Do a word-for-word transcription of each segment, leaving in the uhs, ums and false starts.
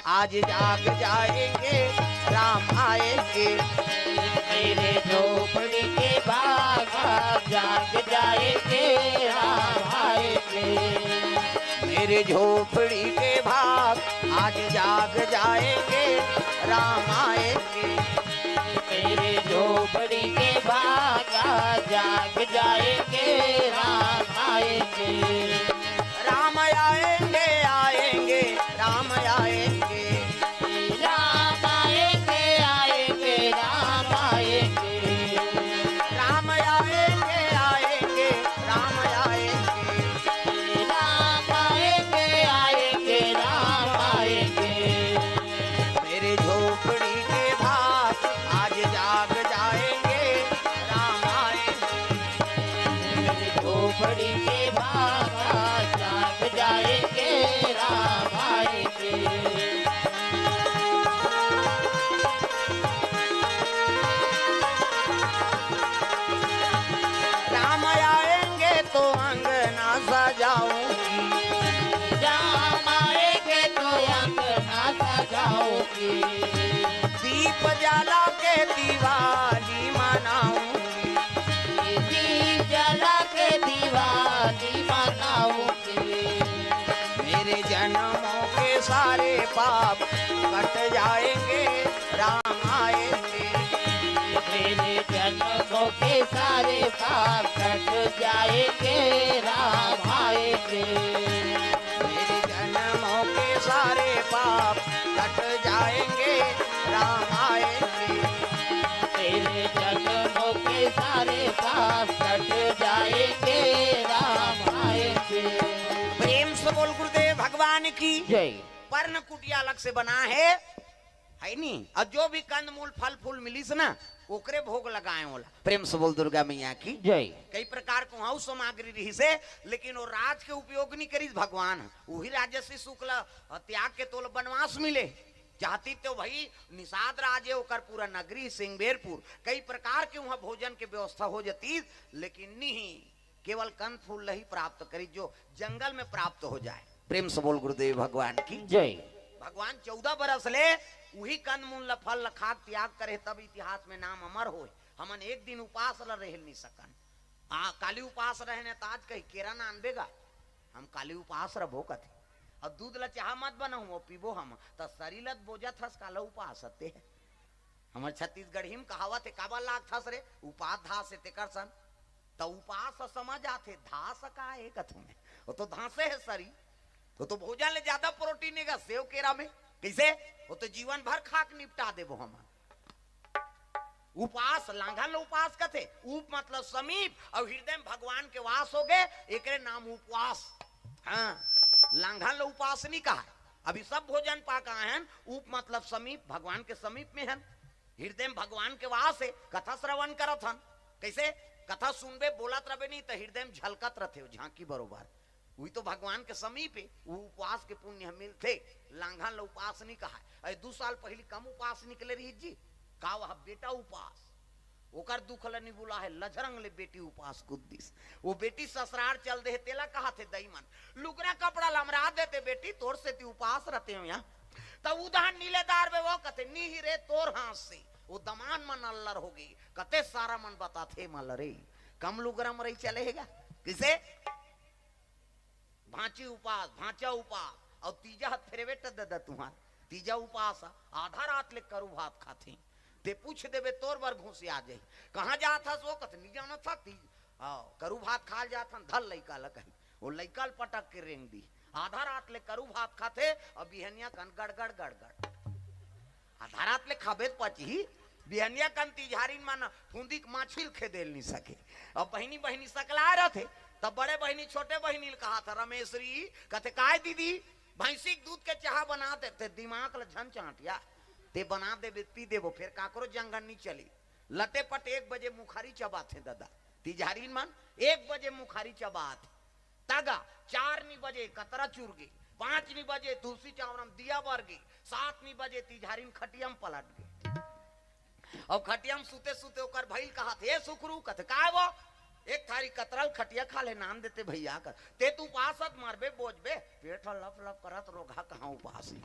आज जाग जाएंगे, राम आएंगे। मेरे झोपड़ी के भाग आज जाग जाएंगे, राम आएंगे। मेरे झोपड़ी के भाग आज जाग जाएंगे, राम आएंगे। मेरे झोपड़ी के भाग आज जाग जाएंगे, राम आएंगे। राम आएंगे, आएंगे, राम आएंगे। राम आएंगे, आएंगे, राम आएंगे। राम आएंगे, आएंगे, राम आएंगे। राम आएंगे, आएंगे, राम आएंगे। मेरे झोपड़ी के भाग आज जाग जाएंगे, राम आएंगे। मेरे झोपड़ी के भाग आज जाग जाएंगे, राम आएंगे। राम आएंगे तो अंगना सजाऊंगी। राम आएंगे तो अंगना सजाऊंगी। दीप जला के दिवाली मनाऊंगी। दीप जला के दिवाली मनाऊंगी। मेरे जन्मों के सारे पाप कट जाएंगे, राम आएंगे। मेरे जन्मों के सारे पाप कट जाएंगे, राम आएंगे। मेरे जन्मों के सारे पाप कट जाएंगे, राम आएंगे। मेरे जन्मों के सारे पाप कट जाएंगे, राम आएंगे। प्रेम से बोल गुरुदेव भगवान की जय। पर्ण कुटिया अलग से बना है, है नी? और जो भी कंद मूल फल फूल मिलिस ना, ओकरे भोग लगाए होला। प्रेम से बोल दुर्गा मैया की जय। कई प्रकार के वहाँ सामग्री रहिस हे, लेकिन वो राज के उपयोग नहीं करिस भगवान। वही राजर्षि शुक्ल त्याग के तोल वनवास मिले। चाहती तो भाई निषाद राज हे, ओकर पूरा नगरी सिंगबेरपुर, कई प्रकार के वहाँ भोजन के व्यवस्था हो जाती, लेकिन नहीं, केवल कंद फूल ल ही प्राप्त करी जो जंगल में प्राप्त हो जाए। प्रेम से बोल गुरुदेव भगवान की जय। भगवान चौदह बरस ले उही कंद मूल ल फल ल खाक त्याग करे, तब इतिहास में नाम अमर होए। हमन एक दिन उपास ल रह नहीं सकन। आ, काली उपास रहे न, त आज कही केरा ना आनबे गा, हम काली उपास रहो कथे। अब दूध ल चाह मत बनाऊं, वो पीबो हम, त शरीर ल बोजत हस काला उपास ते। हमर छत्तीसगढ़ी में कहावत हे, काबर लागथस रे, उपास धास हे तेकर सन। त उपास समझ आथे, धास का हे कथू में, वो तो धासे हे शरीर। तो, तो भोजन ले ज्यादा प्रोटीन हे गा सेव केरा में। कैसे? वो तो जीवन भर खाक निपटा देबो हम। उपास, लांघन ल उपास कथे। उप मतलब समीप, और हृदय में भगवान के वास हो गए, एकरे नाम उपवास। हाँ, लांघन ल उपास नहीं कहा। अभी सब भोजन पाक आए हन, उप मतलब समीप, भगवान के समीप में हन। हृदय में भगवान के वास हे, कथा श्रवण करत हन। कैसे? कथा सुनबे, बोलत रहबे नहीं, त हृदय में झलकत रहथे, वो झांकी बरोबर। वही तो भगवान के समीप हे, वो उपवास के पुण्य ह मिलथे। लांघन ल उपास नहीं कहा। अरे, दू साल पहली कम उपास निकले रही जी, का वह बेटा उपास? ओकर दुख ल नहीं बुला हे, लझरंग ले बेटी उपास कुद्दिस। वो बेटी ससुरार चल दे हे, तेला कहा थे दई मन, लुगरा कपड़ा लमरा देते बेटी, तोर सेती उपास रहते हो यहाँ। त उधान नीलेदार बे वो कथे, "नी ही रे तोर हाथ से।" वो दमान मन अल्लर हो गई, कते सारा मन बताथे मल रे, कम लुगरा मरई चले हे गा। किसे? भांची उपास, भांचा उपास, और तीजा हत फेरवेट ददा तुहार। तीजा उपास ह, आधा रात ले करू भात खाथे। ते पूछ देबे तोर बर घूसे आ जाही। कहाँ जात हस वो? कथे, "नी जानत हस, तीज, आ, करू भात खाल जात हन, धल लइका ल कही।" वो लइका ल पटक के रेंग दी। आधा रात ले करू भात खाथे, और बिहनिया कन गड़गड़ गड़गड़। आधा रात ले खाबे त पचही, बिहनिया कन तिजहारिन मन फुंदी के माछी ल खेदेल नहीं सके। अब बहिनी, बहिनी सकला रहथे, तब बड़े बहिनी छोटे बहिनी ल कहा था, "रमेश्वरी," कथे, "काय दीदी?" "भैंसी के दूध के चाह बना देते, दिमाग ल झन चांटिया, ते बना देबे, पी देबो, फेर काकरो जंगन नहीं चली।" लटे पट एक बजे मुखारी चबाथे ददा, तिजहारिन मन एक बजे मुखारी चबाथे। तगा चार नी बजे कतरा चुर गे, पांच नी बजे तुलसी चावरम दिया बर गे, सात नी बजे तिजहारिन खटियम पलट गे। अब खटियम सुते सुते ओकर भइल कहा थे, "ए सुखरू," कथे, "काय वो?" "एक थारी कतरल खटिया खा ले, नान देते भैया," कर, "ते तू उपास हत मरबे, बोझबे, पेट ह लप लप करत, रोगहा कहाँ उपास ही।"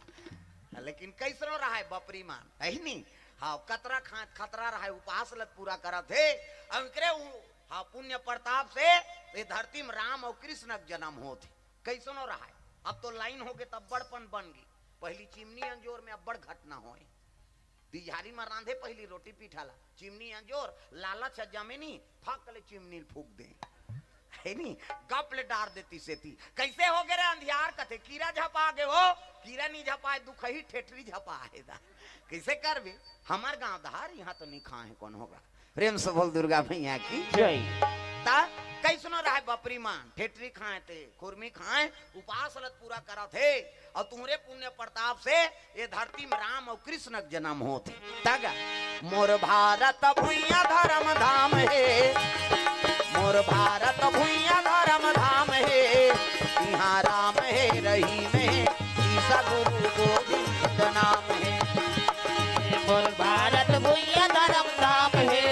लेकिन कैसनो रहय बपरी मान, है नी? हाँ, कतरा खात खतरा रहय, उपास ल त पूरा करत हे। अउ एकरे उ-, हाँ, पुण्य प्रताप से ये धरती में राम अउ कृष्ण के जन्म होत हे। कैसनो रहय, अब तो लाइन होगे त अब्बड़पन बन गे। पहिली चिमनी अंजोर में अब्बड़ घटना होय। दिझारी म रांधे पहिली रोटी पीठा ला, चिमनी अंजोर, लालच ह जमे नी, फक ले चिमनी ल फूंक दे। है नी? गप ले डार देती सेती। कैसे होगे रे अंधियार? कथे कीरा झपा गे हो। कीरा नी झपाय, दुखही ठेठरी झपा हे दा। कैसे करबे? हमर गांव धार, इहां तो नी खाए हे कोनो गा। प्रेम से बोल दुर्गा मैया की। जय। ता कैसनो रहय बपरी मान, ठेठरी खाए ते खुरमी खाए, उपास ल त पूरा करत हे। अउ तुंहरे पुण्य प्रताप से ये धरती में राम अउ कृष्ण के जन्म होत हे। तग मोर भारत भुइयां धर्म धाम हे, मोर भारत भुइयां धर्म धाम हे, इहां राम हे रहीम हे, ईसा गुरु गोविंद नाम हे। मोर भारत भुइयां धर्म धाम हे,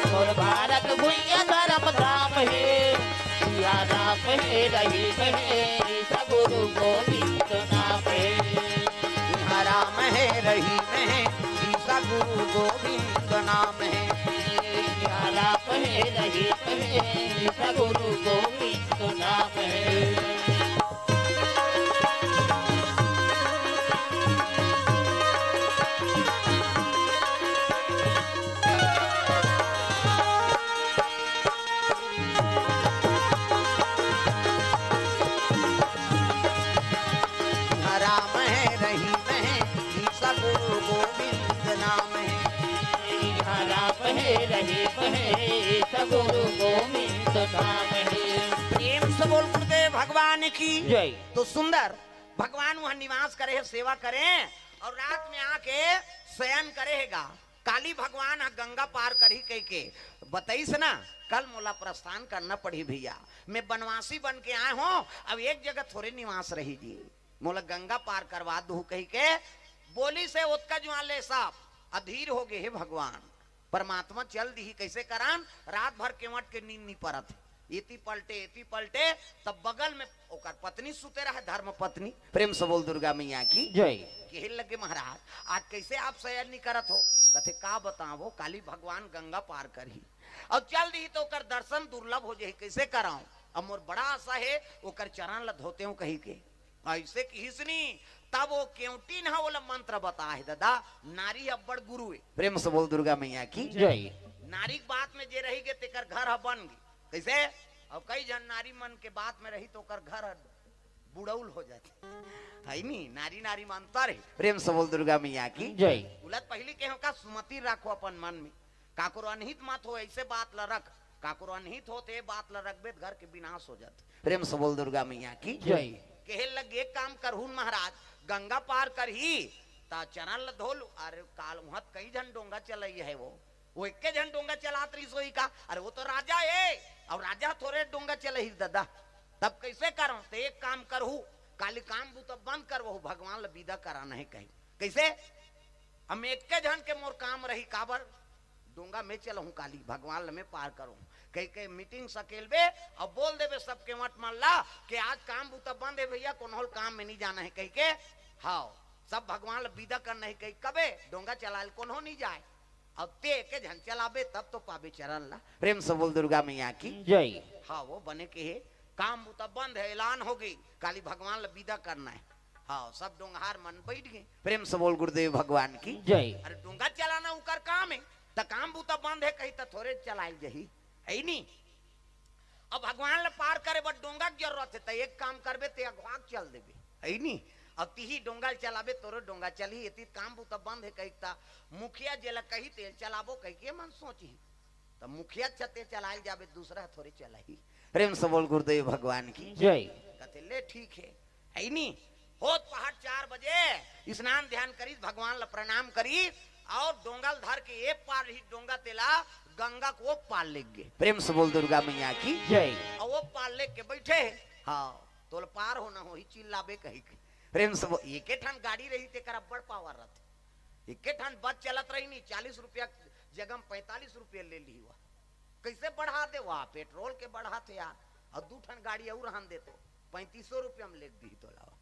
मोर भारत भुइयां धर्म धाम हे, इहां राम हे रहीम हे, ईसा गुरु गोविंद नाम हे। इहां राम हे रहीम हे, ईसा गुरु गोविंद नाम हे। इहां राम हे रहीम हे, ईसा गुरु गोविंद नाम हे। राम हे रहीम हे, ईसा गुरु गोविंद नाम हे। राम हे रहीम हे, ईसा गुरु गोविंद नाम हे। प्रेम से बोल गुरुदेव भगवान की। जय। तो सुंदर भगवान वहां निवास करे हे, सेवा करे अउ रात में आके शयन करे हे गा। काली भगवान ह गंगा पार करही कहिके बतइस ना, कल मोला प्रस्थान करना पड़ही भइया, मैं बनवासी बन के आए हों, अब एक जगह थोरे निवास रही जी, मोला गंगा पार करवा दुहू कहिके बोलिस हे। ओतका जुआर ले सब अधीर होगे हे भगवान। परमात्मा चल दिही, कइसे करन? रात भर केवट के नींद नी परत हे, एती पलटे, एती पलटे, तब बगल में ओकर पत्नी सुते रहय, धर्म पत्नी। प्रेम से बोल दुर्गा मैया की। जय। कहे लगे, महाराज, आज कइसे आप शयन नी करत हो? कथे, का बतावों, काली भगवान गंगा पार करही अउ चल दिही त ओकर दर्शन दुर्लभ हो जाही, कइसे करावों? अब मोर बड़ा आशा हे, ओकर चरण ल धोतेंव कहिके। अइसे किहिस नी, तब ओ केवटिन ह ओला मंत्र बताय हे, ददा, नारी अब्बड़ गुरु हे। प्रेम से बोल दुर्गा मैया की। जय। नारी के बात में जे रहिगे, तेकर घर ह बन गे। कइसे? अब कई झन नारी मन के बात में रही त ओकर घर ह बुड़उल हो जाथे। हइ नी, नारी नारी म अंतर हे। प्रेम से बोल दुर्गा मैया की। जय। ओला त पहिली कहेंव का, सुमति राखो अपन मन में। काकरो अनहित मत हो, अइसे बात ल रख। काकरो अनहित होत हे, बात ल रखबे त घर के विनाश हो जाथे। प्रेम से बोल दुर्गा मैया की। जय। कहे लगे, एक काम करहू न महाराज, गंगा पार करही त चरण ल धो लू। अरे काल उहां त कई झन डोंगा चलइया हे वो, वो एके झन डोंगा चलात रहिस होही का? अरे वो तो राजा हे, अउ राजा थोरे डोंगा चलही ददा। तब कइसे करंव? त एक काम करहू, काली काम बूता बंद करवहू, भगवान ल बिदा कराना हे कही। कइसे? हम एके झन के मोर काम रही, काबर? डोंगा में चलहूं काली, भगवान ल में पार करहूं। कहिके मीटिंग सकेलबे अउ बोल देबे सब केवट मन ला कि आज काम बूता बंद हे भइया, कोनहो ल काम में नी जाना हे कहिके। हाव, सब भगवान ल बिदा करना हे कहि कबे डोंगा चलाय ल कोनहो नी जाय। अब ते एके झन चलाबे तब तो पाबे चरण ला। प्रेम से बोल दुर्गा मैया की। जय। हाव, वो बने कहे, काम बूता बंद हे, ऐलान होगे, काली भगवान ल बिदा करना हे। हाव, सब डोंगहार मन बइठ गे। प्रेम से बोल गुरुदेव भगवान की। जय। अरे डोंगा चलाना उकर काम हे, त काम बूता बंद हे कही त थोरे चलाय ल जही, हइ नी? अब भगवान ल पार करे बर डोंगा के जरूरत हे, त एक काम करबे, ते अगवा के चल देबे, हइ नी? अब तिही डोंगा ल चलाबे, तोरो डोंगा चलही, एती काम बूता बंद हे कहिके त मुखिया जेला कही तेल चलाबो कहिके मन सोचही। त मुखिया छते चलाय ल जाबे, दूसरा थोरे चलाही। प्रेम से बोल गुरुदेव भगवान की। जय। कथे, ले ठीक हे, हइ नी? होत पहाट चार बजे स्नान ध्यान करिस, भगवान ल प्रणाम करिस, अउ डोंगा ल धर के ए पार ही डोंगा तेला गंगा के ओ पार लेग गे। प्रेम से बोल दुर्गा मैया की। जय। अउ ओ पार लेग के बइठे हे। हाव, तोला पार होना होही, चिल्लाबे कहिके। प्रेम से बोल, एके ठन गाड़ी रही तेकर अब्बड़ पावर रथे। एके ठन बस चलत रही नी, चालीस रुपया जगह म पैंतालीस रुपया ले लिही वा। कइसे बढ़ा दे वा? पेट्रोल के बढ़ाथे यार, अउ दू ठन गाड़ी अउ रहन दे तो पैंतीसो रुपया म लेग दिही तोला वा।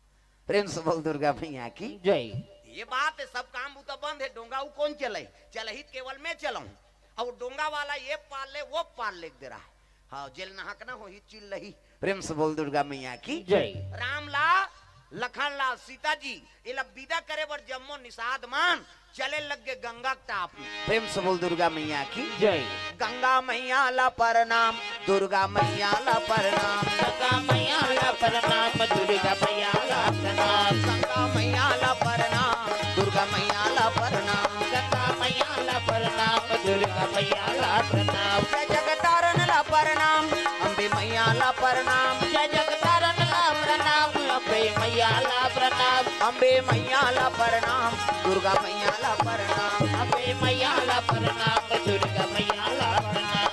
प्रेम से बोल दुर्गा मैया की जय। ये बात है, सब काम बूता बंद है, डोंगा उ कौन चलही? चलही त केवल मैं चलहूं। अब डोंगा वाला ये पार ले, वो पार ले दे रहा है। हाँ, जेल नहकना हो ही चिल रही। प्रेम से बोल दुर्गा मैया की जय। राम ला, लखन ला, सीता जी, ये ला विदा करे बर जम्मो निषाद मान चले लग गे गंगा के टाप में। प्रेम से बोल दुर्गा मैया की जय। गंगा मैया ला प्रणाम, दुर्गा मैया ला प्रणाम। गंगा मैया ला प्रणाम, दुर्गा मैया ला प्रणाम। गंगा मैया ला प्रणाम, दुर्गा मैया ला प्रणाम। गंगा मैया ला प्रणाम, दुर्गा मैया ला प्रणाम। जय जगतारण ला प्रणाम, अम्बे मैया ला प्रणाम। जय जगतारण ला प्रणाम, अम्बे मैया ला प्रणाम। अम्बे मैया ला प्रणाम, दुर्गा मैया ला प्रणाम। अम्बे मैया ला प्रणाम, दुर्गा मैया ला प्रणाम।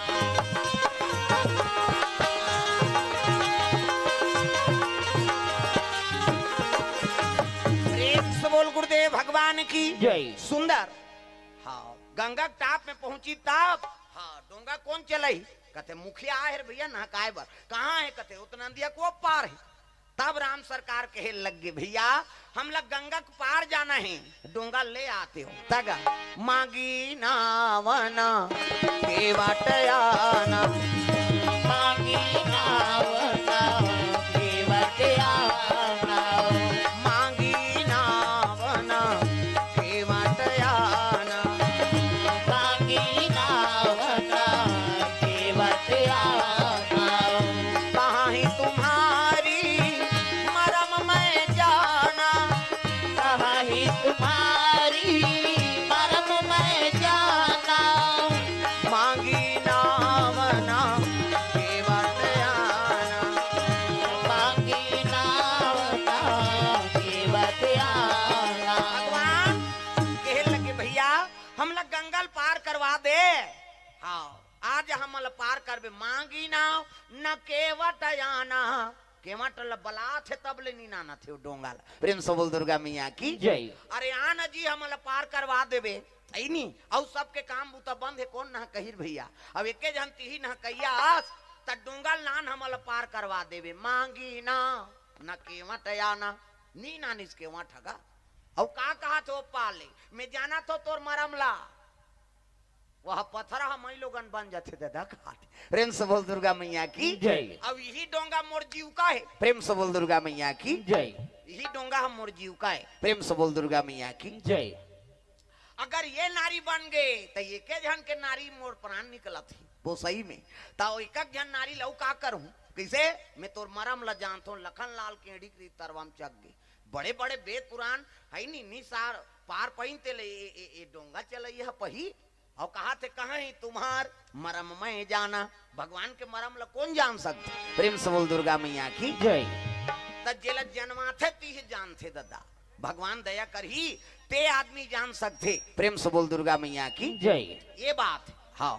प्रेम से बोल गुरुदेव भगवान की जय। सुंदर। हाँ, गंगा के टाप में पहुंची तब, हाँ, डोंगा कौन चलही? कथे मुखिया आहे रे भैया नहकाए बर। कहाँ है? कथे उतना नदिया को पार है। तब राम सरकार कहे लग गे, भैया, हम लोग गंगा के पार जाना है, डोंगा ले आते हो। तग मांगी नावना के वाट आना। मांगी नावना के वाट आना। मांगी नावना के वाट आना। मांगी नावना के वाट आना। कहाँ ही तुम्हारी मरम मैं जाना। कहाँ ही तुम्हारी मरम मैं जाना। मांगी नावना के वाट आना। मांगी नावना के वाट आना। भगवान कहे लगे, भैया, हमला गंगा ल पार करवा दे। हाँ, आज हमला पार करबे, मांगी नाव न केवट आना। केवट ल बलात हे तब ले नी नानत हे ओ डोंगा ल। प्रेम से बोल दुर्गा मैया की जय। अरे आना जी, हमला पार करवा देबे, है नी? अउ सबके काम बूता बंद हे, कौन नहकही भैया? अब एके झन तिही नहकइया अस, त डोंगा ल नान हमला पार करवा देबे। मांगी नाव न केवट आना, नी नानिस केवट ह गा। अउ का कहत हे ओ पार ले, मैं जानत हों तोर मरम ला। वह पथरा ह मई लोगन बन जाथे ददा कहत हे। प्रेम से बोल दुर्गा मैया की जय। अब यही डोंगा मोर जीव का हे। प्रेम से बोल दुर्गा मैया की जय। यही डोंगा ह मोर जीव का हे। प्रेम से बोल दुर्गा मैया की जय। अगर ये नारी बन गे, त एके झन के नारी मोर प्राण निकलत हे। वो सही में, त एक एक झन नारी ल अउ का करहूं? कइसे? मैं तोर मरम ल जानथों, लखन लाल के एड़ी के तरवा म चघ गे। बड़े बड़े वेद पुराण है नी, नी सार पार पइन ते ले ए, ए, ए डोंगा चलइया ह पही। अउ कहा थे, कहाँ ही तुम्हार मरम मैं जाना, भगवान के मरम ल कौन जान सकथे? प्रेम से बोल दुर्गा मैया की जय। त जेला जनमाथे तिही जानथे ददा, भगवान दया करही, ते आदमी जान सकथे। प्रेम से बोल दुर्गा मैया की जय। ये बात है। हाँ,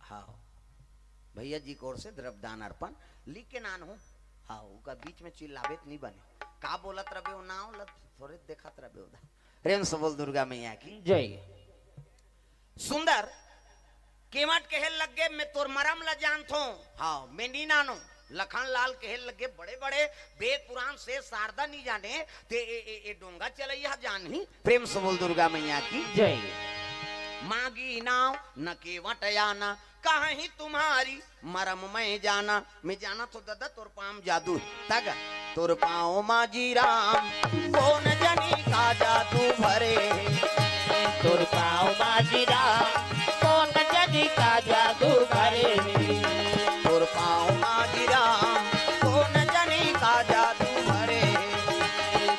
हाँ, भैया जी की ओर से द्रव्यदान अर्पण लिख के नान हूँ। हाँ, उका बीच में चिल्लाबे त नहीं बने, का बोलत रबे ओ नाव ल थोरे देखत रबे उधर। प्रेम से बोल दुर्गा मैया की जय। सुंदर केवट कहे लग गे, मैं तोर मरम ल जानथों। हाँ, मैं नी नानों। लखन लाल कहे लग गे, बड़े बड़े वेद पुराण से शारदा नी जाने, ते ए, ए, ए डोंगा चलइया जानही। प्रेम से बोल दुर्गा मैया की जय। मांगी नाव न केवट आना, कहाँ ही तुम्हारी मरम मैं जाना। मैं जानत हों ददा तोर पाँव म जादू हे। तग तोर पाँव माजी राम, कोन जनी का जादू भरे। तोर पाँव माजी राम, कोन जनी का जादू भरे। तोर पाँव माजी राम, कोन जनी का जादू भरे।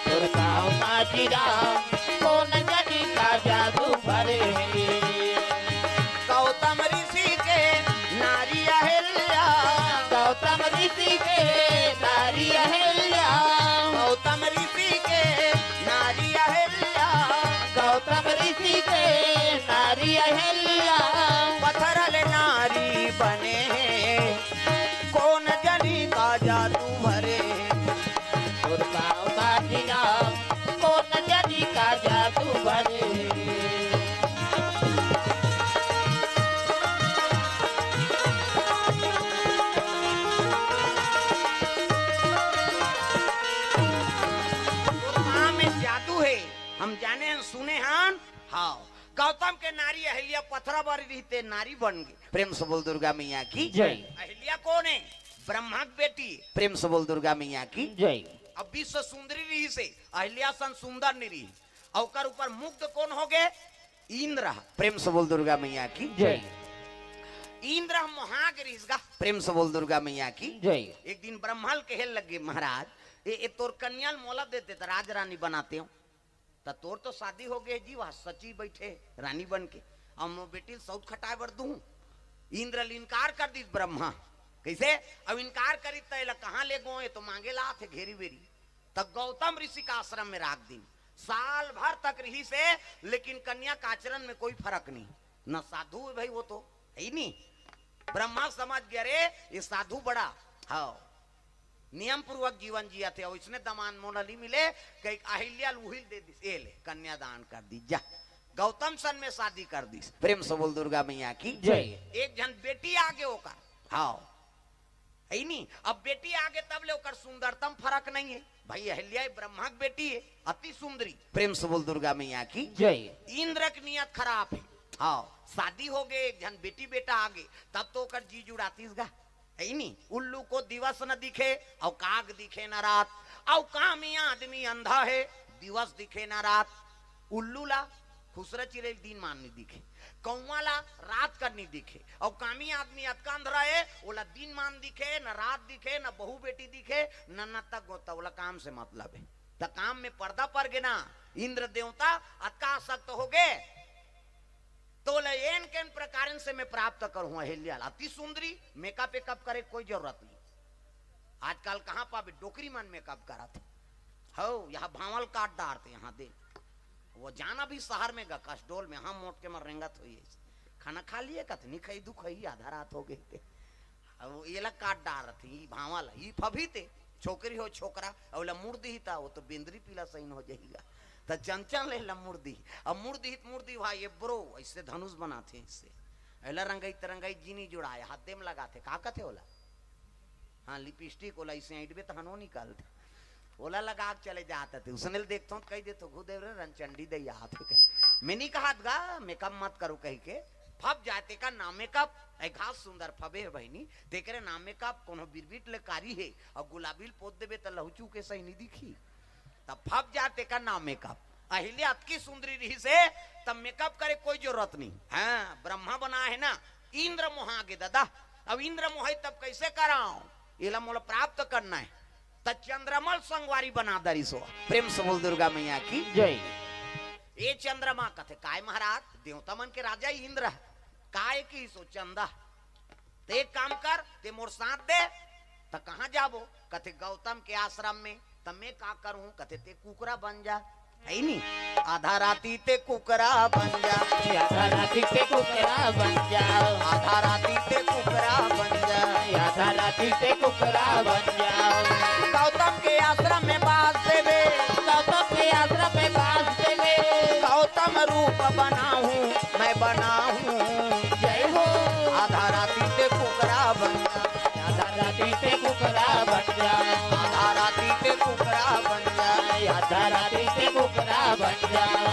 तोर पाँव माजी राम, कोन जनी का जादू भरे। गौतम ऋषि के नारी अहिल्या। गौतम ऋषि के नारी अहिल्या। गौतम ऋषि के नारी अहिल्या। गौतम ऋषि के नारी अहिल्या। पथरा ले नारी हम जाने हन, सुने हन। हाँ, गौतम के नारी अहिल्या पथरा बर रहिस ते नारी बन गे। प्रेम से बोल दुर्गा मैया की जय। अहिल्या कोन हे? ब्रह्मा के बेटी। प्रेम से बोल दुर्गा मैया की जय। अब विश्व सुंदरी रहिस हे, अहिल्या सन सुंदर नइ रहिस। अउ ओकर ऊपर मुग्ध कोन हो गे? इंद्र। प्रेम से बोल दुर्गा मैया की जय। इंद्र मोहा गे रहिस गा। प्रेम से बोल दुर्गा मैया की जय। एक दिन ब्रह्मा ल कहे लगे, महाराज, ए, ए तोर कन्या ल मोला देते त राज रानी बनातेंव। त तोर तो शादी हो गे जी, वह सची बइठे रानी बन के, अउ मोर बेटी ल सउत खटाए बर दूं। इंद्र ल इनकार कर दिस ब्रह्मा। कइसे? अब इनकार करिस त एला कहाँ लेगों, ए तो मांगे ल आथे घेरी बेरी। त गौतम ऋषि का आश्रम में राख दिन। साल भर तक रहिस हे, लेकिन कन्या का आचरण में कोई फरक नहीं। न साधु हे भाई, वो तो हे ही नहीं। ब्रह्मा समझ गे, अरे, ये साधु बड़ा, हाँ, नियम पूर्वक जीवन जियत हे, अउ इसने दमांद मोला नइ मिले, कहिके अहिल्या ल उही ल दे दिस, ए ले, कन्यादान कर दिस, जा। गौतम सन में शादी कर दिस। प्रेम से बोल दुर्गा मैया की जय। एक झन बेटी आगे ओकर, हाँ, हे ही नहीं। अब बेटी आगे तब ले ओकर सुंदरता म फरक नहीं हे। भाई अहिल्या ब्रह्मा के बेटी हे, अति सुंदरी। प्रेम से बोल दुर्गा मैया की जय। इंद्र के नियत खराब हे। हाँ, शादी हो गे, एक झन बेटी बेटा आगे, तब तो ओकर जी जुड़ातिस गा, हे ही नहीं। उल्लू को दिवस न दिखे, अउ काग दिखे न रात, अउ कामी आदमी अंधा हे, दिवस दिखे न रात। उल्लू ला खुसरा चिरई ल दिन मान नइ दिखे, कौवा ला रात कर नइ दिखे, अउ कामी आदमी अतका अंधरा हे, ओला दिन मान दिखे, न रात दिखे, न बहू बेटी दिखे, न नत्ता गोता, ओला काम से मतलब हे। त काम में पर्दा पर गे ना, इंद्र देवता अतका आसक्त हो गे, तोला एन केन प्रकारन से मैं प्राप्त करहूं अहिल्या ला। अति सुंदरी, मेकअप वेकअप करे कोई जरूरत नहीं। आजकल कहाँ पाबे, डोकरी मन मेकअप करत हे। हौ, यहाँ भांवल काट डारते, यहाँ दे। वो जाना भी शहर में गा, कसडोल में, हम मोट के मर रेंगत होई। खाना खा लिए? कथे, "नहीं खाई, दुख होई, आधा रात हो गई थे।" अब वो एला काट डारत हे, ई भांवल, ई फभी ते, छोकरी हो छोकरा, अउ ला मुड़ दिही ता, वो तो बेंदरी पीला सहीन हो जाही गा। त चंचल ले ला मुड़ दिही, अब मुड़ दिही त मुड़ दिही भाई, ये ब्रो, ऐसे धनुष बनाते हैं इससे। एला रंगई त रंगई जीनी जुड़ाए, हाथ दे म लगाते, का कथे ओला? हाँ, लिपस्टिक ओला इसे ऐंठबे तहन वो निकलथे। ओला लगा के चले जात हे। उसने ल देखथों त कहि देथों, "घुदेव रे, रनचंडी दई आत हे।" मैं नहीं कहत गा, मेकअप मत करो कहिके। फब जाए तेकर नाम मेकअप, ऐ घास सुंदर फबे हे बहिनी, तेकरे नाम मेकअप, कोनो बिरबिट ले कारी हे, अउ गुलाबी ल पोत देबे त लहुचू के सही नहीं दिखी। त फब जाए तेकर नाम मेकअप। अहिल्या अतकी सुंदरी रहिस हे, त मेकअप करे कोई जरूरत नहीं। हाँ, ब्रह्मा बनाए हे ना, इंद्र मोहा गे ददा। अब इंद्र मोहे तब कैसे कराओ? एला मोला प्राप्त करना हे। त चंद्रमा ल संगवारी बना दरिस हो। प्रेम से बोल दुर्गा मैया की जय। ए चंद्रमा कथे, "काय महाराज, देवता मन के राजा इंद्र, काय किहिस हो चंदा?" त एक काम कर, ते मोर साथ दे। त कहाँ जाबो? कथे, "गौतम के आश्रम में।" त मैं का करूं? कथे, "ते कुकरा बन जा।" हे नहीं? आधा राती ते कुकरा बन जा। आधा राती ते कुकरा बन जा। आधा राती ते कुकरा बन जा। आधा राती ते कुकरा बन जा। गौतम के आश्रम में बास देबे। गौतम के आश्रम में बास देबे। गौतम रूप बनाहूं, मैं बनाहूं। जय हो। आधा राती ते कुकरा बन जा। आधा राती ते कुकरा बन जा। आधा राती ते कुकरा बन जा। आधा राती ते कुकरा बन जा।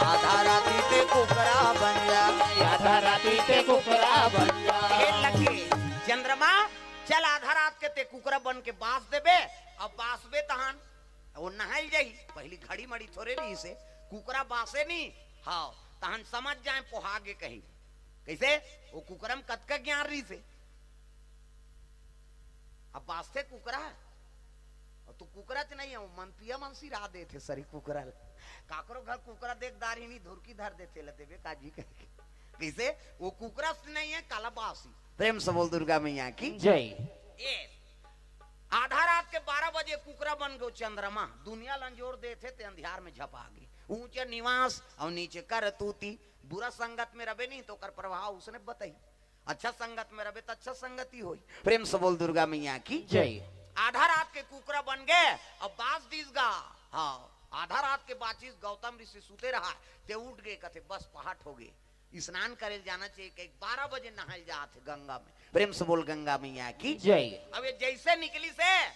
आधा राती ते कुकरा बन जा। आधा राती ते कुकरा बन जा। हे लगे चंद्रमा, चल आधा रात के ते कुकरा बन के बास देबे। अब बासबे तहन वो नहाइल जाही। पहली घड़ी मड़ी थोरे रहिस हे, कुकरा बासे नहीं। हाँ, तहन समझ जाए पोहा गे कहीं। कैसे? वो कुकरा में कतका ज्ञान रहिस हे। अब बासथे कुकरा, अउ तू कुकरा ते नहीं हे, वो मनपिया मन सिरा देथे सरी कुकरा ल। काकरो घर कुकरा देख दार ही नहीं, धुरकी धर देथे, "ल देबे काजी?" कहिके। कैसे? वो कुकरा से नहीं हे, काला बासी। प्रेम से बोल दुर्गा मैया की जय। ए, आधा रात के बारह बजे कुकरा बन गयो चंद्रमा, दुनिया ल अंजोर देथे ते अंधियार में झपा गे। ऊंचे निवास अउ नीचे करतूती, बुरा संगत में रबे नहीं त ओकर प्रभाव उसने बताही। अच्छा संगत में रबे त अच्छा संगति होई। प्रेम से बोल दुर्गा मैया की जय। आधा रात के कुकरा बन गे, अब बास दिस गा। हाँ, आधा रात के बाचिस, गौतम ऋषि सुते रहा, ते उठ गे, कथे, "बस पहाट हो गे, स्नान करे ल जाना चाहिए," कहिके बारह बजे नहाए ल जात हे गंगा में। प्रेम से बोल, गंगा मैया की जय। अब ये जैसे निकलिस हे,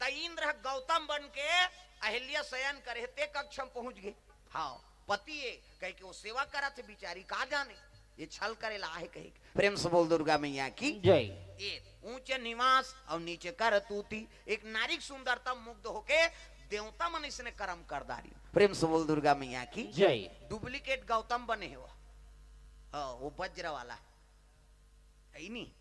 त इंद्र ह गौतम बन के अहिल्या शयन करे हे, ते कक्ष में पहुंच गे। हाँ, पति हे कहिके वो सेवा करत हे बिचारी, का जाने ये छल करे ला आहे कहिके। प्रेम से बोल दुर्गा मैया की जय। ये ऊंचे निवास और नीचे करतूती, एक नारी के सुंदरता मुग्ध होके देवता मन इसने कर्म कर डारी। प्रेम से बोल दुर्गा मैया की जय। Duplicate गौतम बने हे वो। हाँ, वो वज्र वाला है ही नहीं।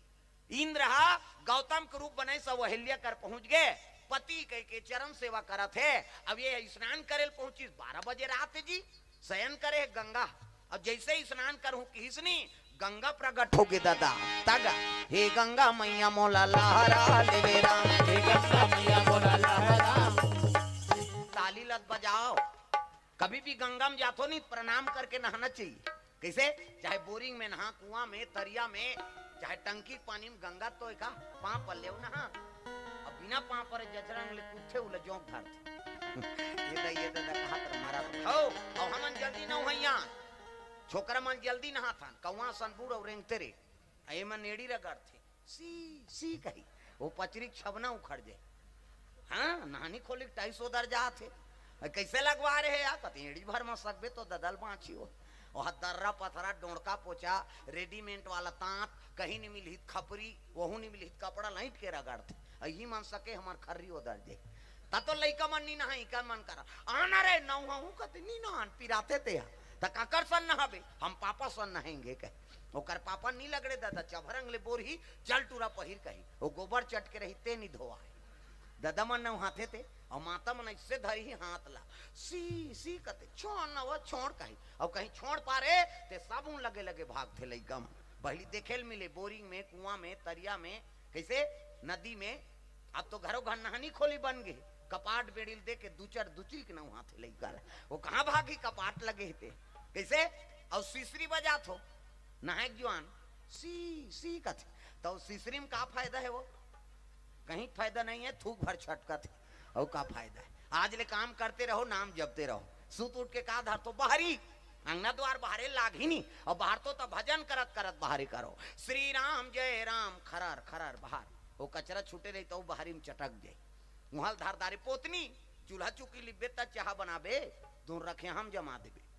इंद्र हा गौतम के रूप बनाइस, अहिल्या कर पहुंच गे, पति कहिके चरण सेवा करत हे। अब ये स्नान करे ल पहुंचिस, बारह बजे रात जी, शयन करे हे गंगा। अब जैसे ही स्नान करहूं किहिस नी, गंगा प्रकट हो गे दादा। तग, "हे गंगा मैया मोला लहरा लेवे राम, हे गंगा मैया मोला लहरा।" ताली लत बजाओ। कभी भी गंगा में जाथो नहीं, प्रणाम करके नहाना चाहिए। कैसे? चाहे बोरिंग में नहा, कुआं में, तरिया में, चाहे टंकी के पानी में, गंगा तो एका पांव पर लेव नहा। अब बिना पांव पर जचरंग ले कूदथे, उला जोंक धरथे। ये दा, ये दा, दा, कहा तर मारा हो। अब हमन जल्दी नहइया, छोकरा मन जल्दी नहाथन, कौआ सन बूढ़ और रेंगते रे। आ ये मन एड़ी रगड़थे, "सी, सी" कही, वो पचरी के छबना उखड़ जाए। हाँ, नहानी खोली के टाइस ओदर जात हे। "कैसे लगवा रहे यार?" कते एड़ी भर में सकबे तो ददल बाँची हो। वह दर्रा पथरा, डोड़का पोचा, रेडीमेड वाला तांत, कहीं नहीं मिलही त खपरी, वहू नहीं मिलही त कपड़ा, लाइट के रगड़थे। अही मन सके हमर खर्री ओदर जे। त तो लइका मन नी नहाई, इकर मन करा, "आना रे, नहूं हूं," कते, "नी नहान, पिराथे ते हा।" त काकर सन नहाबे? "हम पापा सन नहाएंगे," कहे। ओकर पापा नी लगड़े दादा, चभरंग ले बोरही, चल टूरा पहिर कही। वो गोबर चट के रही, ते नी धोवाए। दादा मन नहाथे ते, और माता मन ऐसे धरी ही हाथ ला, "सी, सी" कते, "छोड़ न वो, छोड़" कही। और कहीं छोड़ पारे, ते साबुन लगे लगे भागथे लइका मन। पहली देखे ल मिले, बोरिंग में, कुआं में, तरिया में, कैसे, नदी में। अब तो घरों घर नहानी खोली बन गे, कपाट बेड़ी ल दे के दुचर दुचरी के नहाथे लइका ला। वो कहाँ भागी, कपाट लगे हे ते। कैसे? और सिसरी बजाथो, नहाए के जुआन, "सी, सी" कथे। तो सिसरी में का फायदा है वो? कहीं फायदा नहीं है, थूक भर छटकत है। और का फायदा है? आज ले काम करते रहो, नाम जपते रहो। सुत उठ के का धरथो? बाहरी। अंगना द्वार बाहरे लाग ही नहीं। और बाहर तो तब भजन करत करत बाहरे करो, "श्री राम जय राम" खरर खरर बाहर। वो कचरा छूटे रही तो बाहरी में चटक जाए। उहाँ ल धर डारे पोतनी, चूल्हा चुकी लिबे त चाहा बनाबे, दूर रखे हम जमा देबे।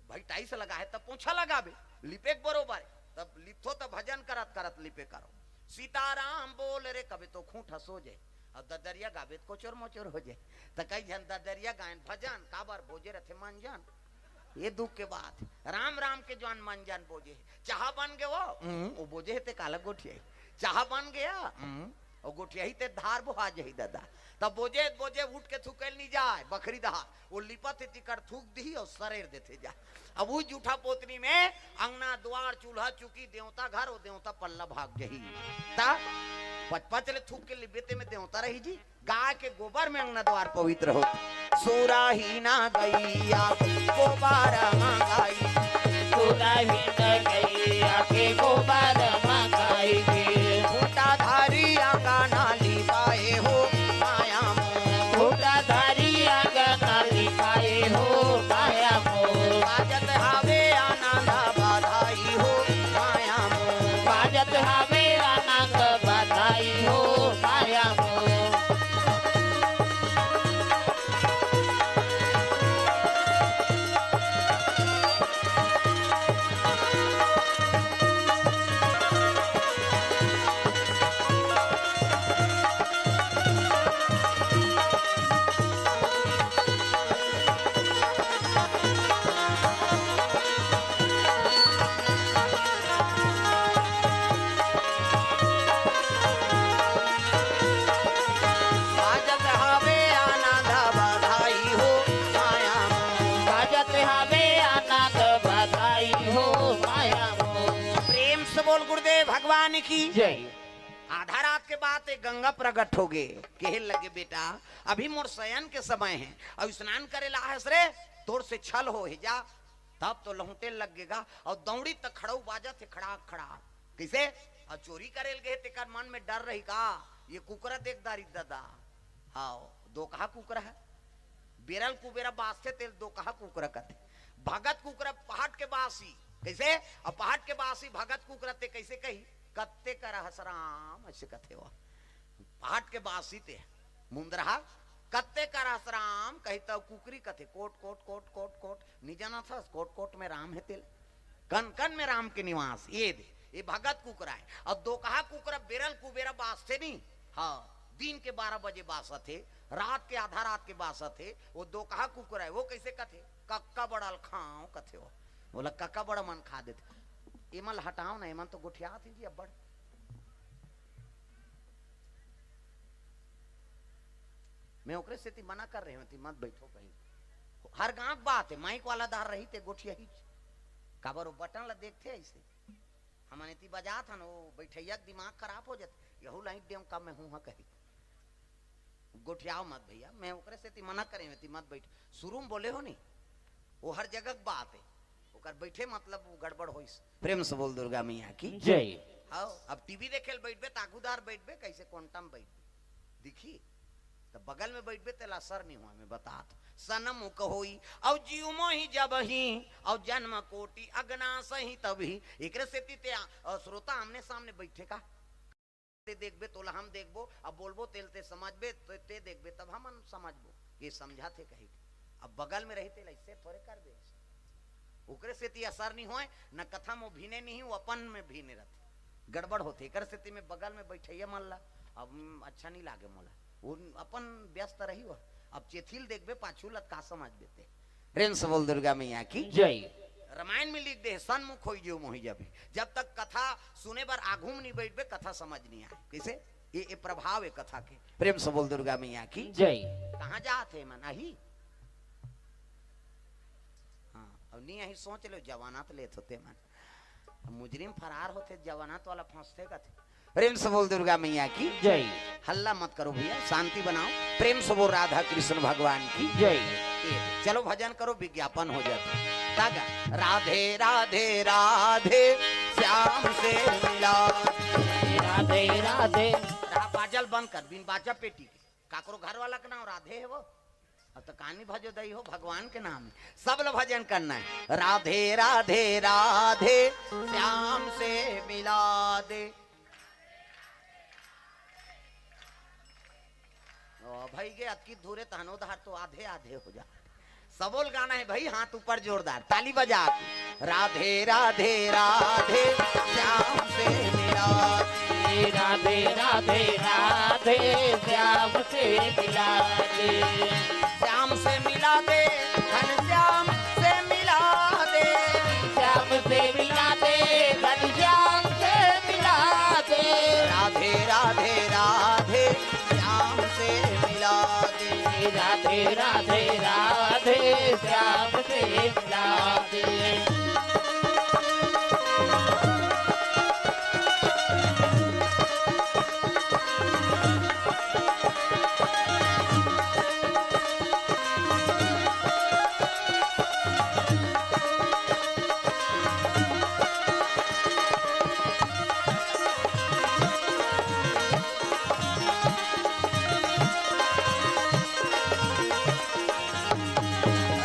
भाई टाइस लगा है तब पोछा लगाबे, लिपे के बरोबर है। तब लिपथो तब भजन करत करत लिपे करो। "सीताराम बोल रे" कबे तो खूंट हंसो जाए। अब ददरिया गाबे त कोचर मोचर हो जाए। त कई झन ददरिया गायन भजन काबर बोजे रथे मंजन। ये दुख के बात है। "राम राम" के जौन मंजन बोजे, "चाहा बन गे वो?" "हम्म।" वो बोजे हे ते काला गोठियाही। "चाहा बन गया?" "हम्म।" वो गोठियाही ते धार बोहा जाही दादा। तब बोजे बोजे उठ के थुकेल नहीं जाए, बखरी दहा। वो लिपत हे तिकर थूक दिही और सरेर देथे जा। अब वो जूठा पोतनी में अंगना द्वार चूल्हा चुकी देवता घर, वो देवता पल्ला भाग जही। ता पचपच ले थूक के लिबे ते में देवता रही जी। गाय के गोबर में अंगना द्वार पवित्र हो। सुराही ना गैया के गोबर मंगाई। सुराही ना गैया के गोबर मंगाई के। खूंटा धारी अंगना लिपाए हो माया मोर। खूंटा धारी अंगना लिपाए हो माया मोर। बाजत हवे आनंद बधाई हो माया मोर। बाजत हवे आनंद बधाई हो माया मोर। बाजत हवे आनंद बधाई हो माया मोर। बाजत हवे आनंद बधाई हो माया मोर। प्रेम से बोल गुरुदेव भगवान की जय। आधा रात के बात है, गंगा प्रकट हो गे, कहे लगे, "बेटा, अभी मोर शयन के समय है और स्नान करे ला है रे, तोर से छल हो है जा।" तब तो लहुटे लग गेगा और दौड़ी तक खड़ऊ बाजत है, खड़ाक खड़ाक। कैसे? और चोरी करे ल गए, तेकर मन में डर रही का? ये कुकरा देख दारी ददा। हाँ, दोकहा कुकरा हे। बेरल कुबेरा बासथे तेला दोकहा कुकरा कथे। भगत कुकरा पहाट के बासी। कइसे? अब पहाट के बासी भगत कुकरा ते कइसे कही? कत्ते करहस राम, अइसे कथे वो। पहाट के बासी ते मुंदरहा, कत्ते करहस राम कही त कुकरी कथे कोट कोट कोट कोट कोट। नि जानथस कोट कोट में राम हे तेला? कन कन में राम के निवास। ये दे, ये भगत कुकरा हे। अब दोकहा कुकरा बेरल कुबेरा बासथे नि। हाँ, दिन के बारह बजे बासथे, रात के आधा रात के बासथे। वो दोकहा कुकरा हे, वो कइसे कथे? कक्का बड़ा ल खांव कथे वो। बोला कक्का बड़ा मन खा देथे। एमन ल हटाव ना, एमन तो गोठियात हे जी अब्बड़। मैं ओकरे सेती मना कर रहे हों, मत बइठो कहीं। हर गांव के बात हे, माइक वाला दार रही ते गोठियाही। काबर वो बटन ला देखथे अइसे। हमन एती बजात हन, वो बइठइया के दिमाग खराब हो जाथे। यहू लाइट देंव का मैं हूं हा कही। गोठियाव मत भइया, मैं ओकरे सेती मना करे हों, एती मत बइठ। शुरू में बोले हों नी, वो हर जगह के बात हे। ओकर बइठे मतलब वो गड़बड़ होइस। प्रेम से बोल दुर्गा मैया की। जय। हाँ, अब टीवी देखे ल बइठबे त आगू दार बइठबे, कइसे कोंटा म बइठबे, दिखही? त बगल में बइठबे तेला असर नि होय, मैं बतात। सनमुख होई अउ जीव मोहि जबहि, अउ जन्म कोटि अगनासहि तबहि। एकरे सेती ते आ, अ, श्रोता आमने सामने बइठे का? ते देखबे, तोला हम देखबो, अब बोलबो तेल ते समझबे, तो ते देखबे तब हमन समझबो, ये समझाथे कही के। अब बगल में रही तेला अइसे थोरे करबे। ओकरे सेती असर नि होय, न कथा में भिने नि, वो अपन में भिने रहथे, गड़बड़ होथे। एकर सेती मैं बगल में बइठइया मन ला, अब, हम्म, अच्छा नि लागे मोला, वो अपन व्यस्त रही वो। अब चेथी ल देखबे पाछू ला का समझबे ते। प्रेम से बोल दुर्गा मैया की। जय। रामायण में लिख दे, सनमुख होई जीव मोहि जबहि। जब तक कथा सुने बर आघू में नि बइठबे, कथा समझ नि आय। कइसे? ये, ये प्रभाव हे कथा के। प्रेम से बोल दुर्गा मैया की। जय। कहाँ जात हे मन? आही? हाँ, अब नि आही, सोच लो, जमानत लेत होते मन। अब मुजरिम फरार होथे, जमानत वाला फंसथे कथे। प्रेम से बोल दुर्गा मैया की। जय। हल्ला मत करो भइया, शांति बनाओ। प्रेम से बोल राधा कृष्ण भगवान की। जय। ये, चलो भजन करो, विज्ञापन हो जाता। तागा, राधे राधे राधे श्याम से मिला। राधे राधे। रा-, बाजा ल बंद कर, बिन बाजा पेटी के। काकरो घर वाला के नाम राधे हे वो? अब तो कानी भजो दई हो, भगवान के नाम हे। सब ल भजन करना हे। राधे राधे राधे श्याम से मिला दे। ओ भई गे, अतकी धुरे तहन ओ धार तो आधे आधे हो जा। सबो ल गाना हे भई, हाथ ऊपर जोरदार, ताली बजा के। राधे राधे राधे श्याम से मिला दे। राधे राधे राधे श्याम से मिला दे। श्याम से मिला दे, घनश्याम से मिला दे। श्याम से मिला दे, घनश्याम से मिला दे। राधे राधे राधे श्याम से मिला दे। राधे राधे राधे श्याम से मिला दे।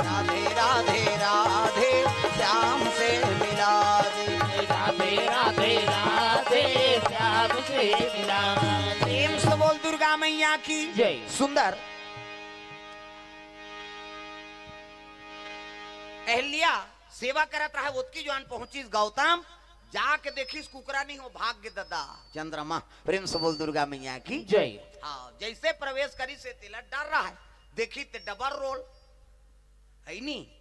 राधे राधे राधे श्याम से मिला दे। राधे राधे राधे श्याम से मिला दे। प्रेम से बोल दुर्गा मैया की। जय। सुंदर। अहिल्या सेवा करत रहे, ओतकी जुवार पहुंचिस गौतम, जाके देखिस कुकरा नहीं हो, भाग गे ददा चंद्रमा। प्रेम से बोल दुर्गा मैया की। जय। हाँ, जइसे प्रवेश करिस हे तेला डर रहा है, देखिस ते डबल रोल हे नी।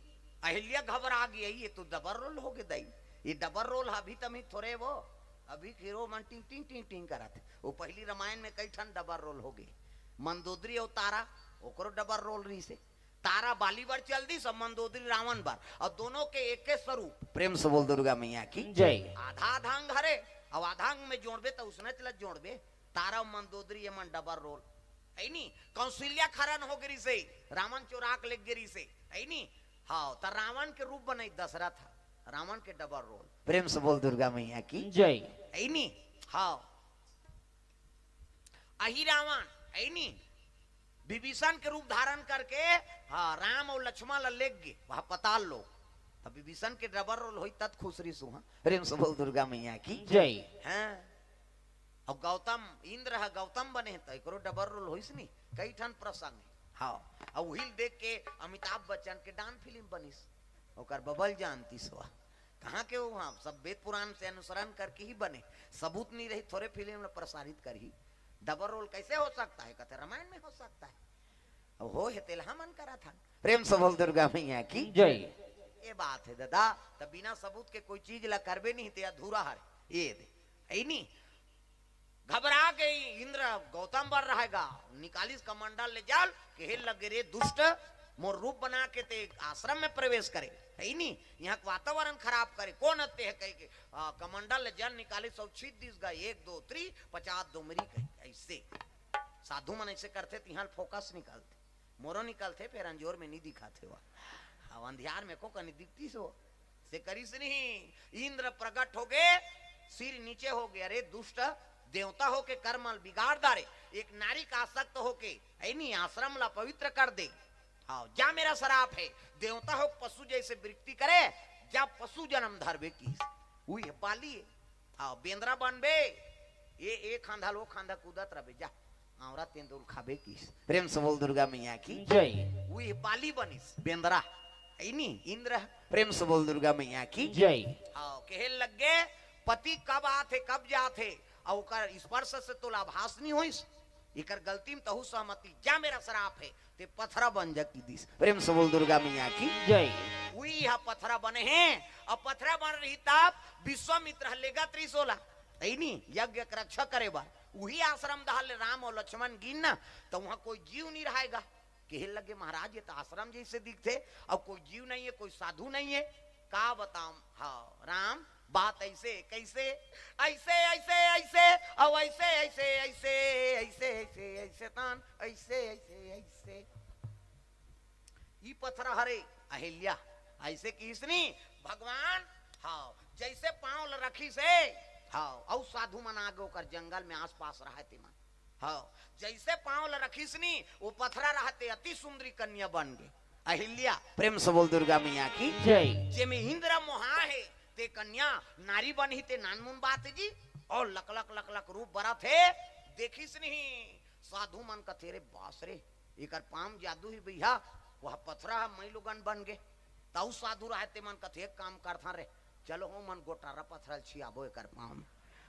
अहिल्या घबरा गे, ये तो डबल रोल हो गे दई, ये डबल रोल हे, अभी तमी थोरे वो, अभी हीरो मन टिंग टिंग टिंग टिंग करत हे। वो पहिली रामायण में कई ठन डबल रोल हो गे, मंदोदरी अउ तारा, ओकरो डबल रोल रहिस हे। तारा बाली बर चल दिस, अउ मंदोदरी रावण बर, अउ दोनों के एके स्वरूप। प्रेम से बोल दुर्गा मैया की। जय। आधा आधा अंग हरे, अउ आधा अंग में जोड़बे त उसने चलत जोड़बे। तारा अउ मंदोदरी ये मन डबल रोल, हे नी? कौशल्या खरन हो गे रिहिस हे, रावण चोरा के लेग गे रिहिस हे, हे नी? हाँ, त रावण के रूप बनाई दशरथ, रावण के डबल रोल। प्रेम से बोल दुर्गा मैया की। जय। हे नी? हाँ। वही रावण है नी, विभीषण के रूप धारण करके, हाँ, राम अउ लक्ष्मण ला लेग गे वहाँ पताल लोक। तब विभीषण के डबल रोल होई तब खुश रहिस उहाँ। प्रेम से बोल दुर्गा मैया की। जय। हाँ। अउ गौतम, इंद्र ह गौतम बने हे, त एकरो डबल रोल होइस नी, कई ठन प्रसंग हे। हाँ, अउ उही ल देख के अमिताभ बच्चन के डान फिल्म बनिस, ओकर बबल जानतिस वा। कहाँ के वो, हाँ, सब वेद पुराण से अनुसरण करके ही बने। सबूत नहीं रही, थोरे फिल्म ला प्रसारित करही। डबल रोल कैसे हो सकता है? कहते, रामायण में हो सकता है। अब हो हे तेला हमन करा था। प्रेम से बोल दुर्गा मैया की। जय। ये बात है दादा, तब बिना सबूत के कोई चीज ला करबे नहीं ते अधूरा हर। ये दे, है नी? घबरा गई इंद्र, गौतम बर रहेगा, निकालिस कमंडल ले जल, कहे लगे, "रे दुष्ट, मोर रूप बना के ते आश्रम में प्रवेश करे, है नी? यहाँ के वातावरण खराब करे, कौन हत्ते है?" कह के, आ, कमंडल ले जल निकालिस, सब छीट दिस गा, एक दो त्री, पचास दो मरी गई। ऐसे साधु मन ऐसे करते, तिहां फोकस निकलते, मोरो निकलते, फिर अंजोर में नहीं दिखाते हुआ। अब अंधियार में को कनी दिखती सो, से करिस नहीं। इंद्र प्रगट हो गए, सिर नीचे हो गए, "अरे दुष्ट, देवता हो के कर्म बिगाड़ डारे, एक नारी का आसक्त हो के, ऐनी आश्रम ला पवित्र कर दे। हाँ, जा, मेरा श्राप है, देवता हो पशु जैसे वृत्ति करे, जा पशु जन्म धरबे की।" उही बाली है। हाँ, बेंदरा बनबे, ये एक खांधा लो खांधा कूदत रहबे, जा। आंवरा तेंदुल खाबे किस। प्रेम से बोल दुर्गा मैया की। जय। उही बाली बनिस, बेंदरा। है नी, इंद्र। प्रेम से बोल दुर्गा मैया की। जय। हाँ, कहे लग गे, "पति कब आथे, कब जाथे, अउ ओकर स्पर्श से तोला आभास नहीं होइस? एकर गलती में तहू सहमति, जा, मेरा श्राप है।" ते पथरा बन जा की दिस। प्रेम से बोल दुर्गा मैया की। जय। उही हा पथरा बने हे, अउ पथरा बन रही तब विश्वामित्र ह लेगत रहिस ओला, है नी, यज्ञ के रक्षा करे बर। उही आश्रम डहर ले राम अउ लक्ष्मण गिन ना, त उहाँ कोई जीव नहीं रहेगा। कहे लगे, "महाराज, ये तो आश्रम जैसे दिखथे, अउ कोई जीव नहीं है, कोई साधु नहीं है।" का बताऊं, हाँ, राम, बात ऐसे, कैसे? ऐसे, ऐसे, ऐसे, अउ ऐसे, ऐसे, ऐसे, ऐसे, ऐसे, ऐसे, तान, ऐसे, ऐसे, ऐसे। ई पथरा हरे, अहिल्या, ऐसे किहिस नी, भगवान, हाँ, जैसे पाँव ल रखिस हे, हाँ, अउ साधु मन आगे ओकर जंगल में आसपास रहय ते मन, हाँ, जैसे पाँव ल रखिस नी, वो पथरा रहते अति सुंदरी कन्या बन गे। अहिल्या, प्रेम से बोल दुर्गा मैया की। जय। जेमे इंद्र मोहा हे, ते कन्या नारी बनही ते नानमुन बात जी। अउ लक लक लक लक रूप बरत हे, देखिस नहीं, साधु मन कथे, "रे बास रे, एकर पाम जादू ही भैया, वह पथरा ह मई लोगन बन गे।" तउ साधु रहय ते मन कथे, "एक काम करथन रे, चलो हो मन गोटारा पथरा ल छियाबो एकर पाम,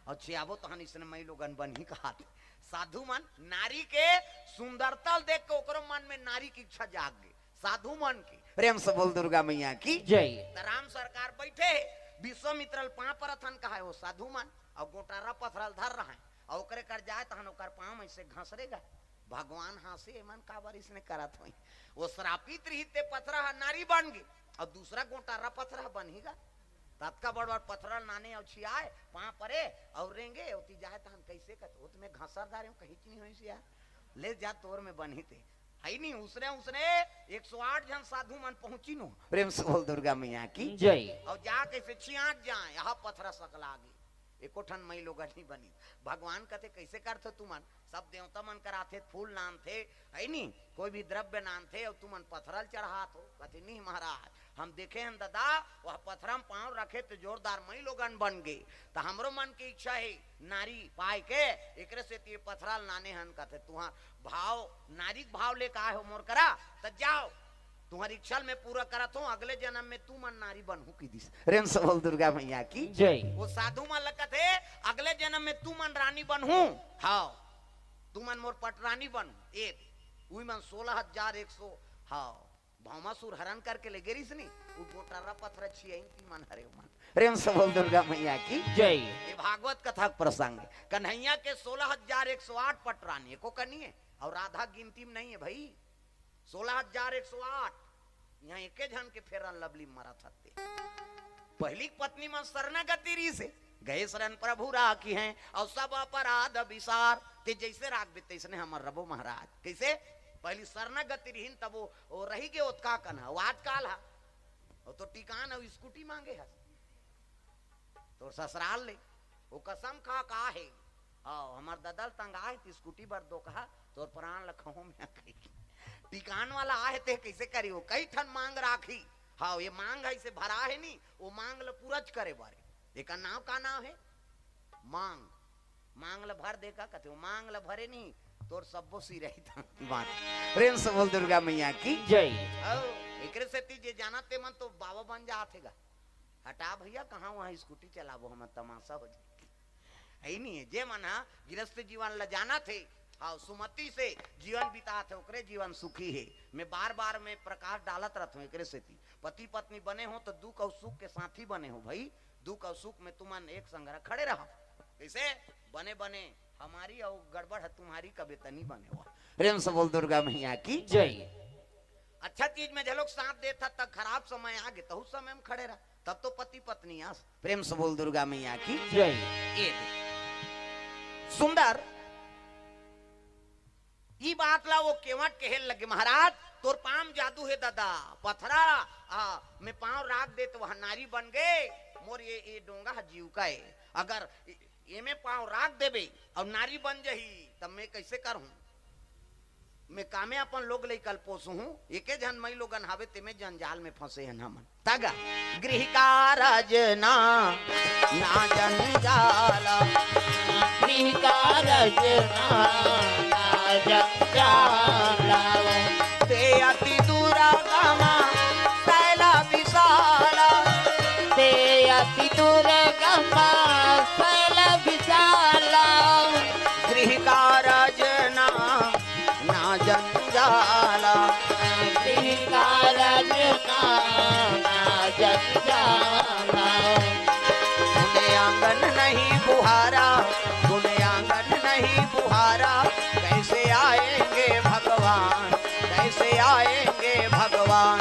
अउ छियाबो तहन इसने मई लोगन बनही," कहात। साधु मन नारी के सुंदरता ल देख के ओकरो मन में नारी की इच्छा जाग गे। साधु मन की प्रेम से बोल दुर्गा मैया की। जय। त राम सरकार बैठे हे, विश्वामित्र ल पाँव परत हन कहाय, वो साधु मन, अउ गोटारा पथरा ल धर रहय, अउ ओकरे कर जाय तहन ओकर पाँव में से घसरेगा। भगवान हाँसे, "एमन काबर इसने करत होई?" वो श्रापित रहिते पथरा ह नारी बन गे, अउ दूसरा गोटारा पथरा ह बनही गा। ततका बड़ बड़ पथरा ल नाने अउ छियाय, पाँव परे अउ रेंगे, ओती जाय तहन कैसे कत, "ओ त मैं घसर डारे हूँ, कहीं नहीं होई सिया, ले जा तोर में बनही ते।" है नहीं, उसने, उसने एक सौ आठ झन साधु मन पहुंची नो। प्रेम से बोल दुर्गा मैया की। जय। अउ जा कैसे छियात जाय, यहाँ पथरा सकला गे। एको ठन मई लोगन नहीं बनी। भगवान कथे, "कैसे करथो तुमन? सब देवता मन कर आथे, फूल नानथे, है नी? कोई भी द्रव्य नानथे, अउ तुमन पथरा ल चढ़ात हो।" कथे, "नहीं महाराज, हम देखे हन ददा, वह पथरा म पाँव रखे त जोरदार मई लोगन बन गे, त हमरो मन के इच्छा हे नारी पाय के, एकरे सेती ये पथरा ल नाने हन।" कथे, "तुहार भाव, नारी के भाव लेके आय हो मोर करा, त जाव, तुहार इच्छा ल मैं पूरा करत हूँ, अगले जन्म में तुमन नारी बनहू," की दिस। प्रेम से बोल दुर्गा मैया की। जय। वो साधु मन ल कथे, "अगले जन्म में तुमन रानी बनहू, हाँ, तुमन मोर पटरानी बनहू।" ए, उही मन सोलह हजार एक सौ, हाँ, भौमासुर हरण करके ले गे रिहिस नी, वो गोटारा पथरा छियाइन ती मन हरे मन। प्रेम से बोल दुर्गा मैया की। जय। ये भागवत कथा के प्रसंग हे। कन्हैया के सोलह हजार एक सौ आठ पटरानी, एको कनी हे, अउ राधा गिनती में नहीं हे भाई। सोलह हजार एक सौ आठ, यहाँ एके झन के Fair and Lovely मरत हते। पहली पत्नी मन शरणागति रिहिस हे, "गए शरण प्रभु राखिहैं, अउ सब अपराध बिसार।" ते जैसे राखबे तैसने हमर रबो महाराज। कैसे? पहली शरणागति रिहिन, तब वो, वो रहि गे ओतका कन ह, वो आजकाल ह, वो तो टिकान अउ स्कूटी मांगे हस। तोर ससुराल ले, वो कसम खा का हे, हव, हमर ददा ल तंगा हे त स्कूटी बर दो कहा, तोर प्राण ल खहूं में कही। टिकान वाला आहे ते कइसे करी, वो कई ठन मांग राखी। हव, ये मांग हे, इसे भरा हे नी, वो मांग ल पूरा च करे बारे। एकर नाव का नाव हे? मांग। मांग ल भर दे का कथे, वो मांग ल भरे नी, तोर सब्बो सिरही था बात। प्रेम से बोल दुर्गा मैया की। जय। हव, एकरे सेती जे जानत ते मन तो बाबा बन जात हे गा। हटा भैया, कहाँ वहाँ स्कूटी चलाबो, हमर तमाशा हो जाही। हे नहीं हे, जे मन ह गृहस्थ जीवन ल जानत हे, हव, सुमति से जीवन बितात हे, ओकरे जीवन सुखी हे। मैं बार-बार में प्रकाश डालत रहत हूँ एकरे सेती। पति पत्नी बने हो तो दुख अउ सुख के साथी बने हो भाई, दुख अउ सुख में तुमन एक संग खड़े रहो। कइसे? बने बने हमारी अउ गड़बड़ ह तुम्हारी, कबे तनी बने हो। प्रेम से बोल दुर्गा मैया की। जय। अच्छा चीज में झलोक साथ देत ह, त खराब समय आगे, तहू समय में खड़े रह, तब तो पति पत्नी आस। प्रेम से बोल दुर्गा मैया की। जय। ये दे। सुंदर, ई बात ला वो केवट कहे लगे, महाराज, तोर पाँव म जादू हे ददा, पथरा, आ, में पाँव राख दे त वह नारी बन गे, मोर ये, ये डोंगा ह जीव का हे, अगर ए-, एमे पाँव राख देबे अउ नारी बन जही, तब मैं कइसे करहूँ? मैं कामे अपन लोग लइका ल पोसहूँ, एके झन मई लोगन हावे, तेमे जंजाल में फंसे हन हमन। तगा, गृह कारज ना, ना जंजाल। गृह कारज ना, ना जंजाल। ते अति दुर्गम शैल विशाल। ते अति दुर्गम शैल विशाल। गृह कारज ना, ना जंजाल। गृह कारज ना, ना जंजाल। तूने आंगन नहीं बुहारा, तूने आंगन नहीं बुहारा, कैसे आएंगे भगवान, कैसे आएंगे भगवान?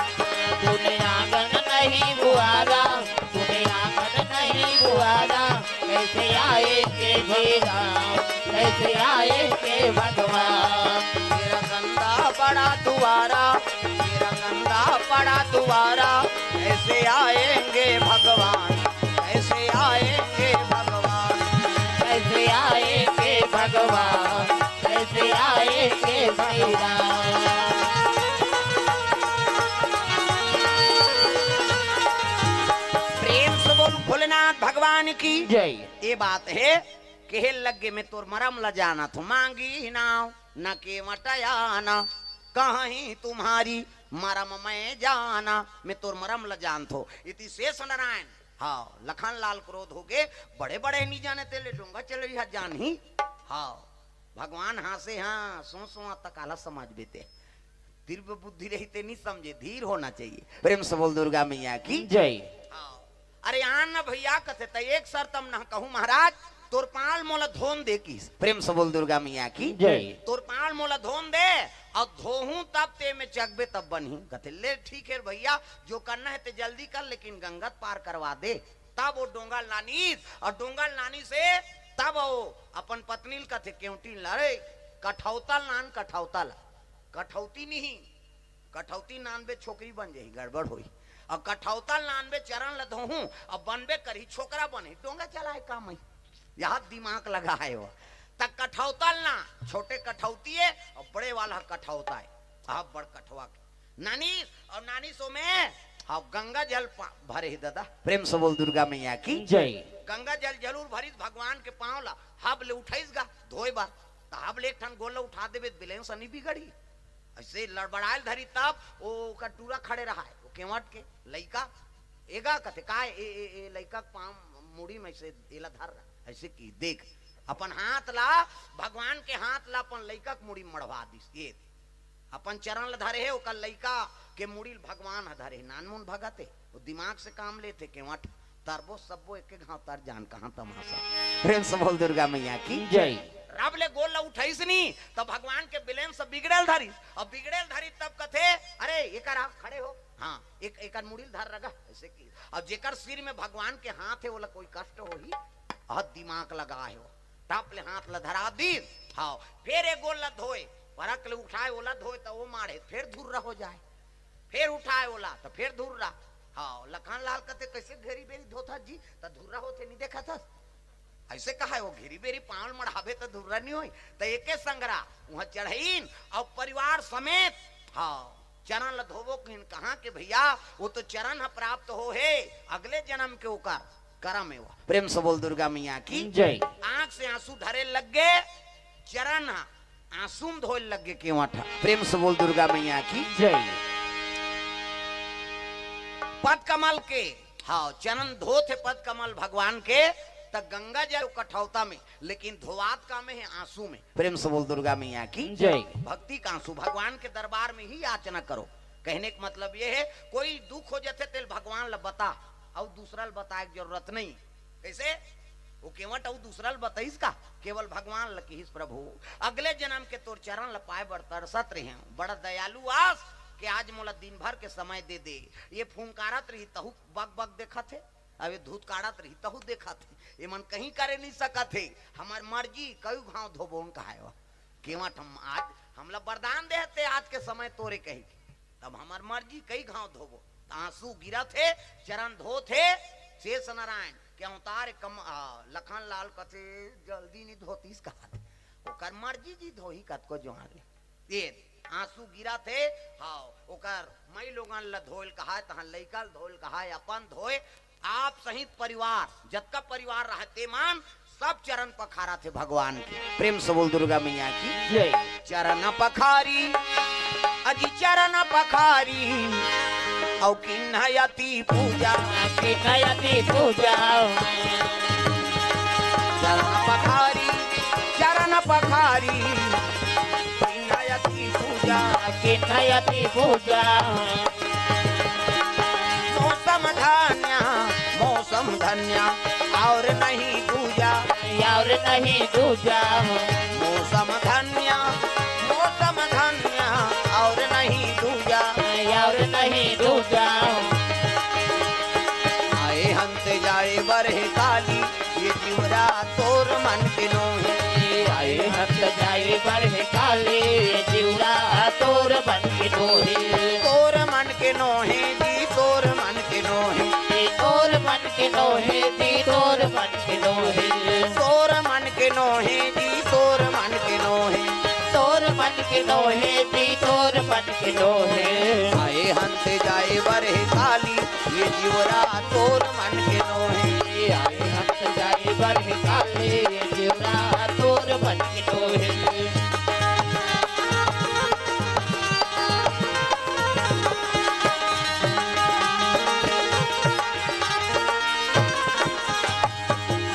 तूने आंगन नहीं बुहारा, तूने आंगन नहीं बुहारा, कैसे आएंगे भगवान, कैसे आएंगे भगवान? तेरा गंदा बड़ा दुआरा, तेरा गंदा बड़ा दुआरा, कैसे आएंगे भगवान, कैसे आएंगे भगवान? कैसे आएंगे भगवान, कैसे आएंगे भगवान? प्रेम से बोल भोलेनाथ भगवान की। जय। ये बात हे, कहे लगे, मैं तोर मरम ल जानत हूँ, मांगी नाव न केवट आना, कहीं तुम्हारी मरम मैं जाना, मैं तोर मरम ल जानत हूँ। इति शेष नारायण, हव, लखन लाल क्रोध हो गे, बड़े बड़े नहीं जाने तेले डोंगा चलई ह जानही। हव, भगवान हाँसे, हाँ, सो सो तक आला समझ बेते। तीव्र बुद्धि रही ते नहीं समझे, धीर होना चाहिए। प्रेम से बोल दुर्गा मैया की। जय। हव। अरे आन न भैया कथे, त एक शर्त म न कहूँ महाराज, तोर पाँव ल मोला धोन दे किस। प्रेम से बोल दुर्गा मैया की। जय। तोर पाँव ल मोला धोन दे, अउ धोहूं तब ते में चकबे तब बनही। कथे, ले ठीक हे भैया, जो करना हे ते जल्दी कर, लेकिन गंगा त पार करवा दे। तब वो डोंगा ल लानिस, अउ डोंगा ल लानिस हे, तब वो अपन पत्नी ल कथे, केवटी ल, अरे, कठौता ल लान, कठौता ल। कठौती नहीं, कठौती नानबे छोकरी बन जही, गड़बड़ होही। अउ कठौता ल नानबे चरण ल धोहूं, अउ बनबे करही छोकरा बनही, डोंगा चलाए का मई? यहाँ दिमाग लगाए हो। त कठौता ल ना, छोटे कठौती हे, अउ बड़े वाला कठौता हे। अब बड़ कठवा के नानिस, अउ नानिस ओमे, हव, गंगा जल पा-, भरे हे ददा। प्रेम से बोल दुर्गा मैया की। जय। गंगा जल जरूर भरिस, भगवान के पाँव ला हब ले उठाइस गा धोए बर। त हब ले एक ठन गोड़ ल उठा देबे त बिलेंस नहीं बिगड़ही। अइसे लड़बड़ाए ल धरी तब ओ ओकर टूरा खड़े रहाय, ओ केवट के लइका, एगा कथे, "काय ए, ए, ए लइका के पाँव मुड़ी में से एला धर रहा।" अइसे कि देख, अपन हाथ ला, भगवान के हाथ ला अपन लइका के मुड़ी में मड़वा दिस। ये अपन चरण ल धरे हे, ओकर लइका के मुड़ी ल भगवान ह धरे हे। नानमुन भगत हे, वो दिमाग से काम लेथे, केवट तरबो सब्बो एके घाव तर जान कहाँ तमाशा। प्रेम से बोल दुर्गा मैया की। जय। रब ले गोड़ ल उठाइस नी, त भगवान के बिलेंस बिगड़े ल धरिस। अब बिगड़े ल धरिस तब कथे, "अरे, एकर आ, खड़े हो। हाँ, एक, एकर मुड़ी ल धर रगा।" अइसे कि, अब जेकर सिर में भगवान के हाथ हे, ओला कोई कष्ट होही? अह दिमाग लगाए हो। टप ले हाथ ल धरा दिस, हव, फेर ए गोड़ ल धोए, परक ले उठाए, ओला धोए, त वो माढ़े, फेर धुर्रा हो जाए। फेर उठाए ओला, त फेर धुर्रा। हव, लखन लाल कथे, "कइसे घेरी बेरी धोथस जी, त धुर्रा होथे, नहीं देखत हस?" अइसे कहा हे, वो घेरी बेरी पाँव ल मढ़ाबे त धुर्रा नइ होही। त एके संघरा उहाँ चढ़इन अउ परिवार समेत, हाँ, चरन ल धोबो कहिन। कहाँ के भइया, वो तो चरन ह प्राप्त हो हे, अगले जनम के ओकर करम हे वो। प्रेम से बोल दुर्गा मैया की जय। आँख से आँसू ढरे लग गे, चरन ह आँसू म धोए लग गे केवट ह। प्रेम से बोल दुर्गा मैया की जय। पद कमल के, हाँ, चरन धोत हे पद कमल भगवान के, त गंगा जल कठौता में, लेकिन धोवात का में हे, आँसू में। प्रेम से बोल दुर्गा मैया की जय। भक्ति का आँसू, भगवान के दरबार में ही याचना करो। कहने का मतलब ये हे, कोई दुख हो जाथे तेल भगवान ल बता, अउ दूसरा ल बताए के जरूरत नहीं। कइसे? वो केवट अउ दूसरा ल बताइस का, केवल भगवान ल किहिस, "प्रभु, अगले जनम के तोर चरन ल पाए बर तरसत रहेंव, बड़ा दयालु आस के आज मोला दिन भर के समय दे दे।" ये फुंकारत रही तहू बक बक देखत हे, अब ये धुतकारत रही तहू देखत हे, ये मन कहीं करे नइ सकत हे। "हमर मर्जी, कई घांव धोबोन," कहाय वो। केवट हम आज, हमला वरदान दे हे ते आज के समय तोरे कही के, तब हमर मर्जी कई घांव धोबो। त आंसू गिरत हे, चरण धोत हे, शेष नारायण के अवतार कम, आ, लखन लाल कथे, "जल्दी नइ धोतिस," कहत। ओकर मर्जी जी धोही कतको जुआर ले। ये आंसू गिरत हे, हाँ, ओकर मई लोगन ल धोए ल कहाय, तहां लइका ल धोए ल कहाय, अपन धोए, आप सहित परिवार, जतका परिवार रहय, ते मन सब चरण पखारत हे भगवान के। प्रेम से बोल दुर्गा मैया की जय। चरण पखारी, अजी चरण पखारी, अउ किन्हयति पूजा। किन्हयति पूजा। चरण पखारी, चरण पखारी, किन्हयति पूजा। किन्हयति पूजा। मौसम धन्य, मौसम धन्य, और नहीं दूजा। और नहीं दूजा। मौसम धन्य, मौसम धन्य, और नहीं दूजा। और नहीं दूजा। आए हंत जाए बरहे काली, ये जिउरा तोर मन के नोहे। आए हंत जाए बरहे काली, ये जिउरा तोर मन के नोहे। तोर मन के नोहे जी, तोर मन के नोहे। जी तोर मन के नोहे, जी तोर मन के नोहे। तोर मन के नोहे जी, तोर मन के नोहे। तोर मन के नोहे जी, तोर मन के नोहे। आए हंत जाए बरहे काली, ये जिउरा तोर मन के नोहे। आए हंत जाए बरहे काली, ये जिउरा तोर मन के नोहे।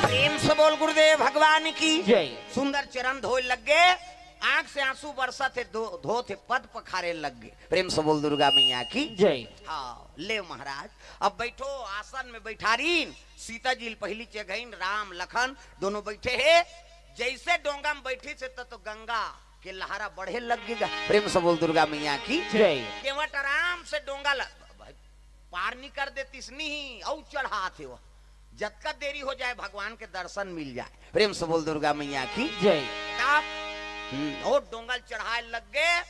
प्रेम से बोल गुरुदेव भगवान की जय। सुंदर चरण धोए लग गे, आंख से आंसू बरसत हे, धो-, धोत हे, पद पखारे लग गे। प्रेम से बोल दुर्गा मैया की जय। हाँ, ले महाराज, अब बैठो, आसन में बैठारीन। सीता जी ल पहिली चघइन, राम लखन दोनों बैठे हे। जइसे डोंगा में बैठिस हे त तो गंगा के लहरा बढ़े लग गे गा। प्रेम से बोल दुर्गा मैया की जय। केवट आराम से डोंगा ल-, भाई, पार नइ कर देतिस नहीं, अउ चढ़ात हे वो। जतका देरी हो जाए, भगवान के दर्शन मिल जाए। प्रेम से बोल दुर्गा मैया की जय। तब, हम्म, ओ डोंगा ल चढ़ाए लग गे,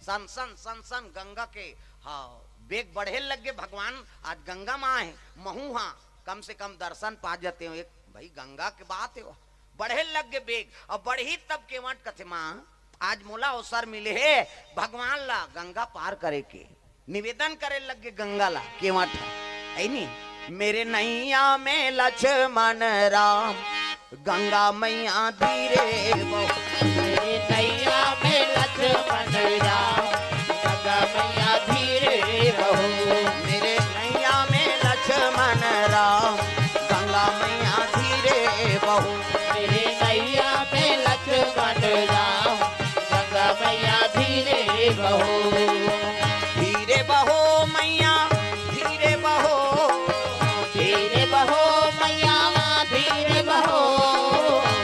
सन सन, सन सन गंगा के, हाँ, बेग बढ़े लग गे। भगवान आज गंगा माँ हे, महू हा कम से कम दर्शन पा जातेंव। एक भाई गंगा के बात हे वो, बढ़े लग गे बेग। अब बढ़ही तब केवट कथे, "माँ, आज मोला अवसर मिले हे भगवान ला गंगा पार करे के।" निवेदन करे लग गे गंगा ला, केवट, है नी? मेरे नैया में लक्ष्मण राम, गंगा मैया धीरे बहो। मेरे नैया में लक्ष्मण राम, गंगा मैया धीरे बहो। मेरे नैया में लक्ष्मण राम, गंगा मैया धीरे बहो। मेरे नैया में लक्ष्मण राम, गंगा मैया धीरे बहो। धीरे बहो मैया, धीरे बहो। धीरे बहो मैया, धीरे बहो।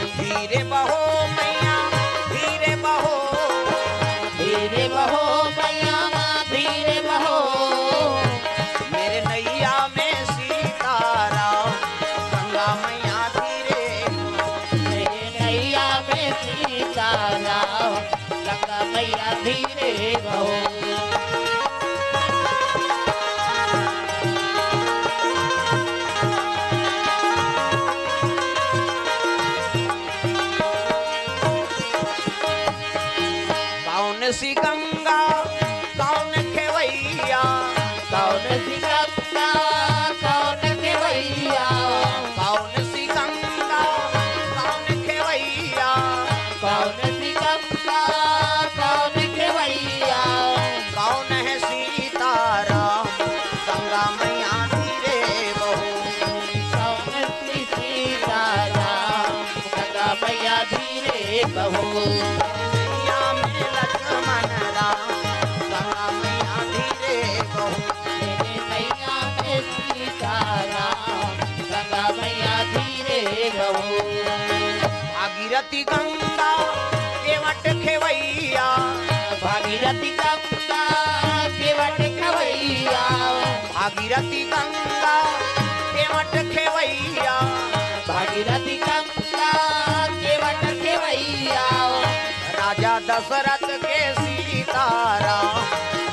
धीरे बहो मैया, धीरे बहो। धीरे बहो मैया, धीरे बहो। मेरे नैया में सीताराम, गंगा मैया धीरे। मेरे नैया में सीताराम, गंगा मैया धीरे बहो। सी गंगा कौन खेवैया? कौन सी गंगा कौन खेवैया? कौन सी गंगा कौन खेवैया? कौन सी गंगा कौन खेवैया? कौन है सीताराम गंगा मैया धीरे बहो? कौन सी सीताराम गंगा मैया धीरे बहो? नैया में लक्ष्मण राम गंगा मैया धीरे बहो। मेरे नैया में सीताराम गंगा मैया धीरे बहो। भागीरथी गंगा केवट खेवैया। भागीरथी गंगा केवट खेवैया। भागीरथी गंगा केवट खेवैया। भागीरथी गंगा केवट खेवैया। राजा दशरथ के सीताराम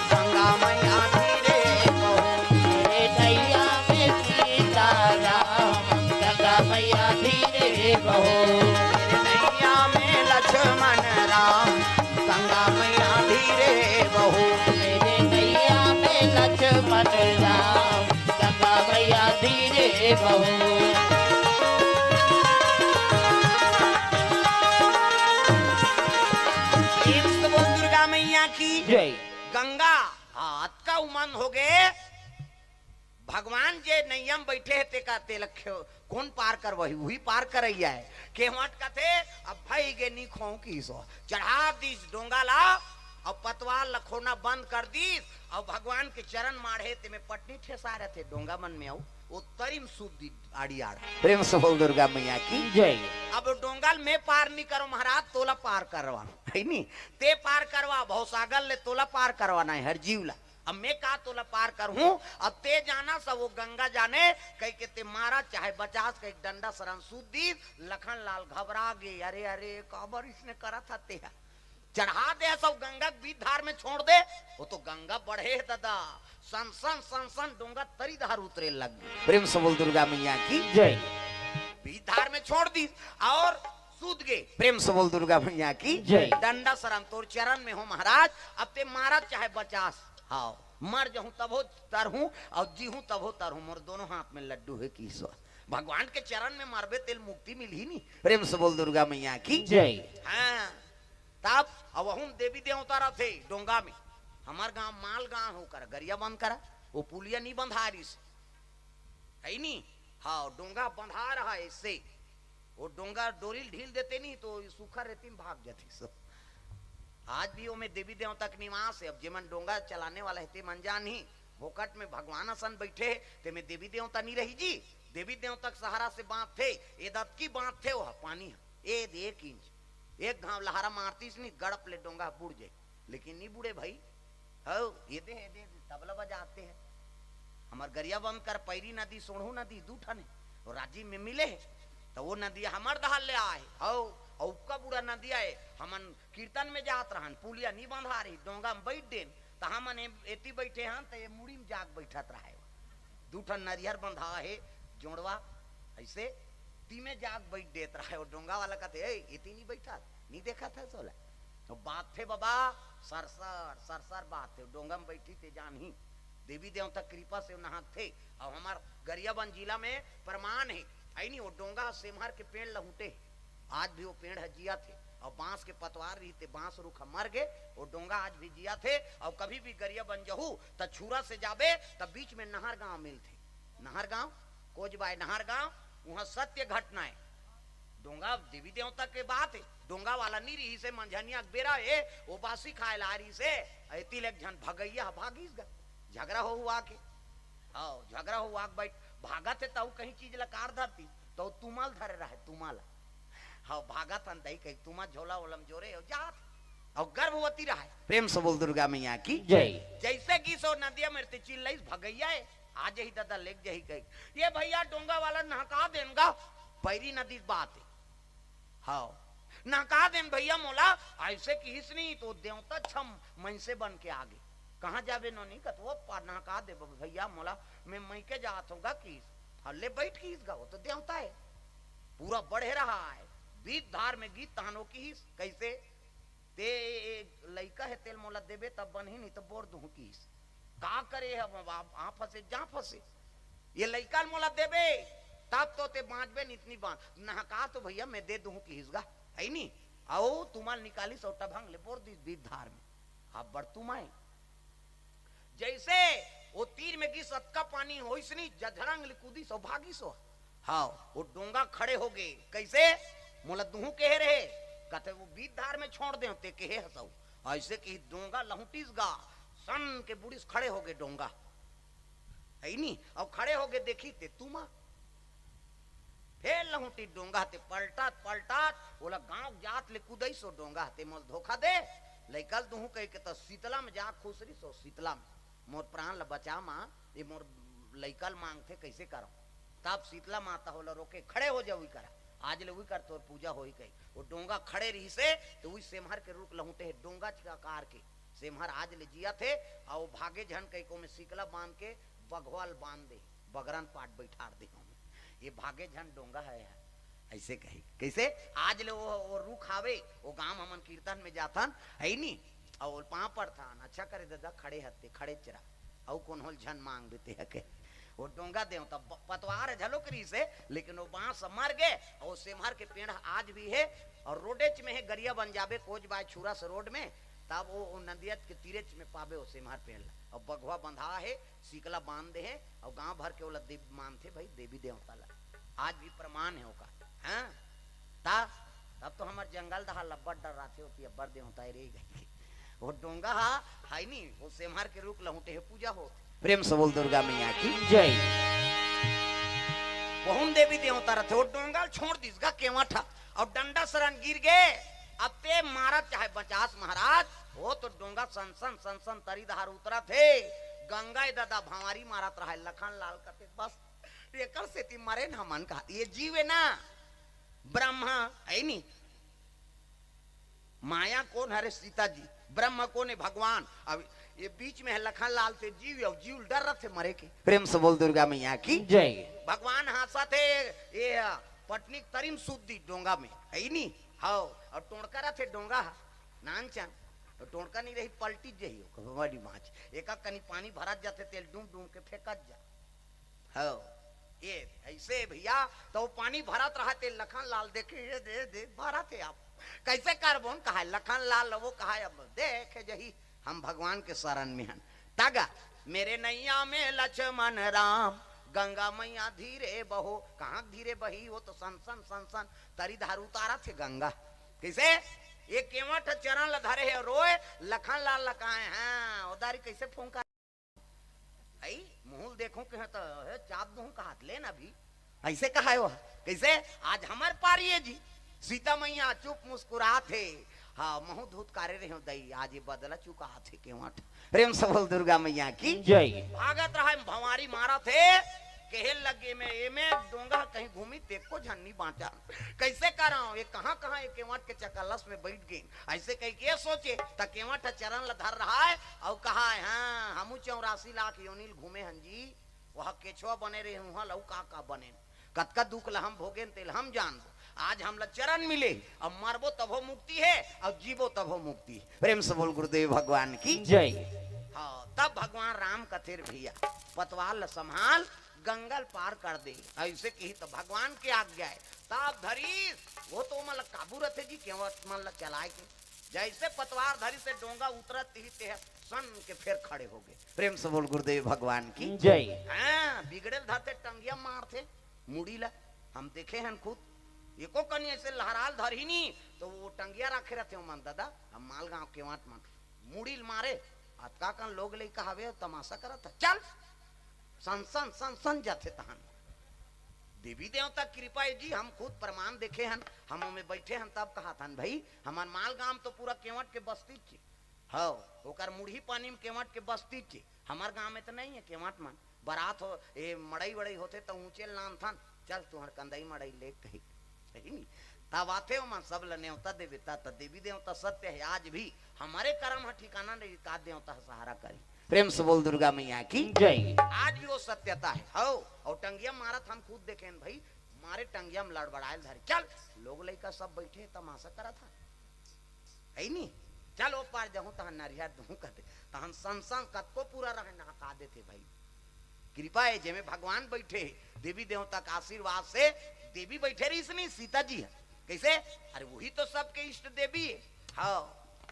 गंगा मैया धीरे बहो। मेरे नैया में सीताराम गंगा मैया धीरे बहो। मेरे नैया में लक्ष्मण राम गंगा मैया धीरे बहो। मेरे नैया में लक्ष्मण राम गंगा मैया धीरे बहो। प्रेम से बोल दुर्गा मैया की जय। गंगा, हाँ, अतका उमन हो गए। भगवान जे नैया में बैठे हे, तेका, तेला खे-, कोन पार करवाही? उही पार करैया हे। केवट कथे, अब भई गे, नी खोंव किहिस ओ। चढ़ा दिस डोंगा ला, अउ पतवार ला खोना बंद कर दिस, अउ भगवान के चरण माढ़े, तेमे पटनी ठेसा रथे डोंगा मन में, अउ ओ तरी म सूत दिस आड़ी आड़। प्रेम से बोल दुर्गा मैया की जय। अब डोंगा ल मैं पार नी करों महाराज, तोला पार करवाहूं, है नी? ते पार करवा, भवसागर ले तोला पार करवाना हे हर जीव ला। अब मैं का तोला पार करहूं, अब ते जानस, वो गंगा जाने, कहिके ते मारस चाहे बचास, कहिके डंडा सरन सूत दिस। लखन लाल घबरा गे, अरे, अरे, काबर इसने करत हे तेहा? चढ़ा दे सब गंगा के बीच धार में छोड़ दे, वो तो गंगा बढ़े हे दादा, सन सन सन सन डोंगा तरी धार उतरे लग गे। प्रेम से बोल दुर्गा मैया की जय। बीच धार में छोड़ दिस अउ सूत गे। प्रेम से बोल दुर्गा मैया की जय। डंडा सरन तोर चरण में हों महाराज, अब ते मारस चाहे बचास, हाँ, मर जहूं तभो तरहूं अउ जीहूं तभो तरहूं, मोर दोनों हाथ में लड्डू हे किहिस ओ। भगवान के चरण में मरबे तेला मुक्ति मिलही नी। प्रेम से बोल दुर्गा मैया की जय। हाँ, तब अब वहू म देवी देवता रथे डोंगा में। हमर गांव माल गांव हे, ओकर गरियाबंद करा, वो पुलिया नी बंधा रिहिस, है नी? हाँ, डोंगा बंधा रहा ऐसे, वो डोंगा डोरी ल ढील देते नी तो सूखा रेती में भाग जाती सब। आज भी ओमे देवी देवता के निवास हे। अब जेमन डोंगा चलाने वाला हे, ते मन जानही, भोकट में भगवान असन बैठे हे, तेमे देवी देवता नी रही जी। देवी देवता के सहारा से बांधथे, ए दतकी बांधथे, वो पानी हे, ए दे एक इंच, एक घांव लहारा मारतिस नी, गड़प ले डोंगा बुड़ जाय, लेकिन नी बुड़े भई। हव, ये दे, ये दे, तबला बजाते हैं। हमर गरियाबंद कर पैरी नदी, सोंढ़ू नदी, दू ठन हे। वो राजिम में मिले हे, त वो नदी हमर डहर ले आए हे। हव, अउ का बूढ़ा नदी आए, हमन कीर्तन में जात रहन, पुलिया नी बंधा रही, डोंगा में बैठ देन, त हमन ए-, एती बैठे हन, त ये मुड़ी में जाके बैठत रहे। दू ठन नरियर बंधा हे, जोंड़वा, ऐसे, तीमे जाके बैठ देत रहे। वो डोंगा वाला कथे, "ए, एती नी बैठत, नी देखत हस ओला?" तो बांधथे बाबा, सरसर, सरसर बांधथे, डोंगा में बैठी ते जानही। देवी देवता कृपा से नहाथे। अउ हमर गरियाबंद जिला में प्रमाण हे, है नी, वो डोंगा सेमहर के पेड़ लहुटे हे, आज भी वो पेड़ ह जियत हे। अउ बांस के पतवार रहिस ते बांस रूख ह मर गे, वो डोंगा आज भी जियत हे। अउ कभी भी गरियाबंद जहू, त छुरा से जाबे, त बीच में नहर गांव मिलथे। नहर गांव, कोजबाय नहर गांव, उहां सत्य घटना हे। डोंगा देवी देवता के बात हे, डोंगा वाला नी रिहिस हे, मंझनिया के बेरा हे, वो बासी खाय ला रिहिस हे, एती ले एक झन भगइया ह भागिस गा, झगरा हो हुआ के। हव, झगरा हो हुआ के बैठ, भागत हे तहू कहीं चीज ला कार धरतिस, त वो तुमल धरे रहे, तुमल। हव, भागत हन दई कही, तुमल झोला ओलम जोरे हो जात, अउ गर्भवती रहे। प्रेम से बोल दुर्गा मैया की जय। जैसे गिस ओ नदिया में ते चिल्लइस भगइया हे, आ जही दादा, लेग जही कही, "ये भइया डोंगा वाला नहका देन गा, पैरी नदी के बात हे।" हव, "नहका देन भइया मोला," ऐसे किहिस नी तो देवता छम मइनसे बन के आगे। "कहाँ जाबे नोनी?" कत, "वो पार नहका दे भइया मोला, मैं मइके जात हों गा," किहिस। अउ ले बैठ किहिस गा, वो तो देवता हे। पूरा बढ़े रहा हे, बीच धार में गिस तहन वो किहिस, "कइसे?" ते ए, ए, लइका हे, ते देबे तब बनही, नहीं तो बोर दूं किस। का करे अब, अब आ फंसे, जा फंसे। ये लइका ल मोला देबे, तब तो ते बांचबे, नितनी बांच। नहका तो भैया मैं दे दूं किस गा, है नी? अउ तुमन निकालिस अउ टभंग ले बोर दिस बीच धार में। अब बढ़ तुमन जैसे वो तीर में गिस, अतका पानी होइस नी, जझरंग ले कूदिस अउ भागिस हो। हाँ, वो डोंगा खड़े हो गे। कैसे? मोला दुहू केहे रहे, कहते वो बीच धार में छोड़ दे, ते केहे हसौ। ऐसे कि डोंगा लहुटिस गा, सन के बुड़िस, खड़े हो गे डोंगा। है नी? अउ खड़े हो गे देखी ते तुमा। फेर लहुटी डोंगा ते पलटत पलटत ओला गांव जात ले कुदई सो डोंगा ते मोल धोखा दे, लइका ल दुहू कह के त शीतला में जा खुसरी सो शीतला में। मोर प्राण ल बचा मां, ये मोर लइका ल मांगथे, कैसे करंव? तब शीतला माता ओला रोके, खड़े हो जा, उही करा, आज ले उही कर तोर पूजा होही कही। वो डोंगा खड़े रहिसे, तो उही सेमहर के रूख लहुटे हे, डोंगा के आकार के सेमहर आज ले जियत हे। अउ भागे झन कही को में शीतला बांध के बघवा ल बांध दे, बगरन पाट बैठार दे हूं। ये भागे झन डोंगा है, है। ऐसे कही, कैसे? आज ले वो, वो रूख आवे, वो गांव हमन कीर्तन में जाथन, है नी? अउ पांव पड़थन, अच्छा करे दादा, खड़े हते, खड़े चरा। अउ कोन होल झन मांग देते हके। वो डोंगा देंव, तब प-, पतवार झलो करिस हे, लेकिन वो बांस मर गे, अउ वो सेमहर के पेड़ आज भी हे, अउ रोडेच में हे, गरिया बन जाबे, कोच बाय छुरा से रोड में, तब वो, वो नंदियत के तीरेच में पाबे वो सेमहर पेड़ ला। अउ बघवा बंधा हे, सीकला बांध दे हे, अउ गांव भर के ओला देव मानथे भाई, देवी देवता ला। आज भी प्रमाण हे ओकर। हाँ? ता, तब तो हमर जंगल दहा लब्बड़ डर रहिथे, ओती अब्बड़ देवता रे गई। वो डोंगा हा, है नी, वो सेमहर के रूख लहुटे हे, पूजा हो। प्रेम से बोल दुर्गा मैया की। जय। बहुन देवी देवता रहिथे, वो डोंगा ल छोड़ दिस गा केवट हा, अउ डंडा सरन गिर गे। अब ते मारत चाहे बचास महाराज, वो तो डोंगा सनसन सनसन तरी दहार उतरत हे। गंगा ए ददा भंवारी मारत रहा हे, लखन लाल कथे बस, एकर सेती मरे न हमन कहा, ये जीव हे ना, ब्रह्मा है नी, माया कोन हरे? सीता जी। ब्रह्म कोन हे? भगवान। अब ये बीच में हे लखन लाल ते जीव, अउ जीव ल डर रहिथे मरे के। प्रेम से बोल दुर्गा मैया की। जय। भगवान हांसथे, ये पटनी के तरी म सूत दिस डोंगा में, है नी? हव, अउ टोंड़का रहिथे डोंगा हा, नानचन, अउ टोंड़का नइ रही, पलटिच जही, ओकर बड़ी बांच। एका कनी पानी भरत जाथे, तेल डूम डूम के फेंकत जा। हव, ये ऐसे भैया, तो वो पानी भरत रहा, ते लखन लाल देखे, ये दे, दे, भरत हे अब। कैसे करबोन कहा, लखन लाल वो कहा, अब देख जही, हम भगवान के शरण में हन। तगा, मेरे नैया में लक्ष्मण राम, गंगा मैया धीरे बहो। कहाँ धीरे बही, वो तो सनसन सनसन तरी दहार उतारत हे गंगा। कैसे? ये केवट चरण ल धरे हे, रोए, लखन लाल ल कहे, हाँ, ओ दारी कैसे फुंका? आई, मुहुल देखो के त, हे, चाप दूं कहात, ले ना भी। ऐसे कहा हे वो। कैसे? आज हमर पारी हे जी। सीता मैया चुप मुस्कुरात हे। हाँ, महूं धुतकारे रहे हो दई, आज ये बदला चुकात हे केवट। प्रेम से बोल दुर्गा मैया की। जय। भागत रहा हे, भंवारी मारत हे। केहे लगे में, एमे डोंगा कहीं घूमी, ते को झन नी बांचा। कैसे करंव? ये कहाँ, कहाँ ये केवट के चकलस में बैठ गे। ऐसे कहि के सोचे, त केवट ह चरण ल धर रहा हे, अउ कहा हे, हाँ, हमू चौरासी लाख योनि ल घूमे हन जी, वह केछवा बने रहे, उहाँ ल अउ का का बने। कतका दुख ल हम भोगेन, तेल हम जानबो। आज हमला चरण मिले, अब मरबो तभो मुक्ति हे, अउ जीबो तभो मुक्ति हे। प्रेम से बोल गुरुदेव भगवान की। जय। हाँ, तब भगवान राम कथे रे भैया, पतवार ल संभाल, गंगा ल पार कर दे। ऐसे कही त भगवान के आज्ञा हे। तब धरिस, वो तो मन ल काबू रहिथे जी, केवट मन ल चलाए के। जैसे पतवार धरिस हे डोंगा उतरत ही ते ह सन के फेर खड़े हो गे। प्रेम से बोल गुरुदेव भगवान की। जय। हाँ, बिगड़े ल धरथे, टंगिया मारथे, मुड़ी ला। हम देखे हन खुद। एको कनी ऐसे लहराल धरही नी, तो वो टंगिया राखे रहिथे ओमन, दादा, हम मालगांव केवट मन। मुड़ी ल मारे, अतका कन लोग लइका हवे, तमाशा करत हे। चल, सन सन सन सन जाथे तहन। देवी देवता कृपा हे जी, हम खुद प्रमाण देखे हन, हम ओमे बैठे हन, तब कहत हन, भाई, हमर मालगांव तो पूरा केवट के बस्ती चे। हव, ओकर मुड़ही पानी में केवट के बस्ती चे। हमर गांव में त नहीं हे केवट मन। बरात हो, ए, मड़ई वड़ई होथे त ऊंचे ल लानथन, चल तुहर कंदई मड़ई ले कही। सही नी? तब आथे ओमन सब ल नेवता देवे, त, त देवी देवता सत्य हे, आज भी हमरे करम ह ठिकाना नहीं, का देवता ह सहारा करी। प्रेम से बोल दुर्गा मैया की। जय। आज भी वो सत्यता हे। हव, अउ टंगिया मारत हम खुद देखेन भाई, मारे टंगिया में लड़बड़ायल धरे। चल, लोग लइका सब बैठे तमाशा करत हे। है नी? चल ओ पार जहूं तहां नरिहर दूं कथे, तहन संग संग कतको पूरा रहे नहका देथे भाई। कृपा हे, जेमे भगवान बइठे हे, देवी देवता के आशीर्वाद से देवी बइठे रहिस नहीं, सीता जी हे। कइसे? अरे वही तो सबके इष्ट देवी हे। हाँ,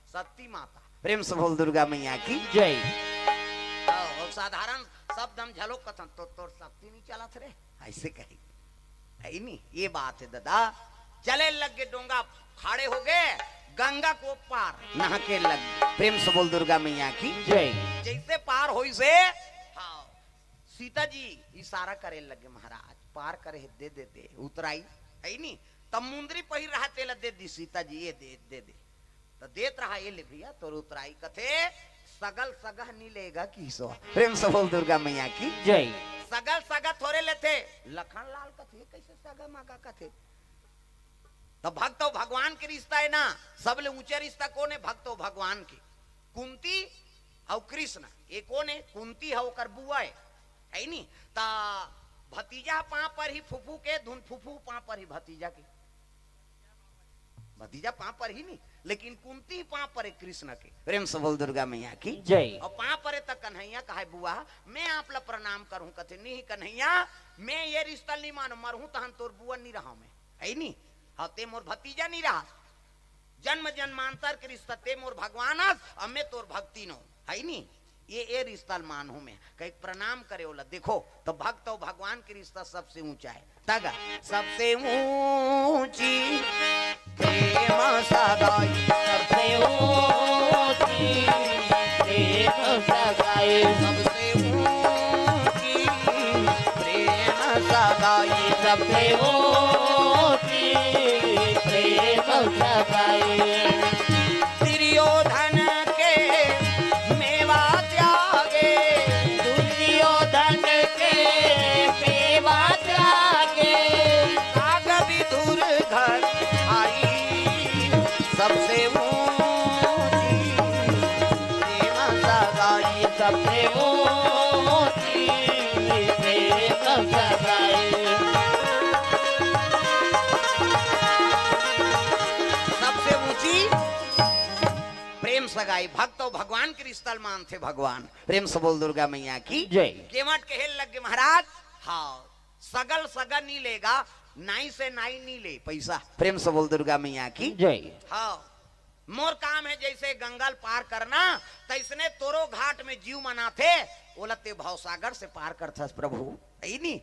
सती माता। प्रेम से बोल दुर्गा मैया की। जय। हाँ, अउ साधारण शब्द हम झलोक कथन तो तोर शक्ति नहीं चलत रे, अइसे कही। हे नहीं, ये बात हे ददा। चले लग गे डोंगा, खड़े हो गे, गंगा को पार नहा के लग गे। प्रेम से बोल दुर्गा मैया की। जय। जइसे पार होइस हे, हाँ, सीता जी इशारा करे लगे, महाराज पार करे हे, दे दे दे उतराई, हे नहीं, तब मुंदरी पहिर रहा तेला दे दी सीता जी, ये दे दे दे, तो देत रहा, ये ले भैया तोर उतराई, कथे सगल सगह नी लेगा किसो। प्रेम से बोल दुर्गा मैया की। जय। सगल सगह थोरे लेथे, लखन लाल कथे कइसे सगा मागा कथे। तो भक्त अउ भगवान के रिश्ता हे ना, सबले ऊंचा रिश्ता कोन हे? भक्त अउ भगवान के। कुंती अउ कृष्ण, ये कोन हे? कुंती हे, ओकर बुआ हे, हे नहीं? त भतीजा पांव परही फूफू के, धुन फूफू पांव परही भतीजा के। भतीजा पांव परही नहीं, लेकिन कुंती पांव परे कृष्ण के। प्रेम से बोल दुर्गा मैया की। जय। अउ पांव परे त कन्हैया कहे, बुआ, मैं आप ला प्रणाम करहूं, कथे, नहीं कन्हैया, मैं ये रिश्ता नहीं मानों, मरहूं तहन तोर बुआ नहीं रहा मैं, हे नहीं? हाँ, ते मोर भतीजा नहीं रहा, जन्म जन्मांतर के रिश्ता, ते मोर भगवान अस, अब मैं तोर भक्तिन हों, हे नहीं? ये, ये रिश्ता ल मानहूं मैं, कही प्रणाम करे ओला। देखो, तो भक्त अउ भगवान के रिश्ता सबसे ऊंचा हे। तगा, सबसे ऊंची प्रेम सगाई, सबसे ऊंची प्रेम सगाई, सबसे ऊंची प्रेम सगाई, सबसे ऊंची प्रेम सगाई। दुर्योधन के मेवा त्यागे, दुर्योधन के मेवा त्यागे, काग विदुर घर आई, सबसे ऊंची प्रेम सगाई, सबसे ऊंची प्रेम सगाई। सबसे ऊंची प्रेम सगाई, भक्त अउ भगवान के रिश्ता ल मानथे भगवान। प्रेम से बोल दुर्गा मैया की। जय। केवट कहे लग गे महाराज, हाँ, सगल सगा नी लेगा, नाई से नाई नी ले पैसा। प्रेम से बोल दुर्गा मैया की। जय। हाँ, मोर काम हे जइसे गंगा ल पार करना, तइसने तोरो घाट में जीव मन आथे, ओला ते भवसागर से पार करथस प्रभु, हे नहीं?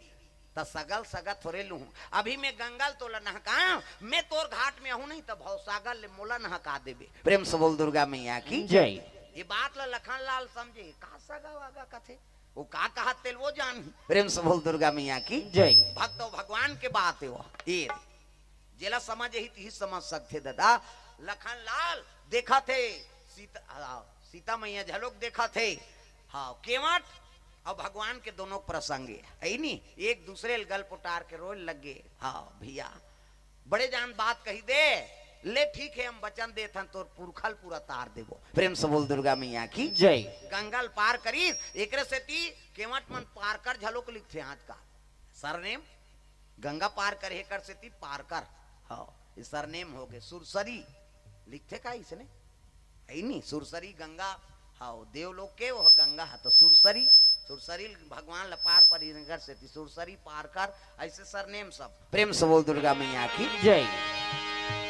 त सगल सगा थोरे लूहूं, अभी मैं गंगा ल तोला नहकांव, मैं तोर घाट में आहूं नहीं त भवसागर ले मोला नहका देबे। प्रेम से बोल दुर्गा मैया की। जय। ये बात ल लखन लाल समझे, का सगा वागा कथे, वो का कहत तेल वो जान। प्रेम से बोल दुर्गा मैया की। जय। भक्त अउ भगवान के बात हे वो। ये रे। जेला समझ ही तिही समझ सकथे ददा। लखन लाल देखत हे, सीता, हाँ, सीता मैया झलोक देखत हे। हाँ, केवट अउ भगवान के दोनों प्रसंग हे, हे नहीं? एक दूसरे ल गल पोटार के रोए लग गे। हाँ भैया, बड़े जान बात कही दे, ले ठीक हे, हम वचन देथन तोर पुरखा ल पूरा तार देबो। प्रेम से बोल दुर्गा मैया की। जय। गंगा ल पार करिस, एकरे सेती केवट मन पारकर झलोक लिखथे आज का सरनेम। गंगा पार करे हे कर सेती पारकर। हाँ, ये सरनेम हो गे। सुरसरी लिखथे का इसने? हे नहीं, सुरसरी गंगा, हाँ, देवलोक के वो गंगा हे, तो सुरसरी, सुरसरी भगवान ल पार परी नगर सेती सुरसरी पारकर, अइसे सरनेम सब। प्रेम से बोल दुर्गा मैया की। जय।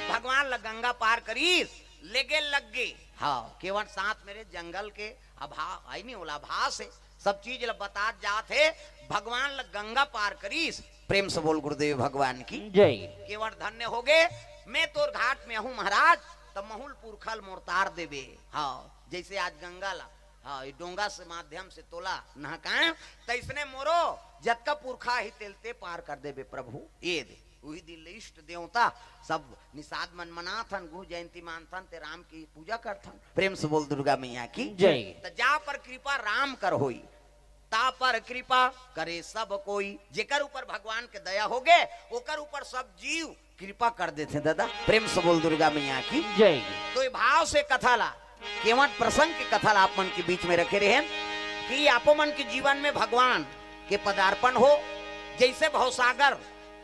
भगवान ल गंगा पार करिस, लेगे लग गे। हाँ, केवट साथ में रे, जंगल के अभाव, हे नहीं, ओला आभास हे, सब चीज ल बतात जात हे। भगवान ल गंगा पार करिस, प्रेम से बोल गुरुदेव भगवान की। जय। केवट धन्य हो गे, मैं तोर घाट में आहूं महाराज, त महूं ल पुरखा ल मोर तार देबे। हाँ, जइसे आज गंगा ला, हाँ, ये डोंगा से माध्यम से तोला नहकांव, तइसने मोरो जतका पुरखा हे तेल ते पार कर देबे प्रभु। ये दे, उही दिन ले इष्ट देवता सब निषाद मन मनाथन, गुह जयंती मानथन, ते राम की पूजा करथन। प्रेम से बोल दुर्गा मैया की। जय। त जा पर कृपा राम कर होई, ता पर कृपा करे सब कोई। जेकर ऊपर भगवान के दया हो गे, ओकर ऊपर सब जीव कृपा कर देथे ददा। प्रेम से बोल दुर्गा मैया की। जय। तो ये भाव से कथा ला, केवट प्रसंग के कथा ला आप मन के बीच में रखे रहेन कि आपो मन के जीवन में भगवान के पदार्पण हो, जइसे भवसागर,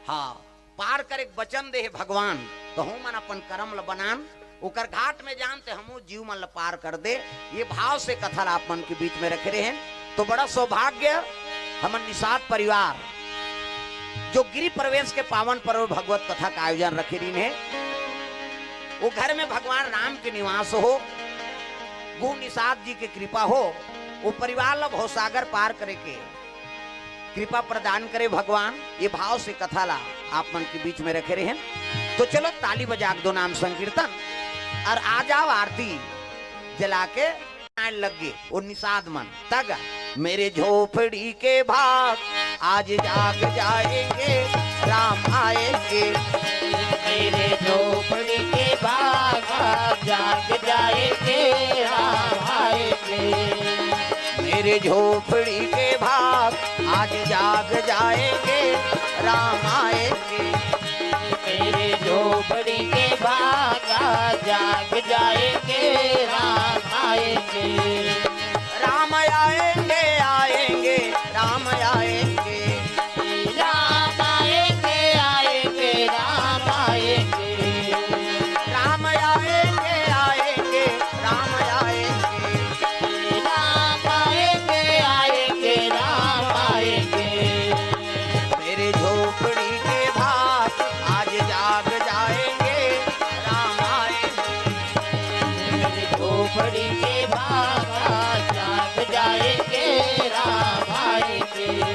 हाँ, पार करे के वचन दे हे भगवान, तो हमन अपन करम ल बनान, ओकर घाट में जान ते हमू जीव मन ल पार कर दे। ये भाव से कथा ला आप मन के बीच में रखे रहे हैं। तो बड़ा सौभाग्य हमन निषाद परिवार जो गिरी प्रवेश के पावन पर्व भगवत कथा का आयोजन रखे रहिन हे, वो घर में भगवान राम के निवास हो, गुरु निषाद जी के कृपा हो, वो परिवार ला भवसागर पार करे के कृपा प्रदान करे भगवान। ये भाव से कथा ला आप मन के बीच में रखे रहे हैं। तो चलो ताली बजा के दो नाम संकीर्तन और आ जाओ आरती जला के आए लग गे वो निषाद मन तग। मेरे झोपड़ी के भाग आज जाग जाएंगे, राम आएंगे। मेरे झोपड़ी के भाग आज जाग जाएंगे, राम आएंगे। मेरे झोपड़ी के भाग आज जाग जाएंगे, राम आएंगे। मेरे झोपड़ी के भाग आज जाग जाएंगे, राम आएंगे। राम आएंगे, आएंगे, राम आएंगे। राम आएंगे, आएंगे, राम आएंगे। राम आएंगे, आएंगे, राम आएंगे। राम आएंगे, आएंगे, राम आएंगे। मेरे झोपड़ी के भाग आज जाग जाएंगे, राम आएंगे। मेरे झोपड़ी के भाग आज जाग जाएंगे, राम आएंगे।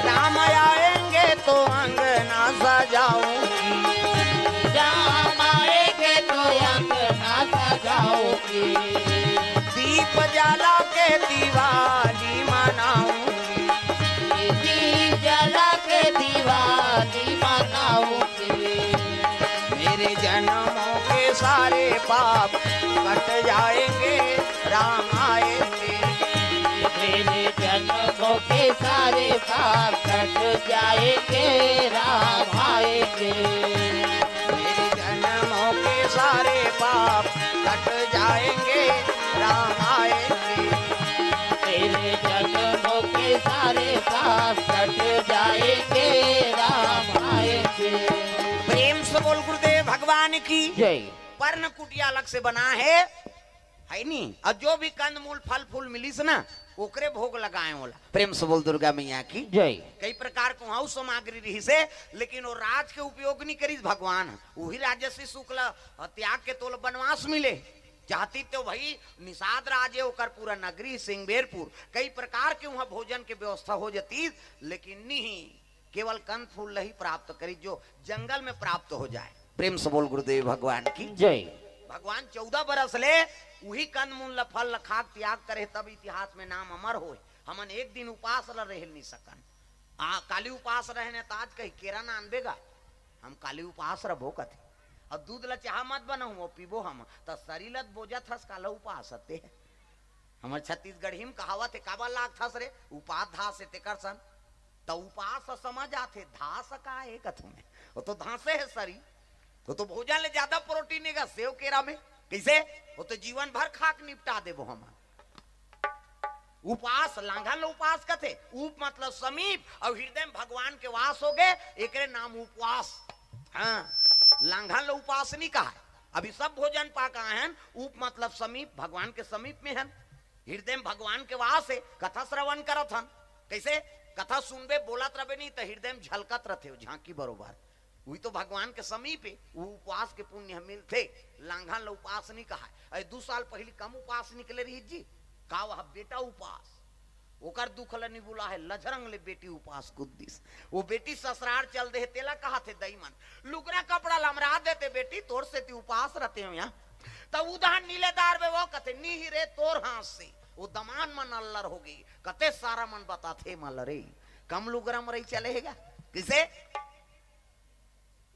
राम आएंगे तो अंगना सजाऊंगी। राम आएंगे तो अंगना सजाऊंगी। दीप जला के दिवाली मनाऊंगी। दीप जला के दिवाली मनाऊंगी। मेरे जन्मों के सारे पाप कट जाएंगे, राम आएंगे। मेरे जन्मों के सारे पाप कट जाएंगे, राम आएंगे। मेरे जन्मों के सारे पाप कट जाएंगे, राम आएंगे। तेरे जन्मों के सारे पाप कट जाएंगे, राम आएंगे। प्रेम से बोल गुरुदेव भगवान की जय। पर्ण कुटिया अलग से बना है, है नी? और जो भी कंद मूल फल फूल मिलिस ना, ओकरे भोग लगाए होला। प्रेम से बोल दुर्गा मैया की जय। कई प्रकार के वहाँ सामग्री रहिस हे, लेकिन वो राज के उपयोग नहीं करिस भगवान। वही राजर्षि शुक्ल त्याग के तोल वनवास मिले। चाहती तो भाई निषाद राज हे, ओकर पूरा नगरी सिंगबेरपुर, कई प्रकार के वहाँ भोजन के व्यवस्था हो जाती, लेकिन नहीं, केवल कंद फूल ही प्राप्त करी जो जंगल में प्राप्त हो जाए। प्रेम से बोल गुरुदेव भगवान की जय। भगवान चौदह बरस ले उही कंद मूल ल फल ल खाक त्याग करे, तब इतिहास में नाम अमर होए। हमन एक दिन उपास ल रह नहीं सकन। आ, काली उपास रहने त आज कही केरा ना आनबे गा, हम काली उपास रहो कथे। और दूध ल चाह मत बनाऊं, वो पीबो हम। त सरी ल त बोजत हस काला उपास ते। हमर छत्तीसगढ़ी में कहावत हे, काबर लागथस रे? उपास धास हे तेकर सन। त उपास समझ आथे, धास का हे कथू में? वो तो धासे हे सरी। वो तो भोजन ले ज्यादा प्रोटीन हे गा सेव केरा में। कैसे? वो तो जीवन भर खाक निपटा देबो हम। उपास, लांघन ल उपास कथे। उप मतलब समीप, और हृदय में भगवान के वास हो गए, एकरे नाम उपवास। हाँ, लांघन ल उपास नहीं कहा। अभी सब भोजन पा के आए हन, उप मतलब समीप, भगवान के समीप में हन। हृदय में भगवान के वास हे, कथा श्रवण करत हन। कैसे? कथा सुनबे, बोलत रहबे नहीं त हृदय में झलकत रहथे, वो झांकी बरोबर। वही तो भगवान के समीप हे, वो उपवास के पुण्य ह मिलथे। लांघन ल उपास नहीं कहा। अरे दू साल पहली कम उपास निकले रही जी, का वह बेटा उपास? ओकर दुख ल निबुला हे, लझरंग ले बेटी उपास कुद्दिस। वो बेटी ससुरार चल दे हे, तेला कहा थे दई मन, लुगरा कपड़ा लमरा देते बेटी, तोर सेती उपास रहते हो यहाँ। तब उदाहरण नीलेदार बे वो कथे, नी ही रे तोर हाथ से। वो दमान मन अल्लर हो गई, कते सारा मन बताथे मल रे, कम लुगरा म रही चले हे गा। किसे?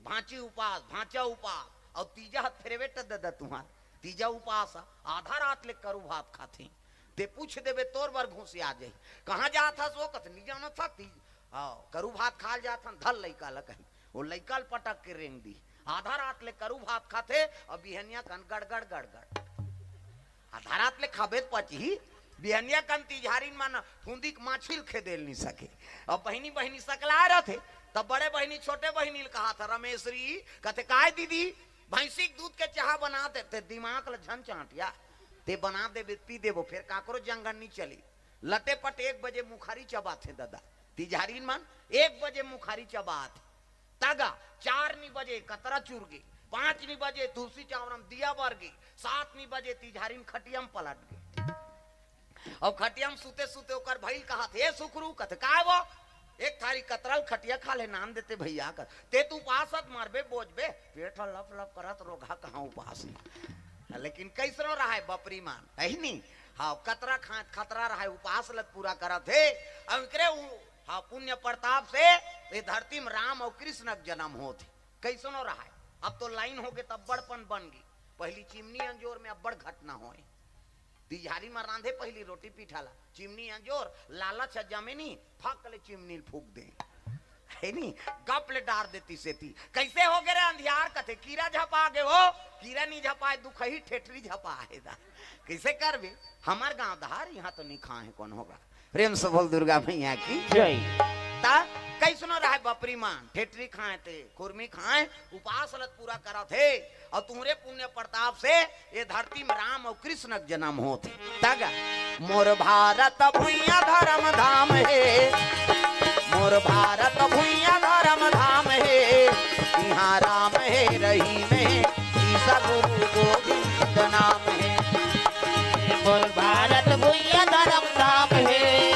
भांची उपास, भांचा उपास, और तीजा ह फेरवेट ददा तुहार। तीजा उपास ह, आधा रात ले करू भात खाथे। ते पूछ देबे तोर बर घूसी आ जाही। कहाँ जात हस वो कथे, "नी जानत हस तीज, हाँ, करू भात खाल जात हन, धल लइका ल," कही। वो लइका ल पटक के रेंग दी। आधा रात ले करू भात खाथे, और बिहनिया कन गड़गड़ गड़गड़। आधा रात ले खाबे त पचही, बिहनिया कन तिजहारिन मन फूंदी के माछी ल खेदेल नी सके। अब बहिनी बहिनी सकला रथे, तब बड़े बहिनी छोटे बहिनी ल कहा था, "रमेशरी," कथे, "काय दीदी?" "भैंसी के दूध के चाहा बना देते, दिमाग ल झन चांटिया, ते बना देबे, पी देबो, फेर काकरो जंगन नी चली।" लटे पट एक बजे मुखारी चबाथे ददा, तिजहारिन मन एक बजे मुखारी चबाथे। तगा चार नी बजे कतरा चुरगे, पांच नी बजे तुलसी चावरम दिया बरगे, सात नी बजे तिजहारिन खटियम पलट गे। अब खटियम सुते सुते ओकर भइल कहा थे, "ए सुखरू," कथे, "काय वो?" "एक थारी कतरल खटिया खा ले, नान देते भैया," कथे, "ते तू उपासत मरबे, बोझबे, पेट ह लप लप करत, रोगहा कहाँ उपास।" लेकिन कैसनो रहाय बपरी मान, है नी? हाँ, कतरा खात खतरा रहाय, उपास लत पूरा करत हे। अब एकरे उ-, हाँ, पुण्य प्रताप से ये धरती में राम और कृष्ण के जन्म होत हे। कैसनो रहाय, अब तो लाइन होगे त अब्बड़पन बन गी। पहली चिमनी अंजोर में अब्बड़ घटना होय। तिजहारी में रांधे पहली रोटी पीठाला, चिमनी अंजोर, लालच ह जमे नी, फक ले चिमनी ल फूक दे। है नी, गप ले डार देती सेती। "कैसे हो गे रे अंधियार?" कथे, "कीरा झपा गे हो।" "कीरा नी झपाए, दुखही ठेठरी झपा हे दा।" कैसे करबे? हमर गांव धार, यहाँ तो नी खाए हे कौन होगा। प्रेम से बोल दुर्गा मैया की। जय। ता कैसनो रहे बपरी मान, ठेठरी खाए ते, खुरमी खाए, उपास लत पूरा करत हे। और तुम्हरे पुण्य प्रताप से ये धरती में राम और कृष्ण के जन्म होत हे। तग मोर भारत भुइया धर्म धाम हे, मोर भारत भुइया धर्म धाम हे, इहाँ राम हे रहीम हे, ईसा गुरु गोविंद नाम हे। मोर भारत भुइया धर्म धाम हे,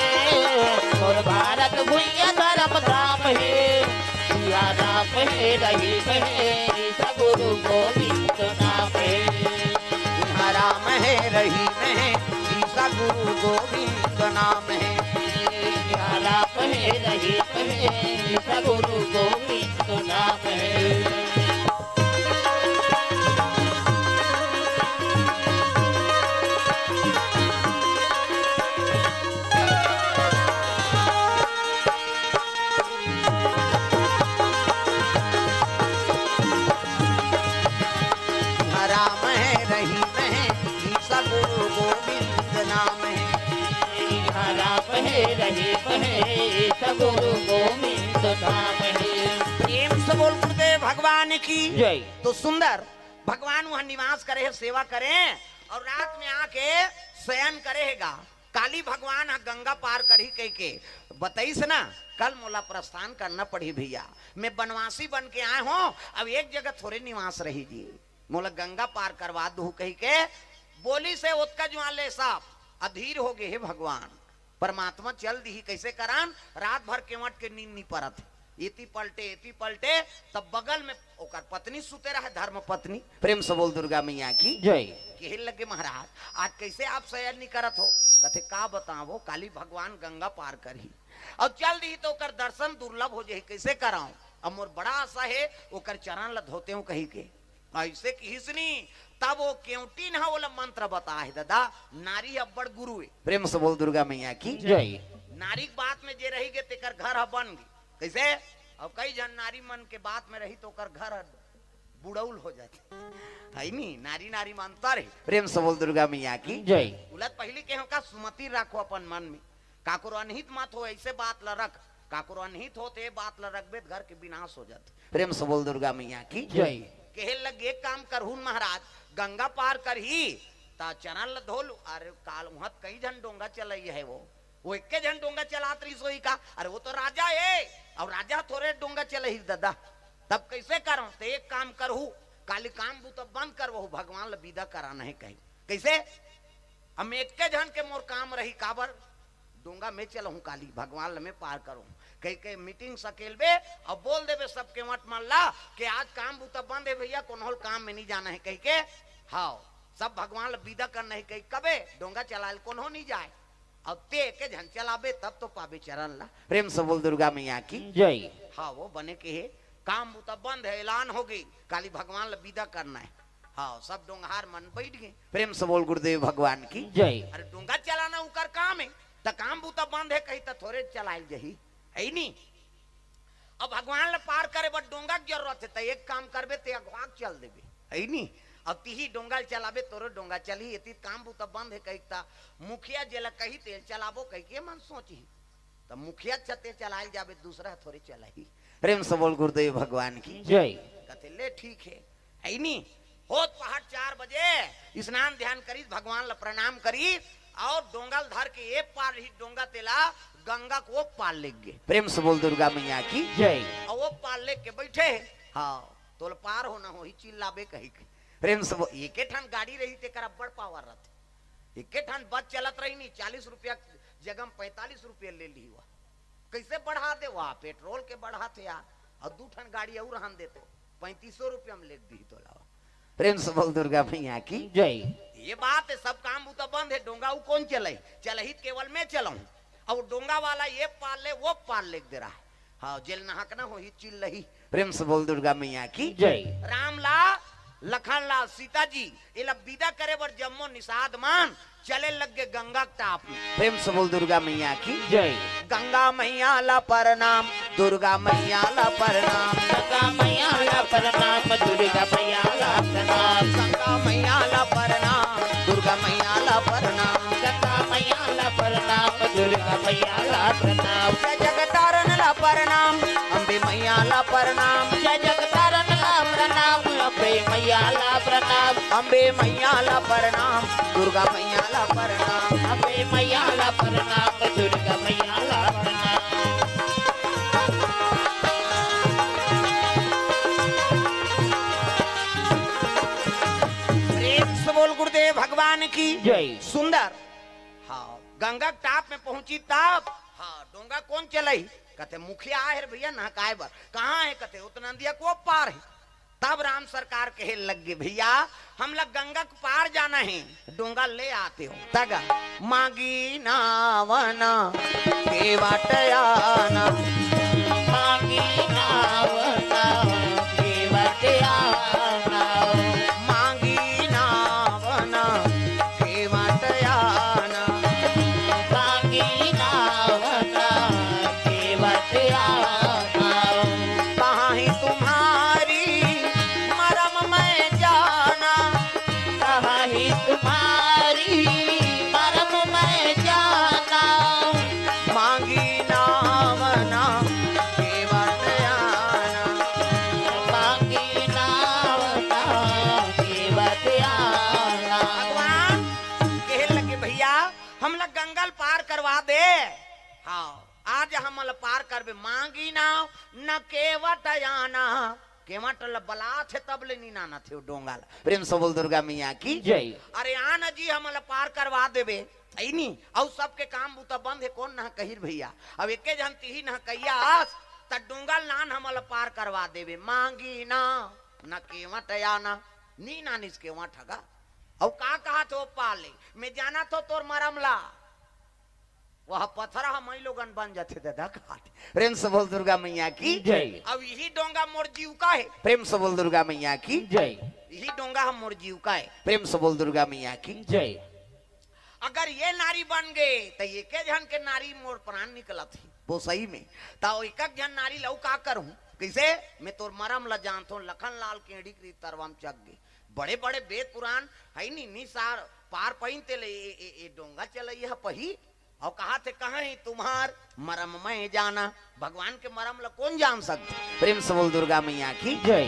मोर भारत भुइया धर्म धाम हे, इहाँ राम हे रहीम हे, ईसा गुरु गोविंद नाम हे। इहाँ राम हे रहीम हे, ईसा गुरु गोविंद नाम हे। इहाँ राम हे रहीम हे, ईसा गुरु गोविंद नाम हे। राम हे रहीम हे, ईसा गुरु गोविंद नाम हे। राम हे रहीम हे, ईसा गुरु गोविंद नाम हे। प्रेम से बोल गुरुदेव भगवान की। जय। तो सुंदर भगवान वहां निवास करे हे, सेवा करे, और रात में आके शयन करे हे गा। काली भगवान ह गंगा पार करही कहिके बतइस ना, कल मोला प्रस्थान करना पड़ही भैया, मैं बनवासी बन के आए हों, अब एक जगह थोरे निवास रही जी, मोला गंगा पार करवा दू कहिके बोलिस हे। ओतका जुआर ले सब अधीर हो गे हे भगवान। परमात्मा चल दिही, कैसे करान? रात भर केवट के नींद नी परत हे, एती पलटे, एती पलटे, तब बगल में ओकर पत्नी सुते रहे, धर्म पत्नी। प्रेम से बोल दुर्गा मैया की। जय। कहे लगे, "महाराज, आज कैसे आप शयन नी करत हो?" कथे, "का बतावो, काली भगवान गंगा पार करही, और चल दिही तो ओकर दर्शन दुर्लभ हो जाही, कैसे कराऊं? अब मोर बड़ा आशा हे, ओकर चरण ल धोते हूं," कहिके। ऐसे किहिस नी, तब वो केवटिन ह ओला मंत्र बताए हे, ददा, नारी अब्बड़ गुरु हे। प्रेम से बोल दुर्गा मैया की। जय। नारी के बात में जे रही गे, तेकर घर ह बन गे। कैसे? अब कई झन नारी मन के बात में रही तो ओकर घर ह बुड़ौल हो जाथे। है नी? नारी नारी में अंतर हे। प्रेम से बोल दुर्गा मैया की। जय। उलत पहली कहे का सुमति राखो अपन मन में। काकरो अनहित मत हो, ऐसे बात ल रख। काकरो अनहित होते बात ल रखबे त घर के विनाश हो जाथे। प्रेम से बोल दुर्गा मैया की। जय। कहे लगे, "एक काम करहु महाराज, गंगा पार करही, त चरण ल धो लू।" अरे काल उहाँ त कई झन डोंगा चलई हे वो। वो एके झन डोंगा चलात रहिस होही का? अरे वो तो राजा हे, अउ राजा थोरे डोंगा चलही ददा। तब कैसे करहूं? त एक काम करहु, काली काम बूता बंद करवहु, भगवान ल विदा कराना हे कही। कैसे? हम एके झन के मोर काम रही, काबर? डोंगा में चलहूं काली, भगवान ल में पार करहूं। कही के मीटिंग सकेलबे अउ बोल देबे सब केवट मन ला के आज काम बूता बंद हे भैया, कोनो ल काम में नहीं जाना हे कही के। हाव, सब भगवान ल विदा करना हे कही कबे डोंगा चलाए ल कोनो नहीं जाए। अउ ते एके झन चलाबे तब तो पाबे चरण ला। प्रेम से बोल दुर्गा मैया की। जय। हाव, वो बने के हे, काम बूता बंद हे, ऐलान हो गे, काली भगवान ल विदा करना हे। हाव, सब डोंगहार मन बैठ गे। प्रेम से बोल गुरुदेव भगवान की। जय। अरे डोंगा चलाना उकर काम हे, त काम बूता बंद हे कही त थोरे चलाइल जही, हे नी? अब भगवान ल पार करे बर डोंगा के जरूरत हे, त एक काम करबे, ते अगवा के चल देबे, हे नी? अब तिही डोंगा ल चलाबे, तोरो डोंगा चलही, एती काम बुता बंद हे कहिक त मुखिया जेला कही तेल चलाबो कहिके मन सोचही। त मुखिया छते चलाए ल जाबे, दूसरा थोरे चलाही। प्रेम से बोल गुरुदेव भगवान की। जय। कथे ले ठीक हे, है नी? होत पहाट चार बजे स्नान ध्यान करिस, भगवान ला प्रणाम करिस, अउ डोंगा ल धर के ए पार ही डोंगा तेला गंगा के ओ पार लेग गे। प्रेम से बोल दुर्गा मैया की। जय। अउ ओ पार लेग के बइठे हे। हाँ, तोला पार होना होही, चिल्लाबे कहिके। प्रेम से बोल, एके ठन गाड़ी रही तेकर अब्बड़ पावर रथे। एके ठन बस चलत रही नी, चालीस रुपया जगह म पैंतालीस रुपया ले लिही वा। कइसे बढ़ा दे वा? पेट्रोल के बढ़ाथे यार, अउ दू ठन गाड़ी अउ रहन दे तो पैंतीसो रुपया म लेग दिही तोला वा। प्रेम से बोल दुर्गा मैया की। जय। ये बात हे, सब काम बुता बंद हे, डोंगा उ कोन चलही? चलही त केवल मैं चलहूं। अउ डोंगा वाला ये पार ले, वो पार लेग दे रहा हे। हाँ, जेल नहकना होही, चिल्लही। प्रेम से बोल दुर्गा मैया की। जय। राम ला, लखन ला, सीता जी, एला विदा करे बर जम्मो निषाद मन चले लग गे गंगा के टाप में। प्रेम से बोल दुर्गा मैया की। जय। गंगा मैया ला प्रणाम, दुर्गा मैया ला प्रणाम। गंगा मैया ला प्रणाम, दुर्गा मैया ला प्रणाम। गंगा मैया ला प्रणाम, दुर्गा मैया ला प्रणाम। गंगा मैया ला प्रणाम, दुर्गा मैया ला प्रणाम। जय जगतारण ला प्रणाम, अम्बे मैया ला प्रणाम। जय जगतारण ला प्रणाम, अम्बे मैया ला प्रणाम। अम्बे मैया ला प्रणाम, दुर्गा मैया ला प्रणाम। अम्बे मैया ला प्रणाम, दुर्गा मैया ला प्रणाम। प्रेम से बोल गुरुदेव भगवान की। जय। सुंदर। हाँ, गंगा के टाप में पहुंची तब, हाँ, डोंगा कोन चलही? कथे, मुखिया आहे रे भैया नहकाए बर। कहाँ हे? कथे, ओ तो नदिया के ओ पार हे। तब राम सरकार कहे लग गे, भैया, हमला गंगा के पार जाना हे, डोंगा ले आते हो। तग मांगी नावना, केवट आना। मांगी नावना, केवट आना। मांगी नावना, केवट आना। मांगी नावना, केवट आना। कहाँ ही तुम्हारी मरम मैं जाना। कहाँ ही तुम्हारी मरम मैं जाना। मांगी नावना, केवट आना। मांगी नावना, केवट आना। भगवान कहे लगे, भैया, हमला गंगा ल पार करवा दे। हाँ, आज हमला पार करबे, मांगी नाव न केवट आना। केवट ल बलाथे तब ले नी नानथे ओ डोंगा ल। प्रेम से बोल दुर्गा मैया की। जय। अरे आना जी, हमला पार करवा देबे, है नी? अउ सबके काम बुता बंद हे, कोन नहकही रे भैया? अब एके झन तिही नहकइया अस, त डोंगा ल नान हमला पार करवा देबे। मांगी नाव न केवट आना, नी नानिस केवट ह गा। अउ का कहत हो पाले, मैं जानत हो तोर मरम ला। वह पथरा ह मई लोगन बन जाथे ददा कहत। प्रेम से बोल दुर्गा मैया की। जय। अब इही डोंगा मोर जीव का हे। प्रेम से बोल दुर्गा मैया की। जय। इही डोंगा ह मोर जीव का हे। प्रेम से बोल दुर्गा मैया की। जय। अगर ये नारी बन गे, त एके झन के नारी मोर प्राण निकलत हे। वो सही में। त एक एक झन नारी ल अउ का करहूं? कइसे? मैं तोर मरम ल जानथों, लखन लाल के एड़ी के तरवा म चघ गे। बड़े बड़े वेद पुराण है नी, नी सार पार पइन तेले ए, ए, ए डोंगा चलइया ह पही। अउ कहत हे, कहाँ ही तुम्हार मरम मैं जाना। भगवान के मरम ल कोन जान सकथे? प्रेम से बोल दुर्गा मैया की। जय।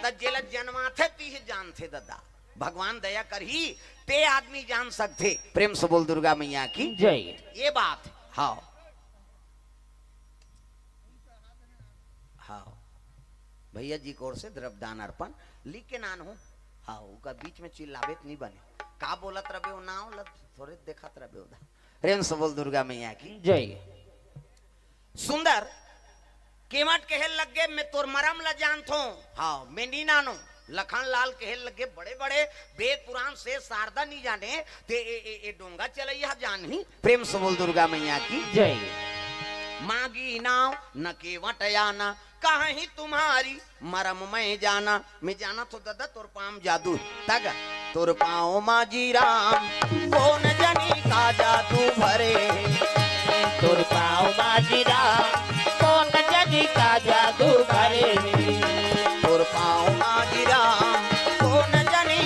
त जेला जनमाथे तिही जानथे ददा। भगवान दया करही, ते आदमी जान सकथे। प्रेम से बोल दुर्गा मैया की। जय। ये बात हे। हाँ। हाँ। भैया जी के ओर से द्रव्यदान अर्पण लिख के नान हो। हाँ, ओकर बीच में चिल्लाबे त नी बने। का बोलत रबे ओ नाव ल थोरे देखत रबे ओदा। प्रेम से बोल दुर्गा मैया की। जय। सुंदर, केवट कहे लग गे, मैं तोर मरम ल जानथों। हाँ, मैं नी नानों। लखन लाल कहे लग गे, बड़े बड़े वेद पुराण से शारदा नी जाने, ते ए, ए, ए डोंगा चलइया जानही। प्रेम से बोल दुर्गा मैया की। जय। मांगी नाव न केवट आना, कहाँ ही तुम्हारी मरम मैं जाना। मैं जानत हो ददा तोर पाँव म जादू। तग तोर पाँव माजी राम, कोन जनी का जादू भरे। तोर पाँव माजी राम, कोन जनी का जादू भरे। तोर पाँव माजी राम, कोन जनी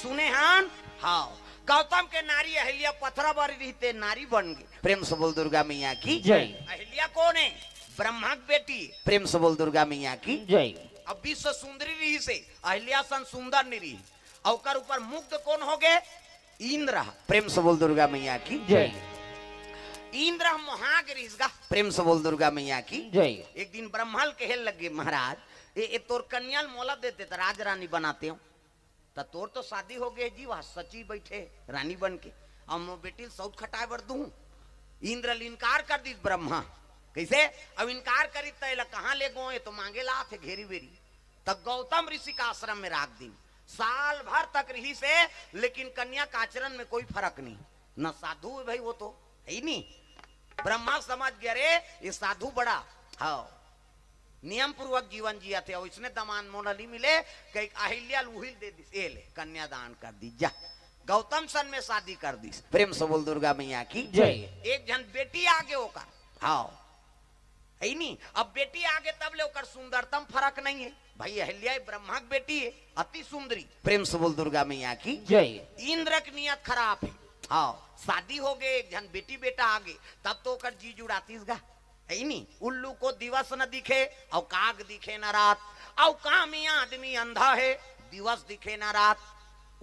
सुने हन? हाँ। गौतम के नारी अहिल्या पथरा बर रहिते नारी बन गे। प्रेम से बोल दुर्गा मैया की जय। अहिल्या कोन हे? ब्रह्मा के बेटी। प्रेम से बोल दुर्गा मैया की जय। अब विश्व सुंदरी रहिसे, अहिल्या सन सुंदर नइ रही। अउ ओकर ऊपर मुग्ध कोन हो गे? इंद्र। प्रेम से बोल दुर्गा मैया की जय। इंद्र मोहा गे रहिस गा। प्रेम से बोल दुर्गा मैया की जय। एक दिन ब्रह्मा ल कहे लगे, महाराज, ए, ए तोर कन्या ल मोला देते त राज रानी बनातेंव। त तोर तो शादी हो गे जी, वह सची बइठे रानी बन के, अउ मोर बेटी ल सउत खटाए बर दूं। इंद्र ल इनकार कर दिस ब्रह्मा। कइसे? अब इनकार करिस त एला कहाँ लेगों, ए तो मांगे ल आथे घेरी बेरी। त गौतम ऋषि के आश्रम में राख दिन। साल भर तक रहिसे, लेकिन कन्या के आचरण में कोई फरक नहीं। न साधु हे भाई, वो तो हे ही नहीं। ब्रह्मा समझ गे, अरे, ए साधु बड़ा, हाँ, नियम पूर्वक जीवन जियत हे, अउ अइसने दमांद मोला नइ मिले, कहिके अहिल्या ल उही ल दे दिस, ए ले, कन्यादान कर दिस, जा। गौतम सन में शादी कर दिस। प्रेम से बोल दुर्गा मैया की जय। एक झन बेटी आगे ओकर, हाँ, हे नी? अब बेटी आगे तब ले ओकर सुंदरता म फरक नइ हे। भाई अहिल्या ब्रह्मा के बेटी हे, अति सुंदरी। प्रेम से बोल दुर्गा मैया की जय। इंद्र के नियत खराब हे। हाँ, शादी हो गे, एक झन बेटी बेटा आगे, तब तो ओकर जी जुड़ातिस गा। हे नी? उल्लू को दिवस न दिखे, अउ काग दिखे न रात, अउ कामी आदमी अंधा हे, दिवस दिखे न रात।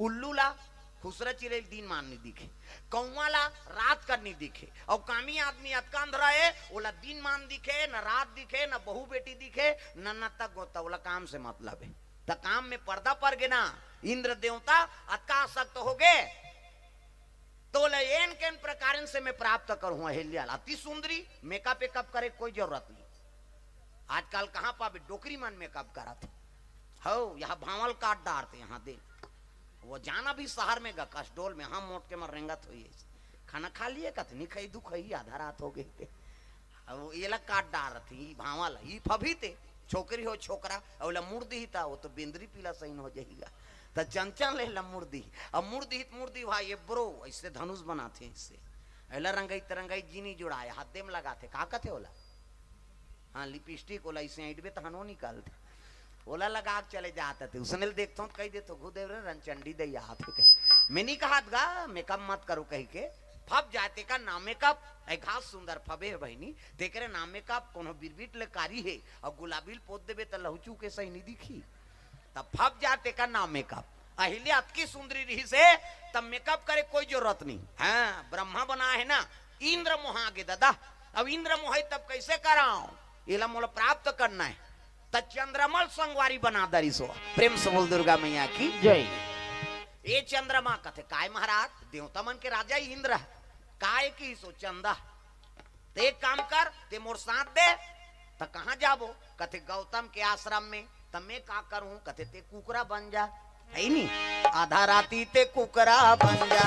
उल्लू ला, खुसरा चिरई ल दिन मान नइ दिखे, कौवा ला रात कर नइ दिखे, अउ कामी आदमी अतका अंधरा हे, ओला दिन मान दिखे, न रात दिखे, न बहू बेटी दिखे, न नत्ता गोता, ओला काम से मतलब हे। त काम में पर्दा पर गे ना, इंद्र देवता अतका आसक्त हो गे, तोला एन केन प्रकारन से मैं प्राप्त करहूं अहिल्या ला, अति सुंदरी, मेकअप वेकअप करे कोई जरूरत नहीं। आजकल कहाँ पाबे, डोकरी मन मेकअप करत हे। हौ, यहाँ भांवल काट डारते, यहाँ दे। वो जाना भी शहर में गा, कसडोल में, हम मोट के मर रेंगत होई। खाना खा लिए कथनी, खई दू खई, आधा रात हो गई थे। अब वो एला काट डारत ही, ई भांवल, ई फभी ते, छोकरी हो छोकरा, अउ ला मुड़ दिही ता, वो तो बेंदरी पीला सहीन हो जाएगा। त चंचल ले ला मुड़ दिही, अब मुड़ दिही त मुड़ दिही भाई, ये ब्रो, ऐसे धनुष बनाते हैं इससे। एला रंगाई त रंगाई जीनी जुड़ाए, हाथ दे में लगाते, का कथे ओला? हाँ, लिपस्टिक ओला इसे ऐंठबे तहन वो निकलथे। ओला लगा के चले जात हे। उसने ल देखथों त कहि देथों, "घु देव रे, रणचंडी दई आत हे।" मैं नहीं कहत गा, मेकअप मत करो कहिके। फब जाए तेकर नाम मेकअप, ए घास सुंदर फबे हे बहिनी, तेकरे नाम मेकअप, कोनो बिरबिट ले कारी हे, अउ गुलाबी ल पोत देबे त लहुचू के सही नहीं दिखी। त फब जाए तेकर नाम मेकअप। अहिल्या अतकी सुंदरी रहिसे, त मेकअप करे कोई जरूरत नहीं। हाँ, ब्रह्मा बनाए हे ना, इंद्र मोहा गे ददा। अब इंद्र मोहे तब कैसे कराओ? एला मोला प्राप्त करना हे। त चंद्रमा ल संगवारी बना दरिस हो। प्रेम से बोल दुर्गा मैया की जय। ए चंद्रमा कथे, "काय महाराज, देवता मन के राजा इंद्र, काय किहिस हो चंदा?" त एक काम कर, ते मोर साथ दे। त कहाँ जाबो? कथे, "गौतम के आश्रम में।" त मैं का करूं? कथे, "ते कुकरा बन जा।" हे नी? आधा राती ते कुकरा बन जा।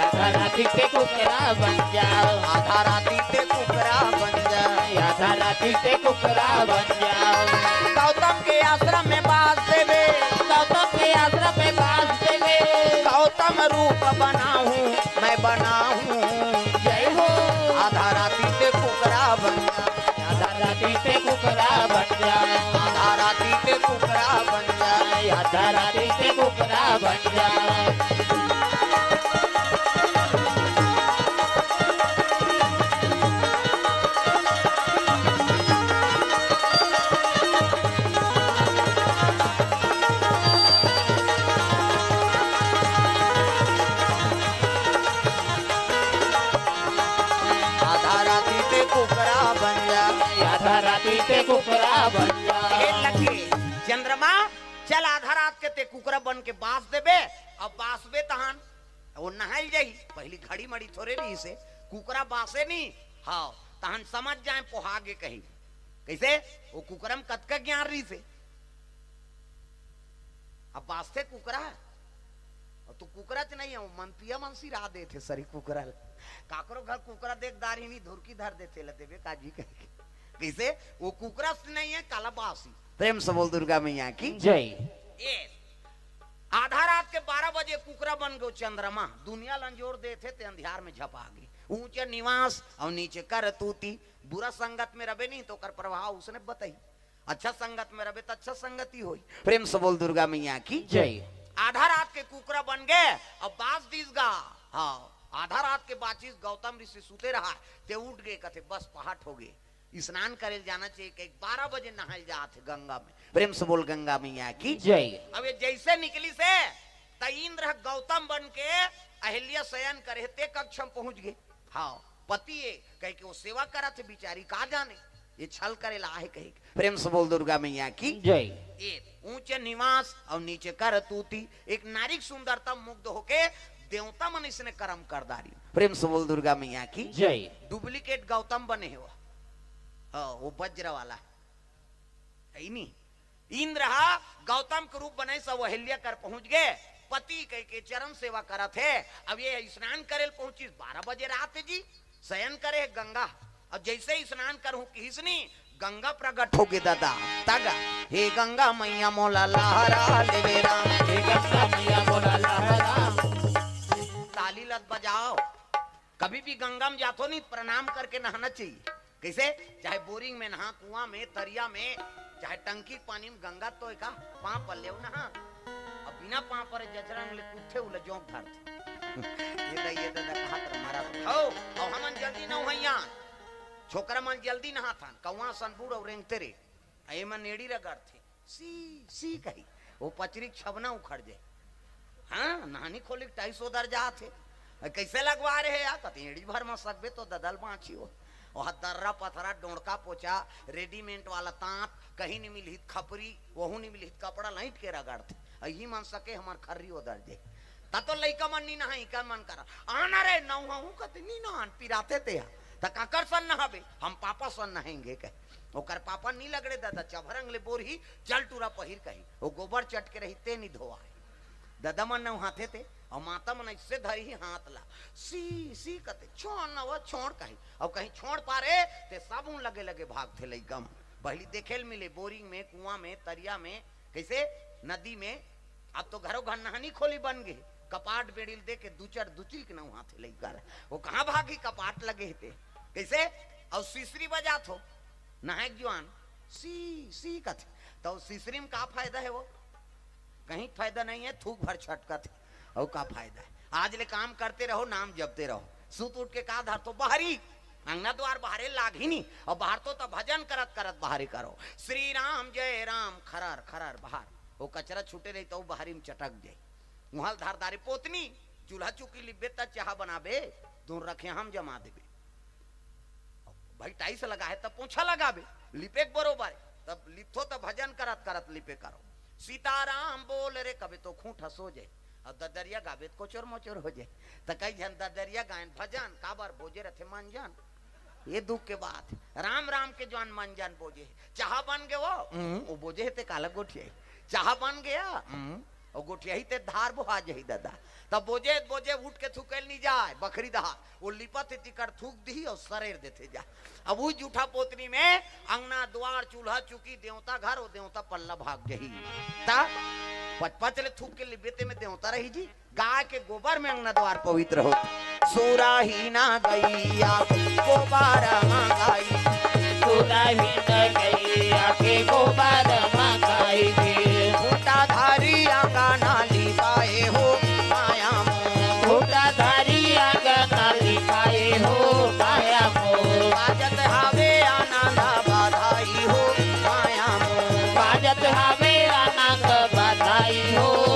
आधा राती ते कुकरा बन जा। आधा राती ते कुकरा बन जा। आधा राती ते कुकरा बन जा। गौतम के आश्रम में बास देबे। गौतम के आश्रम में बास देबे। गौतम रूप बनाहूं, मैं बनाहूं। जय हो। आधा राती ते कुकरा बन जा। आधा राती ते कुकरा बन जा। आधा राती ते कुकरा बन जा। आधा राती ते कुकरा बन जा। आधा राती ते कुकरा बन जा। आधा राती ते कुकरा बन जा। हे लगे चंद्रमा, चल आधा रात के ते कुकरा बन के बास देबे। अब बासबे तहन वो नहाइल जाही। पहली घड़ी मड़ी थोरे रहिसे, कुकरा बासे नी। हाँ, तहन समझ जाए पोहा गे कही। कैसे? वो कुकरा में कतका ज्ञान रहिसे। अब बासथे कुकरा, अउ तू कुकरा च नहीं हे, वो मंपिया मन सिरा देथे सरी कुकरा ल। काकरो घर कुकरा देख दारी नहीं, धुरकी धर देथे, ल देबे काजी कहिके। कैसे? वो कुकरा से नहीं हे, काला बासी। प्रेम से बोल दुर्गा मैया की जय। ए, आधा रात के बारह बजे कुकरा बन गयो चंद्रमा, दुनिया ल अंजोर देथे ते अंधियार में झपा गे। ऊंचे निवास अउ नीचे करतूती, बुरा संगत में रबे नहीं त ओकर प्रभाव उसने बताई। अच्छा संगत में रबे त अच्छा संगति होई। प्रेम से बोल दुर्गा मैया की जय। आधा रात के कुकरा बन गे, अब बास दिस गा। हाँ, आधा रात के बाचिस, गौतम ऋषि सुते रहा, ते उठ गे, कथे, "बस पहाट हो गे, स्नान करे ल जाना चाहिए," कहिके बारह बजे नहाए ल जात हे गंगा में। प्रेम से बोल, गंगा मैया की जय। अब ये जैसे निकलिस हे, त इंद्र ह गौतम बन के अहिल्या शयन करे हे, ते कक्ष में पहुंच गे। हाँ, पति हे कहिके वो सेवा करत हे बिचारी, का जाने ये छल करे ला आहे कहिके। प्रेम से बोल दुर्गा मैया की जय। ये ऊंचे निवास और नीचे करतूती, एक नारी के सुंदरता मुग्ध होके देवता मन इसने कर्म कर डारी। प्रेम से बोल दुर्गा मैया की जय। Duplicate गौतम बने हे वो। हाँ, वो वज्र वाला है नी। इंद्र हा गौतम के रूप बनाइस, अहिल्या कर पहुंच गे, पति कहिके चरण सेवा करत हे। अब ये स्नान करे ल पहुंचिस, बारह बजे रात जी, शयन करे हे गंगा। अब जैसे ही स्नान करहूं किहिस नी, गंगा प्रकट हो गे दादा। तगा, "हे गंगा मैया मोला लहरा लेवे राम, हे गंगा मैया मोला लहरा।" ताली लत बजाओ। कभी भी गंगा में जाथो नी, प्रणाम करके नहाना चाहिए। कैसे? चाहे बोरिंग में नहा, कुआं में, तरिया में, चाहे टंकी के पानी में, गंगा तो एका पांव पर लेव नहा। अब बिना पांव पर जचरंग ले कूदथे, उला जोंक धरथे। ये दा, ये दा, दा, कहा तर मारा हो। और हमन जल्दी नहइया, छोकरा मन जल्दी नहाथन, कौआ सन बूढ़ और रेंगते रे। ए मन एड़ी रगड़थे, "सी, सी" कही, वो पचरी के छबना उखड़ जाए। हाँ, नहानी खोली के टाइस ओदर जात हे। "कैसे लगवा रहे यार?" कथे, "एड़ी भर में सकबे तो ददल बाँची हो।" वह दर्रा पथरा, डोंड़का पोचा, रेडीमेड वाला तांत, कहीं नहीं मिलही त खपरी, वहू नहीं मिलही त कपड़ा, लइट के रगड़थे। अही मन सके हमर खर्री ओदर जे। त तो लइका मन नी नहाई, का मन करा, "आना रे, नहूँ हूँ," कथे, "नी नहान, पिराथे ते हा।" "त काकर सन नहाबे?" "हम पापा सन नहाएंगे," कहे। ओकर पापा नी लगड़े दादा, चभरंग ले बोरही, चल टूरा पहिर कही, वो गोबर चट के रही, ते नी धोआए। दादा मन नहाथे ते, और माता मन ऐसे धरी ही हाथ ला, "सी, सी" कथे, "छोड़ न वो, छोड़" कही, और कहीं छोड़ पारे, ते साबुन लगे लगे भागथे लइका मन। पहली देखे ल मिले बोरिंग में, कुआं में, तरिया में, कैसे नदी में। अब तो घरों घर नहानी खोली बन गे, कपाट बेड़िल दे के दुचर दुचरी के नहाथे लइका ला। वो कहाँ भागी, कपाट लगे हे ते। कैसे? और सिसरी बजात हो, नहाए के जुआन, "सी, सी" कथे। तो सिसरी में का फायदा है वो? कहीं फायदा नहीं है, थूक भर छटकत है। और का फायदा है? आज ले काम करते रहो, नाम जपते रहो। सुत उठ के का धरथो? बहरी। अंगना द्वार बहरे लाग ही नहीं। और बहरथो त भजन करत करत बहरे करो, "श्री राम जय राम" खरर खरर बहर। वो कचरा छूटे रही तो बहरी में चटक जाए। उहाँ ल धर डारे पोतनी, चूल्हा चुकी लिबे त चाहा बनाबे, दूर रखे हम जमा देबे। भाई टाइस लगा है तब पोछा लगाबे, लिपे के बरोबर है। तब लिपथो तब भजन करत करत लिपे करो। "सीताराम बोल रे" कबे तो खूंट हंसो जाए, और ददरिया गाबे त कोचर मोचर हो जाए। त कई झन ददरिया गायन भजन, काबर बोजे रथे मंजन। ये दुख के बात है। राम राम के जवान मंजन बोजे, "चाहा बन गे वो?" "हम्म।" वो बोजे हे ते काला गोठिया, "चाहा बन गया?" "हम्म।" वो गोठिया ही ते धार बोहा जही दादा। तब बोजे बोजे उठ के थुकेल नहीं जाए, बखरी दहा। वो लिपत हे तिकर थूक दिही और सरेर देथे जा। अब वो जूठा पोतनी में अंगना द्वार चूल्हा चुकी देवता घर, वो देवता पल्ला भाग जही। ता पच पच ले थूक के लिबे ते में देवता रही जी। गाय के गोबर में अंगना द्वार पवित्र हो। सुराही ना गैया गोबर मंगाई। सुराही ना गैया के गोबर मंगाई के। खूंटा धारी अंगना लिपाए हो माया मोर। खूंटा धारी अंगना लिपाए हो माया मोर। बाजत हवे आनंद बधाई हो माया मोर। बाजत हवे आनंद बधाई हो माया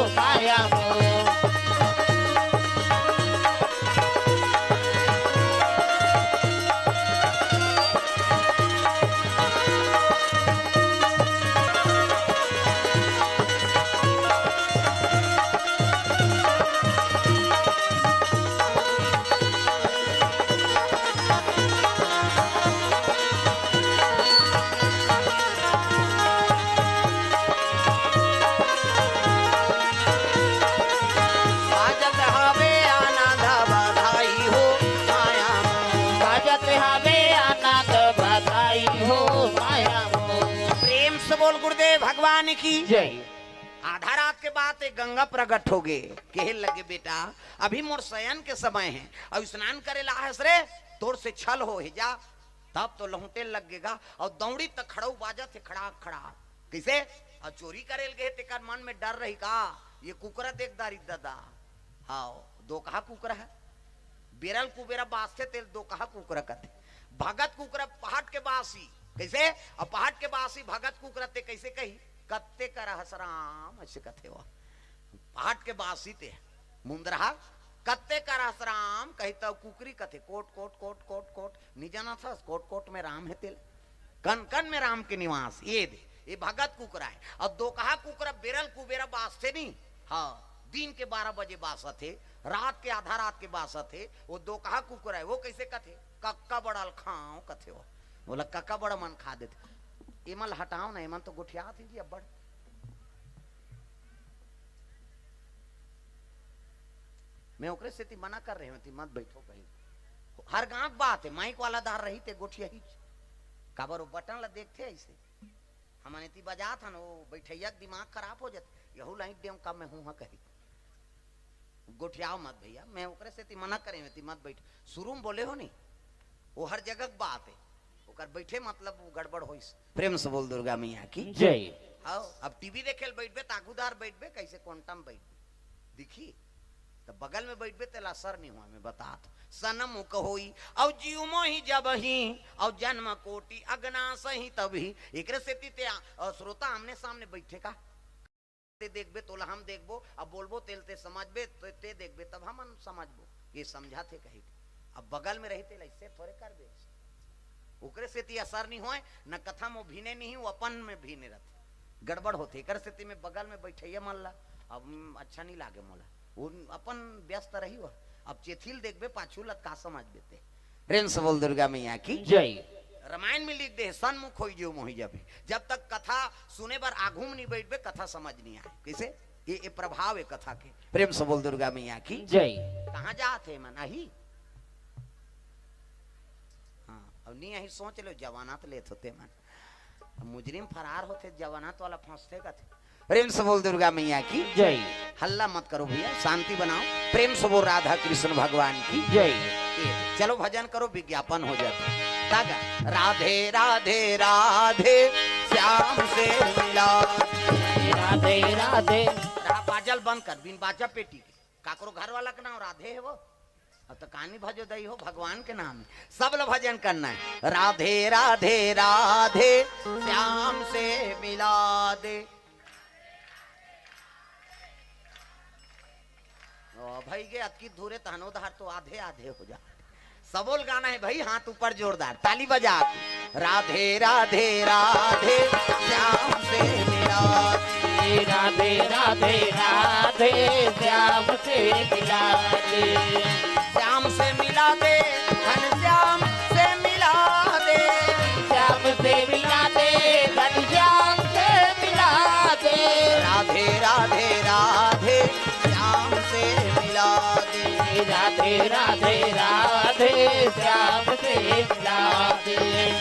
मोर। बाजत हवे आनंद बधाई हो माया मोर। बाजत हवे आनंद बधाई हो माया मोर। प्रेम से बोल गुरुदेव भगवान की जय। आधा रात के बाद एक गंगा प्रकट हो गए, कहे लगे, "बेटा, अभी मोर शयन के समय है और स्नान करे ला है रे, तोर से छल हो है जा।" तब तो लहुटे लगेगा और दौड़ी तक खड़ाऊ बाजत है, खड़ा खड़ा। कैसे? और चोरी करे ल गए, तेकर मन में डर रही का, ये कुकरा देख दारी ददा। हाँ, दोकहा कुकरा हे। बेरल कुबेरा बासथे तेला दोकहा कुकरा कथे। भगत कुकरा पहाट के बासी। कइसे? अब पहाट के बासी भगत कुकरा ते कइसे कही? कत्ते करहस राम, अइसे कथे वो। पहाट के बासी ते मुंदरहा, कत्ते करहस राम, कही त कुकरी कथे, कोट, कोट, कोट, कोट, कोट, नी जानथस, कोट, कोट में राम हे तेला। कन कन में राम के निवास, ये दे, ये भगत कुकरा हे। अउ दोकहा कुकरा बेरल कुबेरा बासथे नी, हाँ, दिन के बारह बजे बासथे, रात के आधा रात के बासथे, वो दोकहा कुकरा हे, वो कइसे कथे? कक्का बड़ा ल खांव कथे वो। बोला, "कक्का बड़ा मन खा देथे।" एमन ल हटाव ना, एमन तो गोठियात हे जी अब्बड़। मैं ओकरे सेती मना कर रहे हों, ती मत बइठो कहीं। हर गांव के बात हे, माइक वाला दार रही ते गोठियाही। काबर वो बटन ला देखथे अइसे। हमन एती बजात हन, वो बइठइया के दिमाग खराब हो जाथे। यहू लाइन देंव का मैं हूं, हाँ कही। गोठियाव मत भइया, मैं ओकरे सेती मना करे हों, ती मत बइठ। शुरू में बोले हो नी, वो हर जगह के बात हे। ओकर बइठे मतलब वो गड़बड़ होइस। प्रेम से बोल दुर्गा मैया की। जय। हाँ, अब टीवी देखे ल बइठबे, त आगू दार बइठबे, कइसे कोंटा म बइठबे, दिखही? त बगल में बइठबे, तेला असर नी होय, मैं बतात। सनमुख होई, अउ जीव मोहि जबहि, अउ जन्म कोटि अगनासहि तबहि। एकरे सेती ते आ, अ, श्रोता आमने सामने बइठे का? ते देखबे, तोला हम देखबो, अब बोलबो, तेल ते समझबे, ते, ते देखबे, तब हमन समझबो, ये समझाथे कही। अब बगल में रही, तेला अइसे थोरे करबे। ओकरे सेती असर नी होय, न कथा में भिने नी, वो अपन में भिने रहथे, गड़बड़ होथे। एकर सेती मैं बगल में बइठइया मन ला, अब अच्छा नी लागे मोला, वो अपन व्यस्त रही हो। अब चेथी ल देखबे, पाछू ला का समझबे ते। प्रेम से बोल दुर्गा मैया की। जय। रामायण में लिख दे, सनमुख होई जीव मोहि जबहि। जब तक कथा सुने बर आघू में नी बइठबे, कथा समझ नी आय। कइसे? ये, ये प्रभाव हे कथा के। प्रेम से बोल दुर्गा मैया की। जय। कहाँ जात हे मन? आही? हाँ, अब नी आही, सोच लो, जमानत लेत होते मन। अब मुजरिम फरार होथे, जमानत वाला फंसथे कथे। प्रेम से बोल दुर्गा मैया की। जय। हल्ला मत करो भइया, शांति बनाओ। प्रेम से बोल राधा कृष्ण भगवान की। जय। ये, चलो भजन करो, विज्ञापन हो जाता। तागा, राधे राधे राधे श्याम से मिला। राधे राधे। रा-, बाजा ल बंद कर, बिन बाजा पेटी के। काकरो घर वाला के नाम राधे हे वो? अब तो कानी भजो दई हो, भगवान के नाम हे। सब ल भजन करना हे। राधे राधे राधे श्याम से मिला दे। ओ भई गे, अतकी धुरे तहन ओ धार तो आधे आधे हो जा। सबो ल गाना हे भई, हाथ ऊपर जोरदार, ताली बजा के। राधे राधे राधे श्याम से मिला दे। राधे राधे राधे श्याम से मिला दे। श्याम से मिला दे, घनश्याम से मिला दे। श्याम से मिला दे, घनश्याम से मिला दे। राधे राधे राधे श्याम से मिला दे। राधे राधे राधे श्याम से मिला दे।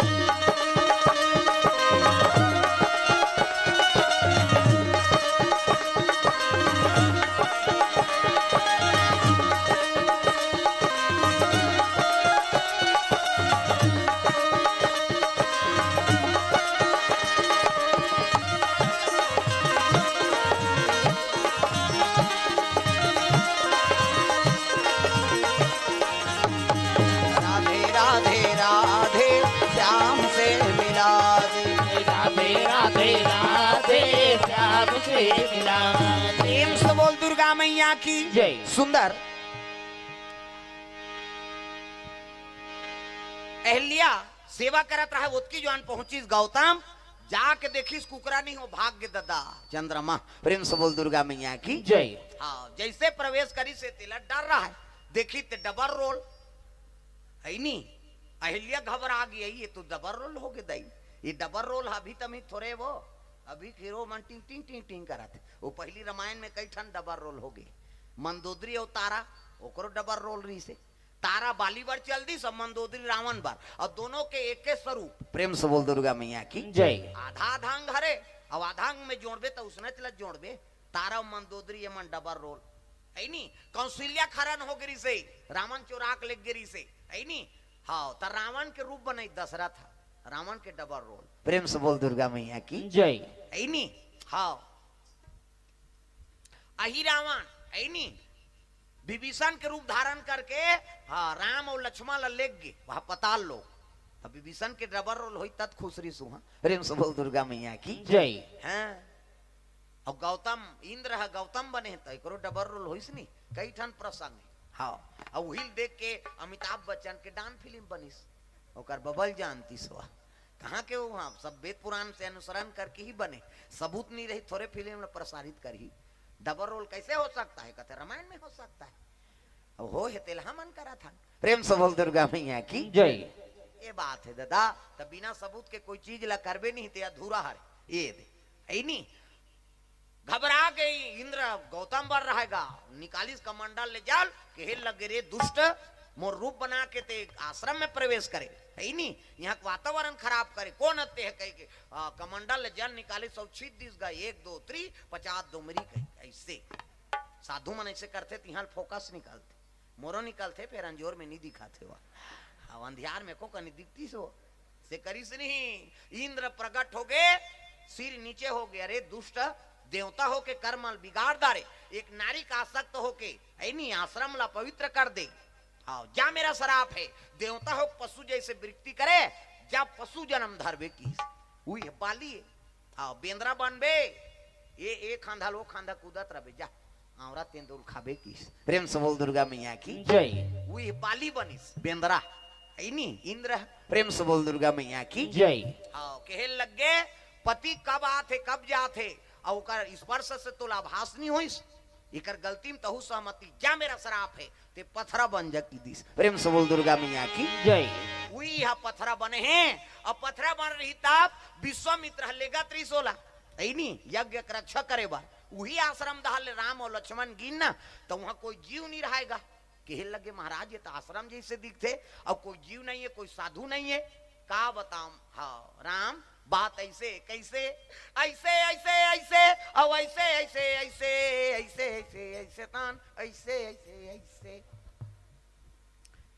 राधे राधे राधे श्याम से मिला दे। राधे राधे राधे श्याम से मिला दे। प्रेम से बोल दुर्गा मैया की। जय। सुंदर अहिल्या सेवा करत रहा, ओतकी जुवार पहुंचिस गौतम, जाके देखिस कुकरा नहीं हो, भाग गे ददा चंद्रमा। प्रेम से बोल दुर्गा मैया की। जय। हाँ, जइसे प्रवेश करिस तेला डर रहा है, देखिस ते डबल रोल हे नी, अहिल्या घबरा गे, ये तो डबल रोल हो गे दई, ये डबल रोल अभी तमी थोरे वो, अभी हीरो मन टिंग टिंग टिंग टिंग करत हे। वो पहिली रामायण में कई ठन डबल रोल हो गे, मंदोदरी अउ तारा, ओकरो डबल रोल रहिसे। तारा बाली बर चल दिस अउ मंदोदरी रावण बर, अउ दोनों के एके स्वरूप। प्रेम से बोल दुर्गा मैया की। जय। आधा आधा अंग हरे, अउ आधा अंग में जोड़बे त उसने चलत जोड़बे। तारा अउ मंदोदरी ये मन डबल रोल, हे नी? कौशल्या खरन हो गे रिहिसे, रावण चोरा के लेग गे रिहिसे, हे नी? हाँ, त रावण के रूप बनाई दशरथ ह, रावण के डबल रोल। प्रेम से बोल दुर्गा मैया की। जय। हे नी? हाँ। अही रावण, है नी, विभीषण के रूप धारण करके, हाँ, राम अउ लक्ष्मण ला लेग गे वहाँ पताल लोक। अब विभीषण के डबल रोल होई तत खुश रहिस उहाँ। प्रेम से बोल दुर्गा मैया की। जय। हाँ। अब गौतम, इंद्र ह गौतम बने त एकरो डबल रोल होइस नी, कई ठन प्रसंग हे। हाँ, अब उहिल देख के अमिताभ बच्चन के डान फिल्म बनिस, ओकर बबल जानती सवा। कहाँ के वो, हाँ, सब वेद पुराण से अनुसरण करके ही बने। सबूत नहीं रही, थोरे फिल्म ला प्रसारित करही। डबल रोल कैसे हो सकता है? कहते रामायण में हो सकता है। अब हो हे तेला हमन करा था। प्रेम से बोल दुर्गा मैया की। जय। ये बात है दादा, तब बिना सबूत के कोई चीज ला करबे नहीं ते अधूरा हरे। ये दे, है नी? घबरा गई इंद्र, गौतम बर रहेगा, निकालिस कमंडल ले जल, कहे लगे रे दुष्ट, मोर रूप बना के ते आश्रम में प्रवेश करे, है नी? यहाँ के वातावरण खराब करे, कौन अत्ते है कह के, आ, कमंडल ले जल निकालिस अउ छीट दिस गा, एक दो त्री, पचास दो मरी कहे, ऐसे। साधु मन ऐसे करथे, तिहां फोकस निकलथे, मोरो निकलथे, फेर अंजोर में नहीं दिखाथे वा। अब अंधियार में को कनी दिखती सो, से करिस नहीं। इंद्र प्रगट हो गए, सिर नीचे हो गए, अरे दुष्ट, देवता हो के कर्म बिगाड़ डारे, एक नारी का आसक्त हो के, ऐ नी, आश्रम ला पवित्र कर दे। हाँ, जा मेरा श्राप है, देवता हो पशु जैसे वृत्ति करे, जा पशु जन्म धरबे की। उही बाली है। हाँ, बेंदरा बनबे, ये एक खांधा लो खांधा कूदत रहबे, जा, आंवरा तेंदुल खाबे किस। प्रेम से बोल दुर्गा मैया की। जय। उही बाली बनिस, बेंदरा, है नी, इंद्र। प्रेम से बोल दुर्गा मैया की। जय। हाँ, कहे लग गए, पति कब आथे, कब जाथे, अउ ओकर स्पर्श से तोला आभास नहीं होइस, एकर गलती में तहू सहमति, जा मेरा श्राप है, ते पथरा बन जा की दिस। प्रेम से बोल दुर्गा मैया की। जय। उही हा पथरा बने हैं, अब पथरा बन रही तब विश्वामित्र ह लेगत रही सोला, है नी, यज्ञ के रक्षा करे बर। उही आश्रम डहर ले राम अउ लक्ष्मण गिन ना, तो वहां कोई जीव नहीं रहेगा। कहे लगे महाराज, ये तो आश्रम जैसे दिखथे, अब कोई जीव नहीं है, कोई साधु नहीं है, का बताऊं? हाँ राम, बात ऐसे, कैसे? ऐसे, ऐसे, ऐसे, अब ऐसे, ऐसे, ऐसे, ऐसे, ऐसे, ऐसे तान, ऐसे, ऐसे, ऐसे।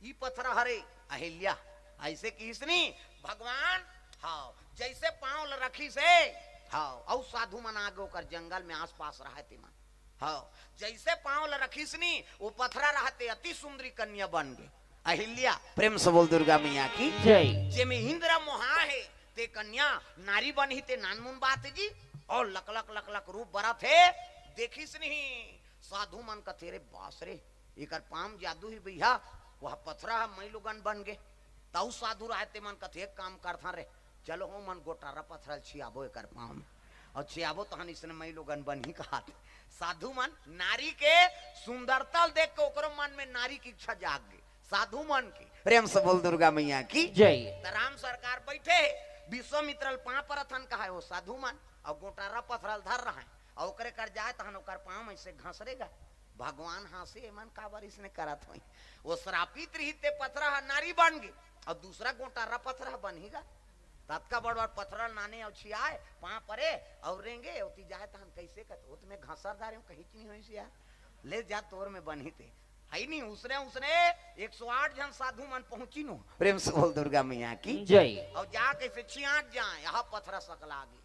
ई पथरा हरे अहिल्या, ऐसे किहिस नी भगवान। हाँ, जैसे पांव ल रखिस हे, हाँ, अउ साधु मन आगे ओकर जंगल में आसपास रहे ते मन। हाँ, जैसे पांव ल रखिस नी, वो पथरा रहते अति सुंदरी कन्या बन गे। अहिल्या, प्रेम से बोल दुर्गा मैया की। जय। जेमे इंद्र मोहा हे, ते कन्या नारी बनही ते नानमुन बात जी। अउ लक लक लक लक रूप बरत हे, देखिस नहीं। साधु मन कथे, "रे बास रे, एकर पांव जादू ही भैया, वह पथरा ह मई लोगन बन गे।" तउ साधु रहे ते मन कथे, "एक काम करथन रे, चलो हो मन गोटारा पथरा ल छियाबो एकर पांव में, अउ छियाबो तहन इसने मई लोगन बनही," कहात। साधु मन नारी के सुंदरता ल देख के ओकरो मन में नारी की इच्छा जाग गई। साधु मन की प्रेम से बोल दुर्गा मैया की। जय। त राम सरकार बैठे हे, विश्वामित्र ल पांव परथन कहा हे, वो साधु मन अउ गोटारा पथरा ल धर रहे हैं, अउ ओकरे कर जाए तहन ओकर पांव में से घसरेगा। भगवान हांसे, एमन काबर इसने करत होई? वो श्रापित रही ते पथरा ह नारी बन गे, अउ दूसरा गोटारा पथरा ह बनही गा। ततका बड़ बड़ पथरा ल नाने अउ छियाए, पांव परे अउ रेंगे, ओती जाए तहन कैसे कत, वो त मैं घसर डारे हूं, कहीं नहीं होइस यार, ले जा तोर में बनही ते। है नहीं, उसने, उसने एक सौ आठ झन साधु मन पहुंची नु। प्रेम से बोल दुर्गा मैया की। जय। अउ जा कैसे छियाट जाए, यह पथरा सकला गे।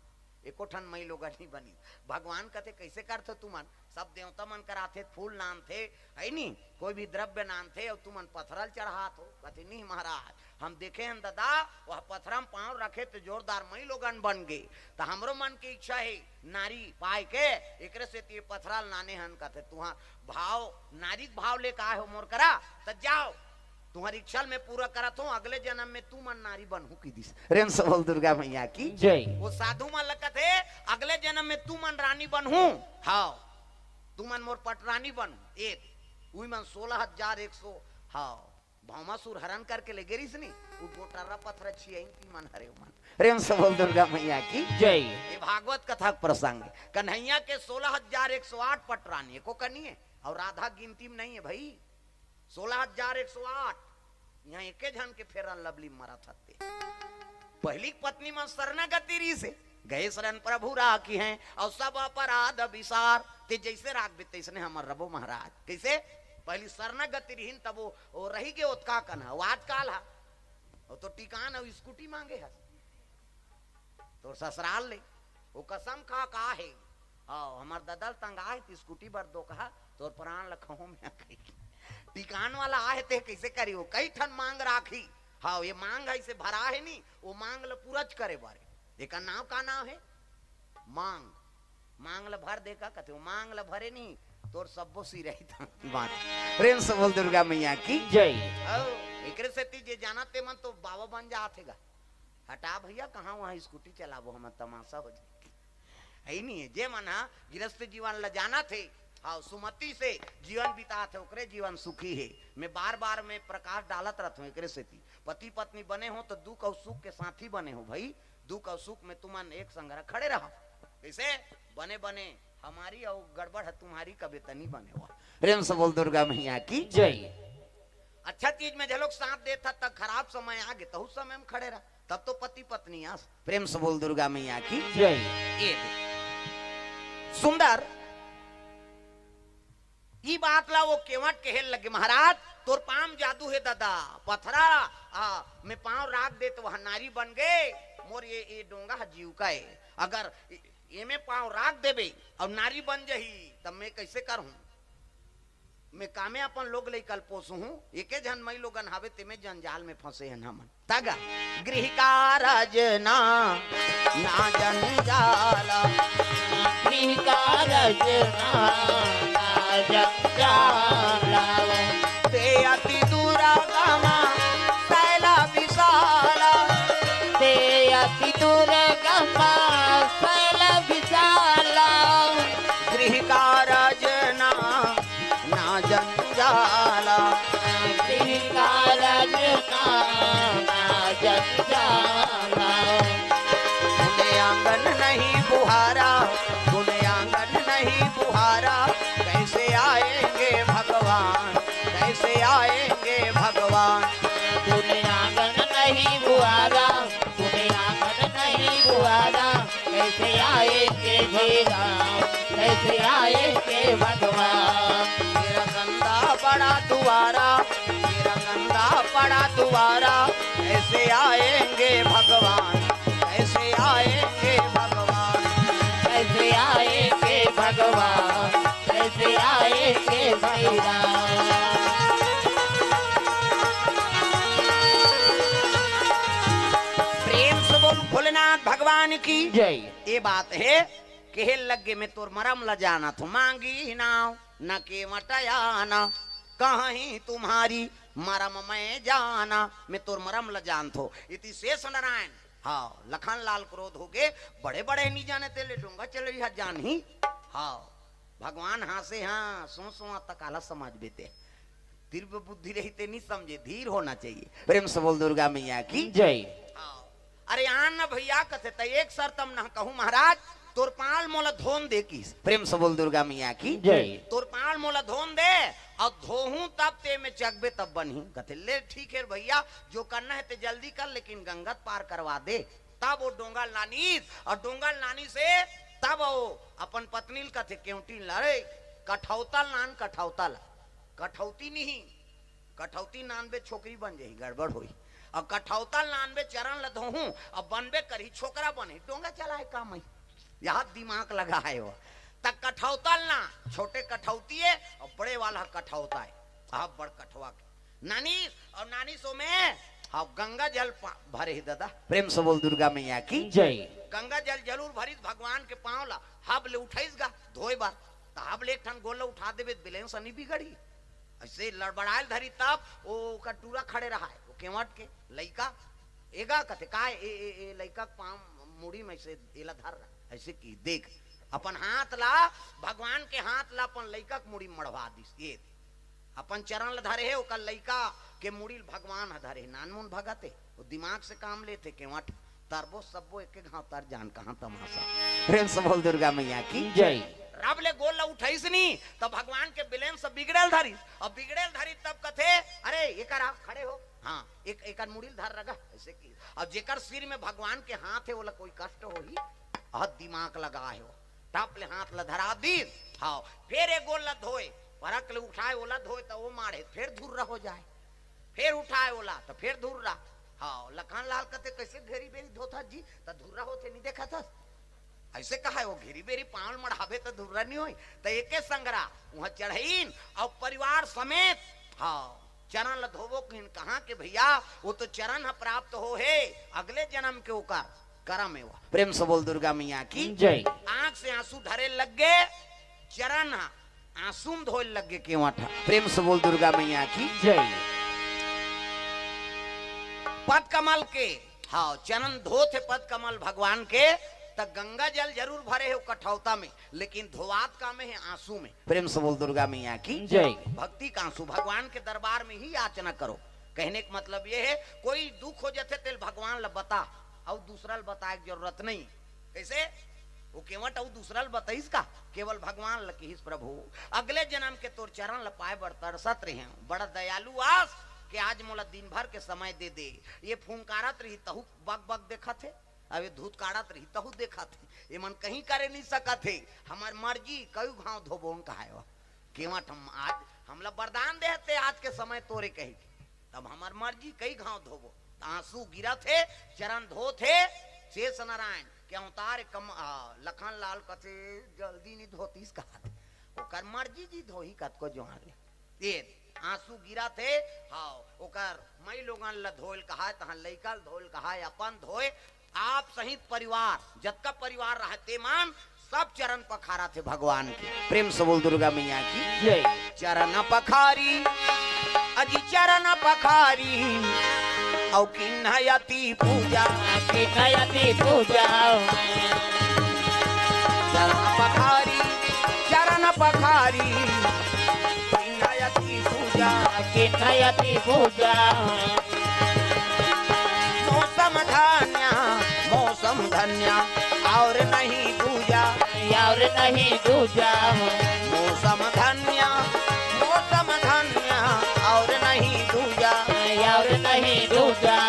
एको ठन मई लोगन नहीं बनी। भगवान कथे, "कैसे करथो तुमन? सब देवता मन कराथे, फूल नानथे, है नी, कोई भी द्रव्य नानथे, अउ तुमन पथरा ल चढ़ात हो।" कथे, "नहीं महाराज, हम देखे हन दादा, वह पथरा म पांव रखे त जोरदार मई लोगन बन गे, त हमरो मन के इच्छा हे नारी पाए के, एकरे सेती ये पथरा ल नाने हन।" कथे, "तुहां भाव, नारी के भाव लेके आए हो मोर करा, त जाओ, तुम्हारी इच्छा ल मैं पूरा करत हूं, अगले जन्म में तुमन नारी बनहू," की दिस। प्रेम से बोल दुर्गा मैया की। जय। वो साधु मन ल कथे, "अगले जन्म में तुमन रानी बनहू, हाँ, तुमन मोर पटरानी बनहू।" ए, उही मन सोलह हजार एक सौ, हाँ, भौमासुर हरण करके ले गे रिहिस नी, वो गोटारा पथरा छियाइन ती मन हरे मन। प्रेम से बोल दुर्गा मैया की। जय। ये भागवत कथा के प्रसंग, कन्हैया के सोलह हजार एक सौ आठ पटरानी, एको कनी हे, अउ राधा गिनती में नहीं है भाई। सोलह हजार एक सौ आठ, इहां एके झन के फेरन लवली मरत हते। पहिली पत्नी मन शरणागति रिहिसे, गए शरण प्रभु राखिहैं, अउ सब अपराध बिसार। ते जैसे राखबे तैसने हमर रबो महाराज। कैसे? पहिली शरणागति रिहिन, तब वो, वो रहि गे ओतका कन ह, वो आजकाल ह, वो तो टिकान अउ स्कूटी मांगे हस। तोर ससुराल ले, वो कसम खा का हे, हाँ, हमर ददा ल तंगा हे त स्कूटी बर दो कहा, तोर प्राण ल खहो में कही। टिकान वाला आहे ते कइसे करी, वो कई ठन मांग राखी। हाँ, ये मांग हे, इसे भरा हे नी, वो मांग ल पूरच करे बारे। एकर नाव का नाव हे? मांग। मांग ल भर दे का कथे, वो मांग ल भरे नी, तोर सब्बो सिरही था बात। प्रेम से बोल दुर्गा मैया की। जय। हाँ, एकरे सेती जे जाना ते मन तो बाबा बन जात हे गा। हटा भैया, कहाँ वहाँ स्कूटी चलाबो, हमर तमाशा हो जाए। हे नहीं है, जे मन हा गिरस्थ जीवन ल जाना थे, हाँ, सुमति से जीवन बिता थे, ओकरे जीवन सुखी है। मैं बार बार में प्रकाश डालत रहत हूँ एकरे सेती। पति पत्नी बने हो तो दुख और सुख के साथी बने हो भाई, दुख और सुख में तुमन एक संग खड़े रहा। कैसे? बने बने हमारी और गड़बड़ है तुम्हारी, कभी तनी बने हो। प्रेम से बोल दुर्गा मैया की। जय। अच्छा चीज में झलोक साथ देत हा, तब खराब समय आ गे, तहु समय में खड़े रहा, तब तो पति पत्नी आस। प्रेम से बोल दुर्गा मैया की। जय। ये सुंदर, ई बात ला वो केवट कहे लगे, महाराज, तोर पाम जादू है दादा, पथरा, आ, मैं पांव राख दे तो वह नारी बन गए, मोर ये, ये डोंगा ह जीव का है, अगर ए-, एमे पांव राख देबे और नारी बन जही, तब मैं कैसे करूं? मैं कामे अपन लोग लइका ल पोसहूं, एके झन मई लोगन हावे, तेमे जंजाल में फंसे हन हमन। तगा, गृह कारज ना, ना जंजाल। गृह कारज ना, ना जंजाल। ते अति दुर्गम सैल विशाल। ते अति दुर्गम सैल विशाल। गृह कारज ना, ना जंजाल। गृह कारज ना, ना जंजाल। पुण्य आंगन नहीं बुहारा, पुण्य आंगन नहीं बुहारा, कैसे आएंगे भगवान, कैसे आएंगे भगवान? पुण्य आंगन नहीं बुहारा, पुण्य आंगन नहीं बुहारा, कैसे आएंगे भगवान, कैसे आएंगे भगवान? मेरा गंदा बड़ा दुआरा, मेरा गंदा बड़ा दुआरा, कैसे आएंगे भगवान, कैसे आएंगे भगवान? कैसे आएंगे भगवान, कैसे आएंगे भगवान? प्रेम से बोल भोलेनाथ भगवान की। जय। ये बात है, कहे लगे, मैं तोर मरम ला जानत हूँ, मांगी नाव न केवट आना, कहीं तुम्हारी मरम मैं जाना, मैं तोर मरम ला जानत हूँ। इति शेष नारायण, हाँ, लखन लाल क्रोध हो गे, बड़े बड़े नहीं जाने तेले डोंगा चलई हा जानही। हाँ, भगवान हाँसे, हाँ, सो सो तक आला समझ बेते। तीव्र बुद्धि रही ते नहीं समझे, धीर होना चाहिए। प्रेम से बोल दुर्गा मैया की। जय। हाँ। अरे आन न भैया कथे, त एक शर्त म न कहूँ महाराज, तोर पाल मोला धोन दे किस। प्रेम से बोल दुर्गा मैया की। जय। तोर पाल मोला धोन दे, और धोहूं तब ते में चकबे तब बनही। कथे, ले ठीक है भैया, जो करना है ते जल्दी कर, लेकिन गंगा त पार करवा दे। तब वो डोंगा लानीस, और डोंगा लानी से तब वो अपन पत्नी ल कथे, केवटी ल, अरे कठौता ल नान, कठौता ल, कठौती नहीं, कठौती नानबे छोकरी बन जाही, गड़बड़ होही। और कठौता ल नानबे, चरण ल धोहूं, अब बनबे करही, छोकरा बनही, डोंगा चलाए काम आई। यहाँ दिमाग लगा है वो। त कठौता ल ना, छोटे कठौती है और बड़े वाला कठौता है। आप बड़ कठवा के नानी और नानी सो में, हाँ, गंगा जल पा-, भरे ही दादा। प्रेम से बोल दुर्गा मैया की। जय। गंगा जल जरूर भरिस, भगवान के पांव ला हब ले उठाइस गा धोए बर। त हब ले एक ठन गोल ला उठा देबे त बिलेन सनी बिगड़ी। ऐसे लड़बड़ायल धरी तब वो ओकर टूरा खड़े रहा है, वो केवट के लइका, एगा कथे, का ए, ए, ए लइका के पांव मुड़ी में से एला धर रहा, ऐसे की देख, अपन हाथ ला, भगवान के हाथ ला अपन लइका के मुड़ी में मड़वा दिस। ये अपन चरण ल धरे हे, ओकर लइका के मुड़ी ल भगवान ह धरे हे। नानमुन भगत हे, वो दिमाग से काम लेथे, केवट तरबो सब्बो एक एक घाव तर जान कहाँ तमाशा। प्रेम से बोल दुर्गा मैया की। जय। रब ले गोल ला उठाइस नी, तब भगवान के बिलेन से बिगड़ेल धरिस। अब बिगड़ेल धरिस तब कथे, अरे एकर आप खड़े हो, हाँ, एक, एकर मुड़ी ल धर रगा, ऐसे की। अब जेकर सिर में भगवान के हाथ है, ओला कोई कष्ट होही? अह दिमाग लगा है वो। टप ले हाथ ला धरा दीस, हाँ, फिर एक गोल ला धोए, परक ले उठाए, ओला धोए, त वो माढ़े, फिर धुर्रा हो जाए, फिर उठाए ओला, त फिर धुर्रा। हाँ, लखन लाल कथे, कैसे घेरी बेरी धोथा जी, त धुर्रा होथे, नहीं देखा था? अइसे कहा हे, वो घेरी बेरी पाँव ल मढ़ाबे त धुर्रा नइ होय। त एके संघरा उहाँ चढ़इन अउ परिवार समेत, हाँ, चरन ल धोबो कहिन। कहाँ के भइया, वो तो चरन ह प्राप्त हो हे, अगले जनम के ओकर करम हे वो। प्रेम से बोल दुर्गा मैया की जय। आँख से आँसू ढरे लग गे, चरन ह आँसू म धोय लग गे केवट ह। प्रेम से बोल दुर्गा मैया की जय। पद कमल के, हाँ, चरन धोत हे पद कमल भगवान के, त गंगा जल जरूर भरे हे वो कठौता में, लेकिन धोवात का में हे, आँसू में। प्रेम से बोल दुर्गा मैया की जय। भक्ति का आँसू, भगवान के दरबार में ही याचना करो। कहने का मतलब ये हे, कोई दुख हो जाथे तेल भगवान ल बता, अउ दूसरा ल बताए के जरूरत नहीं। कइसे? वो केवट अउ दूसरा ल बताइस का, केवल भगवान ल किहिस, "प्रभु, अगले जनम के तोर चरन ल पाए बर तरसत रहेंव, बड़ा दयालु आस के आज मोला दिन भर के समय दे दे।" ये फुंकारत रही तहू बक बक देखत हे, अब ये धुतकारत रही तहू देखत हे, ये मन कहीं करे नहीं सकत हे। "हमर मर्जी, कई घांव धोबोन," कहाय वो। केवट हम आज, हमला वरदान दे हे ते आज के समय तोरे कहे के, तब हमर मर्जी कई घांव धोबो। त आंसू गिरत हे, चरण धोत हे, शेष नारायण के अवतार कम, आ, लखन लाल कथे, "जल्दी नी धोतीस," कहत। ओकर मर्जी जी धोही कतको जुआर ले। ये आंसू गिरत हे, हाँ, ओकर मई लोगन ल धोयल कहाय, तहां लइका ल धोयल कहाय, अपन धोय, आप सहित परिवार, जतका परिवार रहते मन, सब चरण पखारत हे भगवान के। प्रेम से बोल दुर्गा मैया की जय। चरण पखारी, अजी चरण पखारी, अउ किन्हयति पूजा। किन्हयति पूजा। चरण पखारी, चरण पखारी, किन्हयति पूजा। किन्हयति पूजा। मौसम धन्य, मौसम धन्य, और नहीं दूजा। और नहीं दूजा। मौसम धन्य, मौसम धन्य, और नहीं दूजा। और नहीं दूजा।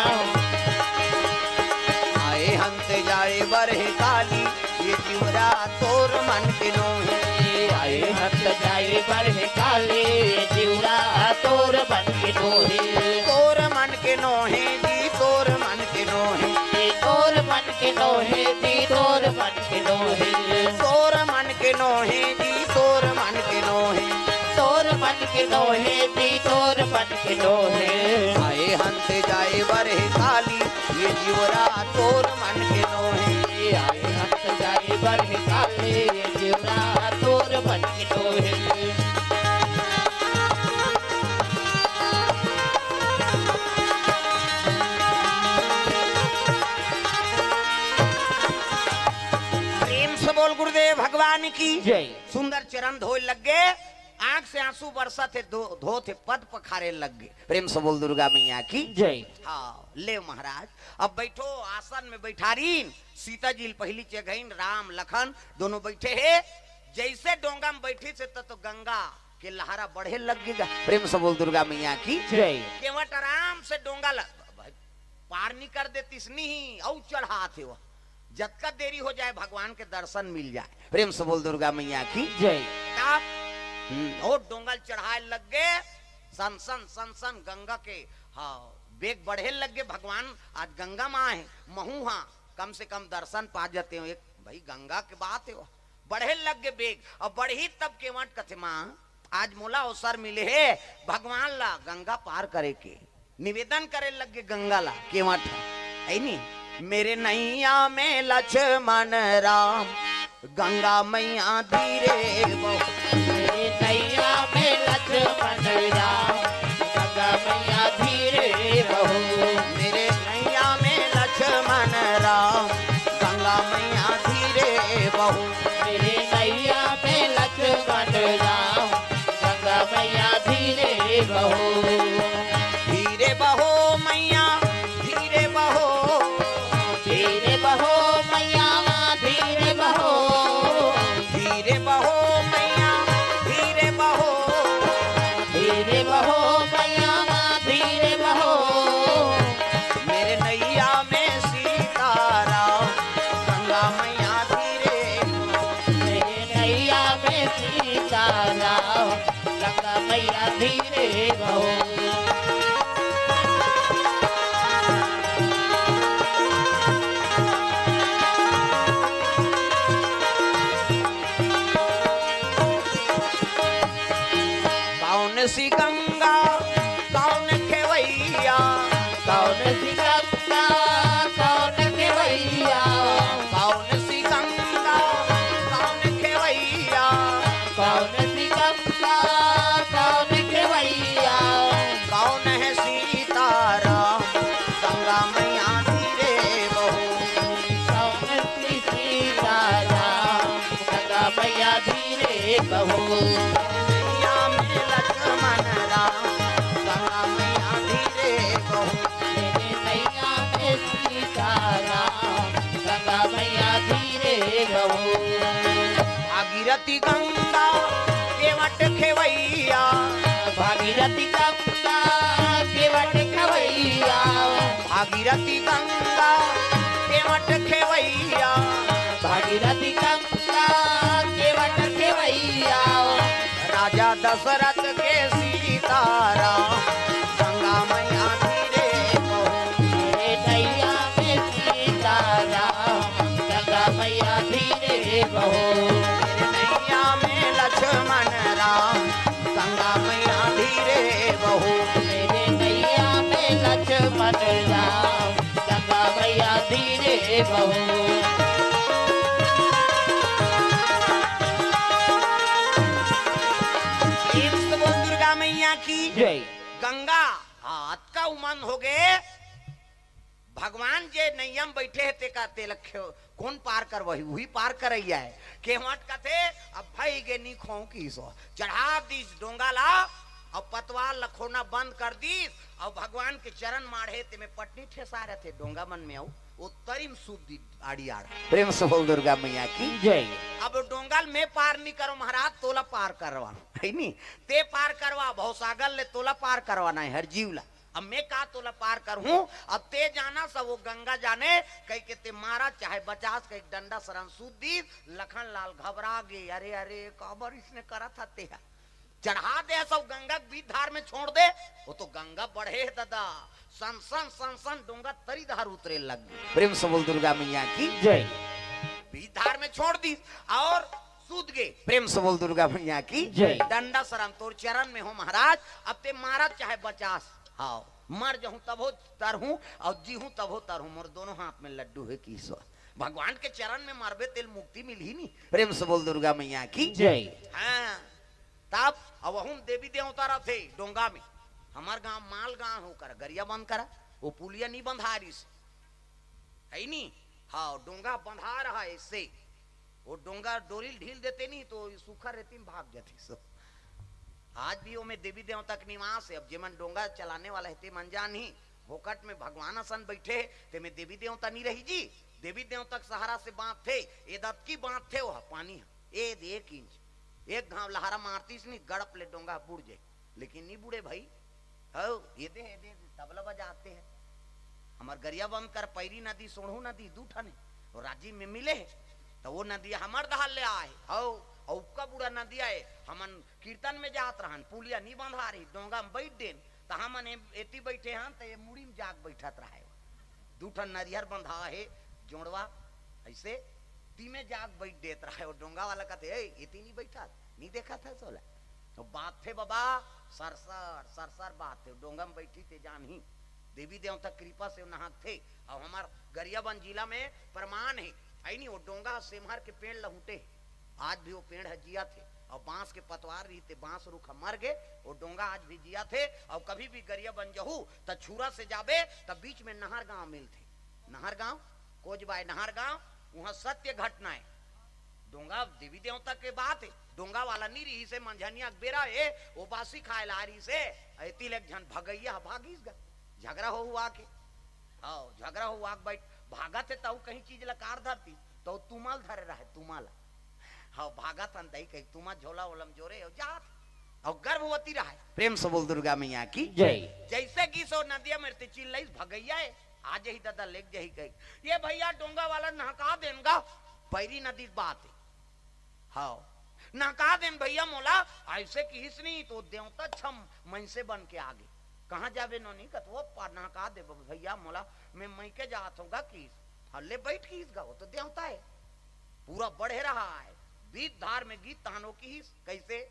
आए हंत जाए बरह काली, ये जिउरा तोर मन के नोहे। आए हंत जाए बरह काली, ये जिउरा तोर मन के नोहे। तोर मन के नोहे जी, तोर मन के नोहे। तोर मन के नोहे जी, तोर मन के नोहे। तोर मन के नोहे जी, तोर मन के नोहे। तोर मन के नोहे जी, तोर मन के नोहे। आए हंत जाए बरह काली, ये जिउरा तोर मन के नोहे। आए हंत जाए बरह काली, ये जिउरा तोर मन के नोहे। प्रेम से बोल गुरुदेव भगवान की जय। सुंदर चरण धोय लग गे, आंख से आंसू बरसत हे, धो-, धोत हे, पद पखारे लग गे। प्रेम से बोल दुर्गा मैया की जय। हाँ, ले महाराज, अब बैठो, आसन में बैठारीन। सीता जी ल पहिली चघइन, राम लखन दोनों बैठे हे। जैसे डोंगा में बैठी से त तो गंगा के लहरा बढ़े लग गे गा। प्रेम से बोल दुर्गा मैया की जय। केवट आराम से डोंगा ल-, पार नहीं कर देतीस नहीं, अउ चढ़ात हे वो। जतका देरी हो जाए भगवान के दर्शन मिल जाए। प्रेम से बोल दुर्गा मैया की जय। तब, हम्म, ओ डोंगा ल चढ़ाए लग गे, सन सन सन सन गंगा के, हाँ, बेग बढ़े लग गे। भगवान आज गंगा माँ हे, महू हाँ कम से कम दर्शन पा जातेंव। एक भाई गंगा के बात हे वो, बढ़े लग गे बेग। अउ बढ़ही तब केवट कथे, "माँ, आज मोला अवसर मिले हे भगवान ला गंगा पार करे के।" निवेदन करे लग गे गंगा ला, केवट ह, है नी? मेरे नैया में लक्ष्मण राम, गंगा मैया धीरे बहो। मेरे नैया में लक्ष्मण राम, गंगा मैया धीरे बहो। मेरे नैया में लक्ष्मण राम, गंगा मैया धीरे बहो। मेरे नैया में लक्ष्मण राम, गंगा मैया धीरे बहो। धीरे बहो मैया, धीरे बहो। धीरे बहो मैया, धीरे बहो। धीरे बहो मैया, धीरे बहो। धीरे बहो मैया, धीरे बहो। मेरे नैया में सीताराम, गंगा मैया धीरे। मेरे नैया में सीताराम, गंगा मैया धीरे बहो। बहू। नैया में लक्ष्मण राम, गंगा मैया धीरे बहू। तेरे नैया में सीताराम, गंगा मैया धीरे बहू। भागीरथी गंगा केवट खेवैया, भागीरथी गंगा केवट खेवैया, भागीरथी गंगा केवट खेवैया, भागीरथी गंगा केवट खेवैया। राजा दशरथ के सीताराम, गंगा मैया धीरे बहू। तेरे नैया में सीताराम, गंगा मैया धीरे बहू। तेरे नैया में लक्ष्मण राम, गंगा मैया धीरे बहू। तेरे नैया में लक्ष्मण राम, गंगा मैया धीरे बहू। प्रेम से बोल दुर्गा मैया की जय। गंगा, हाँ, अतका उमन हो गए। भगवान जे नैया में बैठे हे, तेका, तेला खे-, कोन पार करवही? उही पार करैया हे। केवट कथे, अब भई गे, नी खोंव किहिस ओ। चढ़ा दिस डोंगा ला, अब पतवार ला खोना बंद कर दिस, अब भगवान के चरण माढ़े, तेमे पटनी ठेसा रथे डोंगा मन में, अउ ओ तरी म सूत दिस आड़ी आड़। प्रेम से बोल दुर्गा मैया की जय। अब डोंगा ल में पार नी करों महाराज, तोला पार करवाना हे नी, ते पार करवा, भवसागर ले तोला पार करवाना हे हर जीव ला। अब में का तोला पार करहूं, अब ते जानस, वो गंगा जाने, कहि के ते मारा चाहे बचास, कहि के डंडा सरन सूत दिस। लखन लाल घबरा गे, अरे, अरे, काबर इसने करत हस ते हा? चढ़ा दे सब गंगा के बीच धार में छोड़ दे, वो तो गंगा बढ़े हे दादा, सन सन सन सन डोंगा तरी धार उतरे लग गे। प्रेम से बोल दुर्गा मैया की जय। बीच धार में छोड़ दिस अउ सूत गे। प्रेम से बोल दुर्गा मैया की जय। डंडा सरन तोर चरण में हों महाराज, अब ते मारा चाहे बचास, हाँ, मर जहूं तभो तरहूं अउ जीहूं तभो तरहूं, मोर दोनों हाथ में लड्डू हे किहिस ओ। भगवान के चरण में मरबे तेला मुक्ति मिलही नी। प्रेम से बोल दुर्गा मैया की जय। हाँ, तब अब वहूं देवी देवता रथे डोंगा में। हमर गांव माल गांव हो कर गरियाबंद करा, वो पुलिया नी बंधा रिहिस, हे नी? हाँ, डोंगा बंधा रहा ऐसे, वो डोंगा डोरी ल ढील देते नी तो सूखा रेती में भाग जाती सब। आज भी ओमे देवी देवता के निवास हे। अब जेमन डोंगा चलाने वाला हे, ते मन जानही, भोकट में भगवान असन बैठे हे, तेमे देवी देवता नी रही जी। देवी देवता के सहारा से बांधथे, ए दतकी बांधथे, वो पानी हे, ए दे एक इंच, एक घांव लहरा मारतिस नी, गड़प ले डोंगा बुड़ जाय, लेकिन नी बुड़े भाई। हव, ये दे, ये दे, तबला बजाते हैं। हमर गरियाबंद कर पैरी नदी, सोढ़ू नदी, दू ठन हे, वो राजिम में मिले हे, त वो नदी हमर डहर ले आए, हव, अउ उक्का बूढ़ा नदी आए, हमन कीर्तन में जात रहन, पुलिया नी बंधा रही, डोंगा में बैठ देन, त हमन ए-, एती बैठे हन, त ये मुड़ी में जाके बैठत रहे। दू ठन नरियर बंधा हे, जोड़वा, ऐसे, ती में जाके बैठ देत रहे, वो डोंगा वाला कहते, "ए, एती नी बैठत, नी देखत हस ओला?" तो बांधथे बाबा, सरसर, सरसर बांधथे, डोंगा में बैठी ते जानही, देवी देवता कृपा से नहाथे। अउ हमर गरियाबंद जिला में प्रमाण हे, हे नी, वो डोंगा सेमहर के पेड़ लहुटे हे, आज भी वो पेड़ ह जियत हे, अउ बांस के पतवार रहिथे, बांस रूख ह मर गे, वो डोंगा आज भी जियत हे। अउ कभी भी गरियाबंद जहू, त छुरा से जाबे, त बीच में नहर गांव मिलथे, नहर गांव, कोजबाय नहर गांव, उहां सत्य घटना हे। डोंगा देवी देवता के बात हे, डोंगा वाला नी रहिसे, मंझनिया के बेरा हे, वो बासी खाय ला रहिसे, एती ले एक झन भगैया ह भागिस गा, झगरा हो हुआ के। हव, झगरा हो हुआ के बैठ, भागत हे तउ कहीं चीज ला कार धरतिस, तउ तुमा ल धरे रहे, तुमा ला। हव, भागत हन तही कही तुमा झोला ओलम जोरे, अउ जात, अउ गर्भवती रहे। प्रेम से बोल दुर्गा मैया की जय। जैसे गिस ओ नदिया में ते चिल्लाइस, भगैया हे, आ जही दादा, लेग जही कही। ये भैया डोंगा वाला नहका देन गा, पैरी नदी के बात हे। हव, नहका देन भैया मोला, ऐसे किहिस नी तो देवता छम मनसे बन के आगे। कहाँ जाबे नोनी? कत वो पा नहका दे भैया मोला, मैं मइके जात हूँ गा किहिस। हव, ले बैठ किहिस गा, वो तो देवता हे। पूरा बढ़े रहा हे, बीच धार में गिस तहन वो किहिस, कैसे?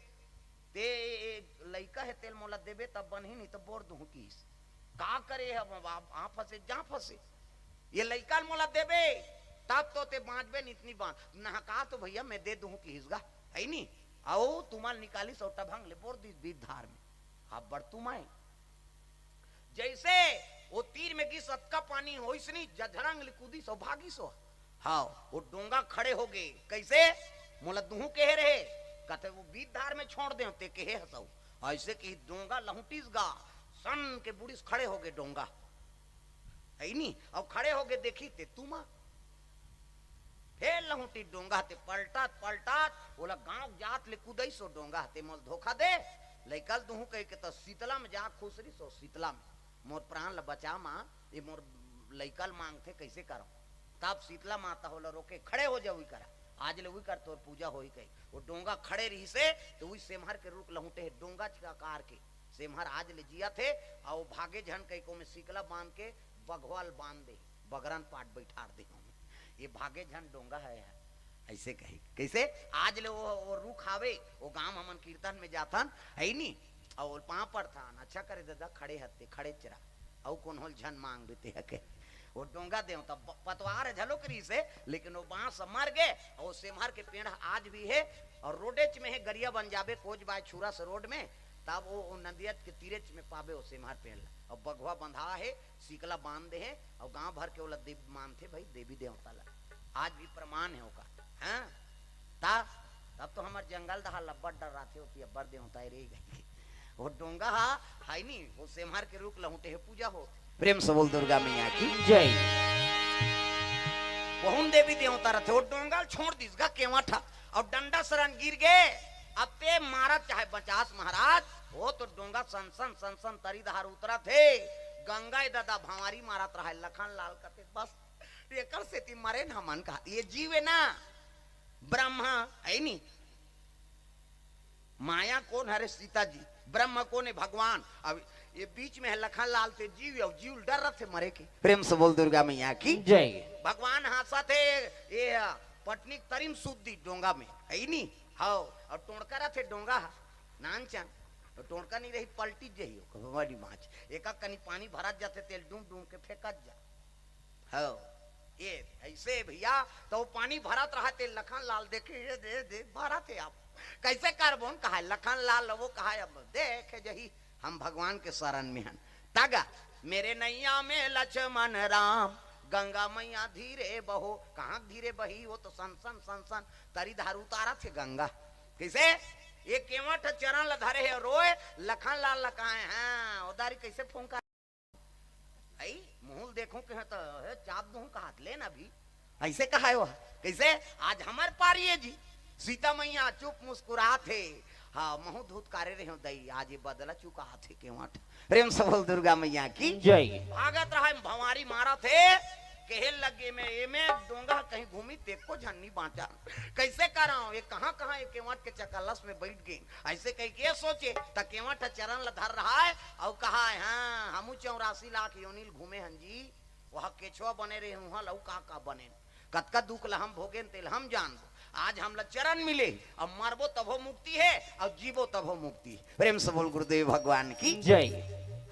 ते ए, ए, लइका हे, तेल मोला देबे तब बनही, नी तो बोर दूहूं किहिस। का करे अब, अब आ फंसे, जा फंसे। ये लइका ल मोला देबे, तब तो ते बांचबे, नी त नी बांच। नहका तो भैया मैं दे दूहूं किहिस गा, हे नी? अउ तुमा ल निकालिस अउ टभंग ले बोर दिस बीच धार में। अब बढ़ तुमा हे। जैसे वो तीर में गिस, अतका पानी होइस नी, जझरंग ले कूदिस अउ भागिस ओ। हव, वो डोंगा खड़े हो गे। कैसे? मोला दूहूं केहे रहे। कथे वो बीच धार में छोड़ देंव, ते केहे हस अउ। अइसे कही डोंगा लहुटिस गा, सन के बुड़िस, खड़े होगे डोंगा। हइ नी? अउ खड़े होगे देखिस ते तुमा। फेर लहुटिस डोंगा, ते पलटत पलटत ओला गांव जात ले कुदइस ओ डोंगा, ते मोल धोखा दे, लइका ल दुहूं कहिके त सीतला में जा खुसरिस ओ सीतला में। मोर प्राण ल बचा मां, ये मोर लइका ल मांगथे, कइसे करंव? तब सीतला माता ओला रोके, खड़े हो जा उही करा, आज ले उही कर तोर पूजा होही कही। ओ डोंगा खड़े रिहिसे, त उही सेम्हर के रूख लहुटे हे, डोंगा के आकार के। सेम्हर आज ले जियत हे, अउ भागे झन कहिके ओमे सीतला बांध के बघवा ल बांध दे, बगरन पाट बइठार दे ओमे। ये भागे झन डोंगा हे, अइसे कही। कइसे? आज ले ओ, ओ रूख हावे, ओ गांव हमन कीर्तन में जाथन, हइ नी? अउ पांव पड़थन, अच्छा करे ददा, खड़े हते, खड़ेच रह। अउ कोनो ल झन मांगबे ते ह कहे। ओ डोंगा देंव त प-, पतवार घलोक रिहिसे, लेकिन ओ बांस मर गे, अउ ओ सेम्हर के पेड़ आज भी हे, अउ रोडेच में हे, गरिया बन जाबे, कोचबाय छुरा से रोड में, तब ओ, ओ नदियच के तीरेच में पाबे ओ सेम्हर पेड़ ल। अउ बघवा बंधा हे, सीतला बांध दे हे, अउ गांव भर के ओला देव मानथे भई, देवी देवता ल। आज भी प्रमाण हे ओकर। हां? ता, तब तो हमर जंगल डहर ल अब्बड़ डर्राथे, ओती अब्बड़ देवता हे रे। ओ डोंगा ह, हइ नी, ओ सेम्हर के रूख लहुटे हे, पूजा हो। प्रेम से बोल दुर्गा मैया की। जय। ओहू म देवी देवता रथे, ओ डोंगा ल छोड़ दिस गा केंवट ह, अउ डंडा सरन गिर गे। अब ते मारत चाहे बचास महाराज, ओ तो डोंगा सनसन सनसन तरी डहर उतरत हे। गंगा ए ददा भंवारी मारत रहय, लखन लाल कथे, बस एकर सेती मरेन हमन का, ये जीव हे ना, ब्रह्मा, हइ नी? माया कोन हरे? सीता जी। ब्रह्म कोन हे? भगवान। अब ये बीच में हे लखन लाल, ते जीव, अउ जीव ल डर रथे मरे के। प्रेम से बोल दुर्गा मैया की। जय। भगवान हांसत हे, ये पटनी के तरी म सूत दिस डोंगा में, हइ नी? हव, अउ टोंड़का रथे डोंगा ह, नानचन, अउ टोंड़का नइ रही, पलटिच जही, ओ बड़ी माछ। एका कनी पानी भरत जाथे, तेल डूम डूम के फेंकत जा। हव, ये अइसे भइया, त ओ पानी भरत रहय, ते लखन लाल देखे, ये दे, दे, भरत हे अब। कइसे करबोन कहाय, लखन लाल वो कहाय, अब देखे जही, हम भगवान के सरन में हन। तगा, मेरे नैया में लक्ष्मण राम, गंगा मैया धीरे बहो। कहां धीरे बही, ओ तो सनसन, सनसन, तरी डहर उतारत हे गंगा। कइसे? ये केंवट चरन ल धरे हे, रोय, लखन लाल ल कहाय, हां, ओ दारी कइसे फुंका? अई, मुंह ल देखहूं कहे त, हे, चाप दूहूं कहात, ले ना भी। अइसे कहाय ओ ह। कइसे? आज हमर पारी ए जी। सीता मैया चुप मुस्कुरात हे। हां, महूं धुतकारे रहेंव दई, आज ये बदला चुकात हे केंवट। प्रेम से बोल दुर्गा मैया की। जय। भागत रहय, भंवारी मारत हे, केहे लगे में, एमे डोंगा कहीं घूमी, तेको झन नी बांचा। कइसे करंव? ये कहां-कहां ये केंवट के चकल्लस में बइठ गेन। अइसे कहिके ये सोचे, त केंवट ह चरन ल धर रहय, अउ कहय, हां, हमू चौरासी लाख योनि ल घूमे हन जी, ओहा केछवा बने रहे, उहां ल अउ का-का बनेन। कतका दुख ल हम भोगेन, तेल हम जानबो। आज हमला चरन मिले, अब मरबो तभो मुक्ति हे, अउ जीबो तभो मुक्ति हे। प्रेम से बोल गुरुदेव भगवान की। जय।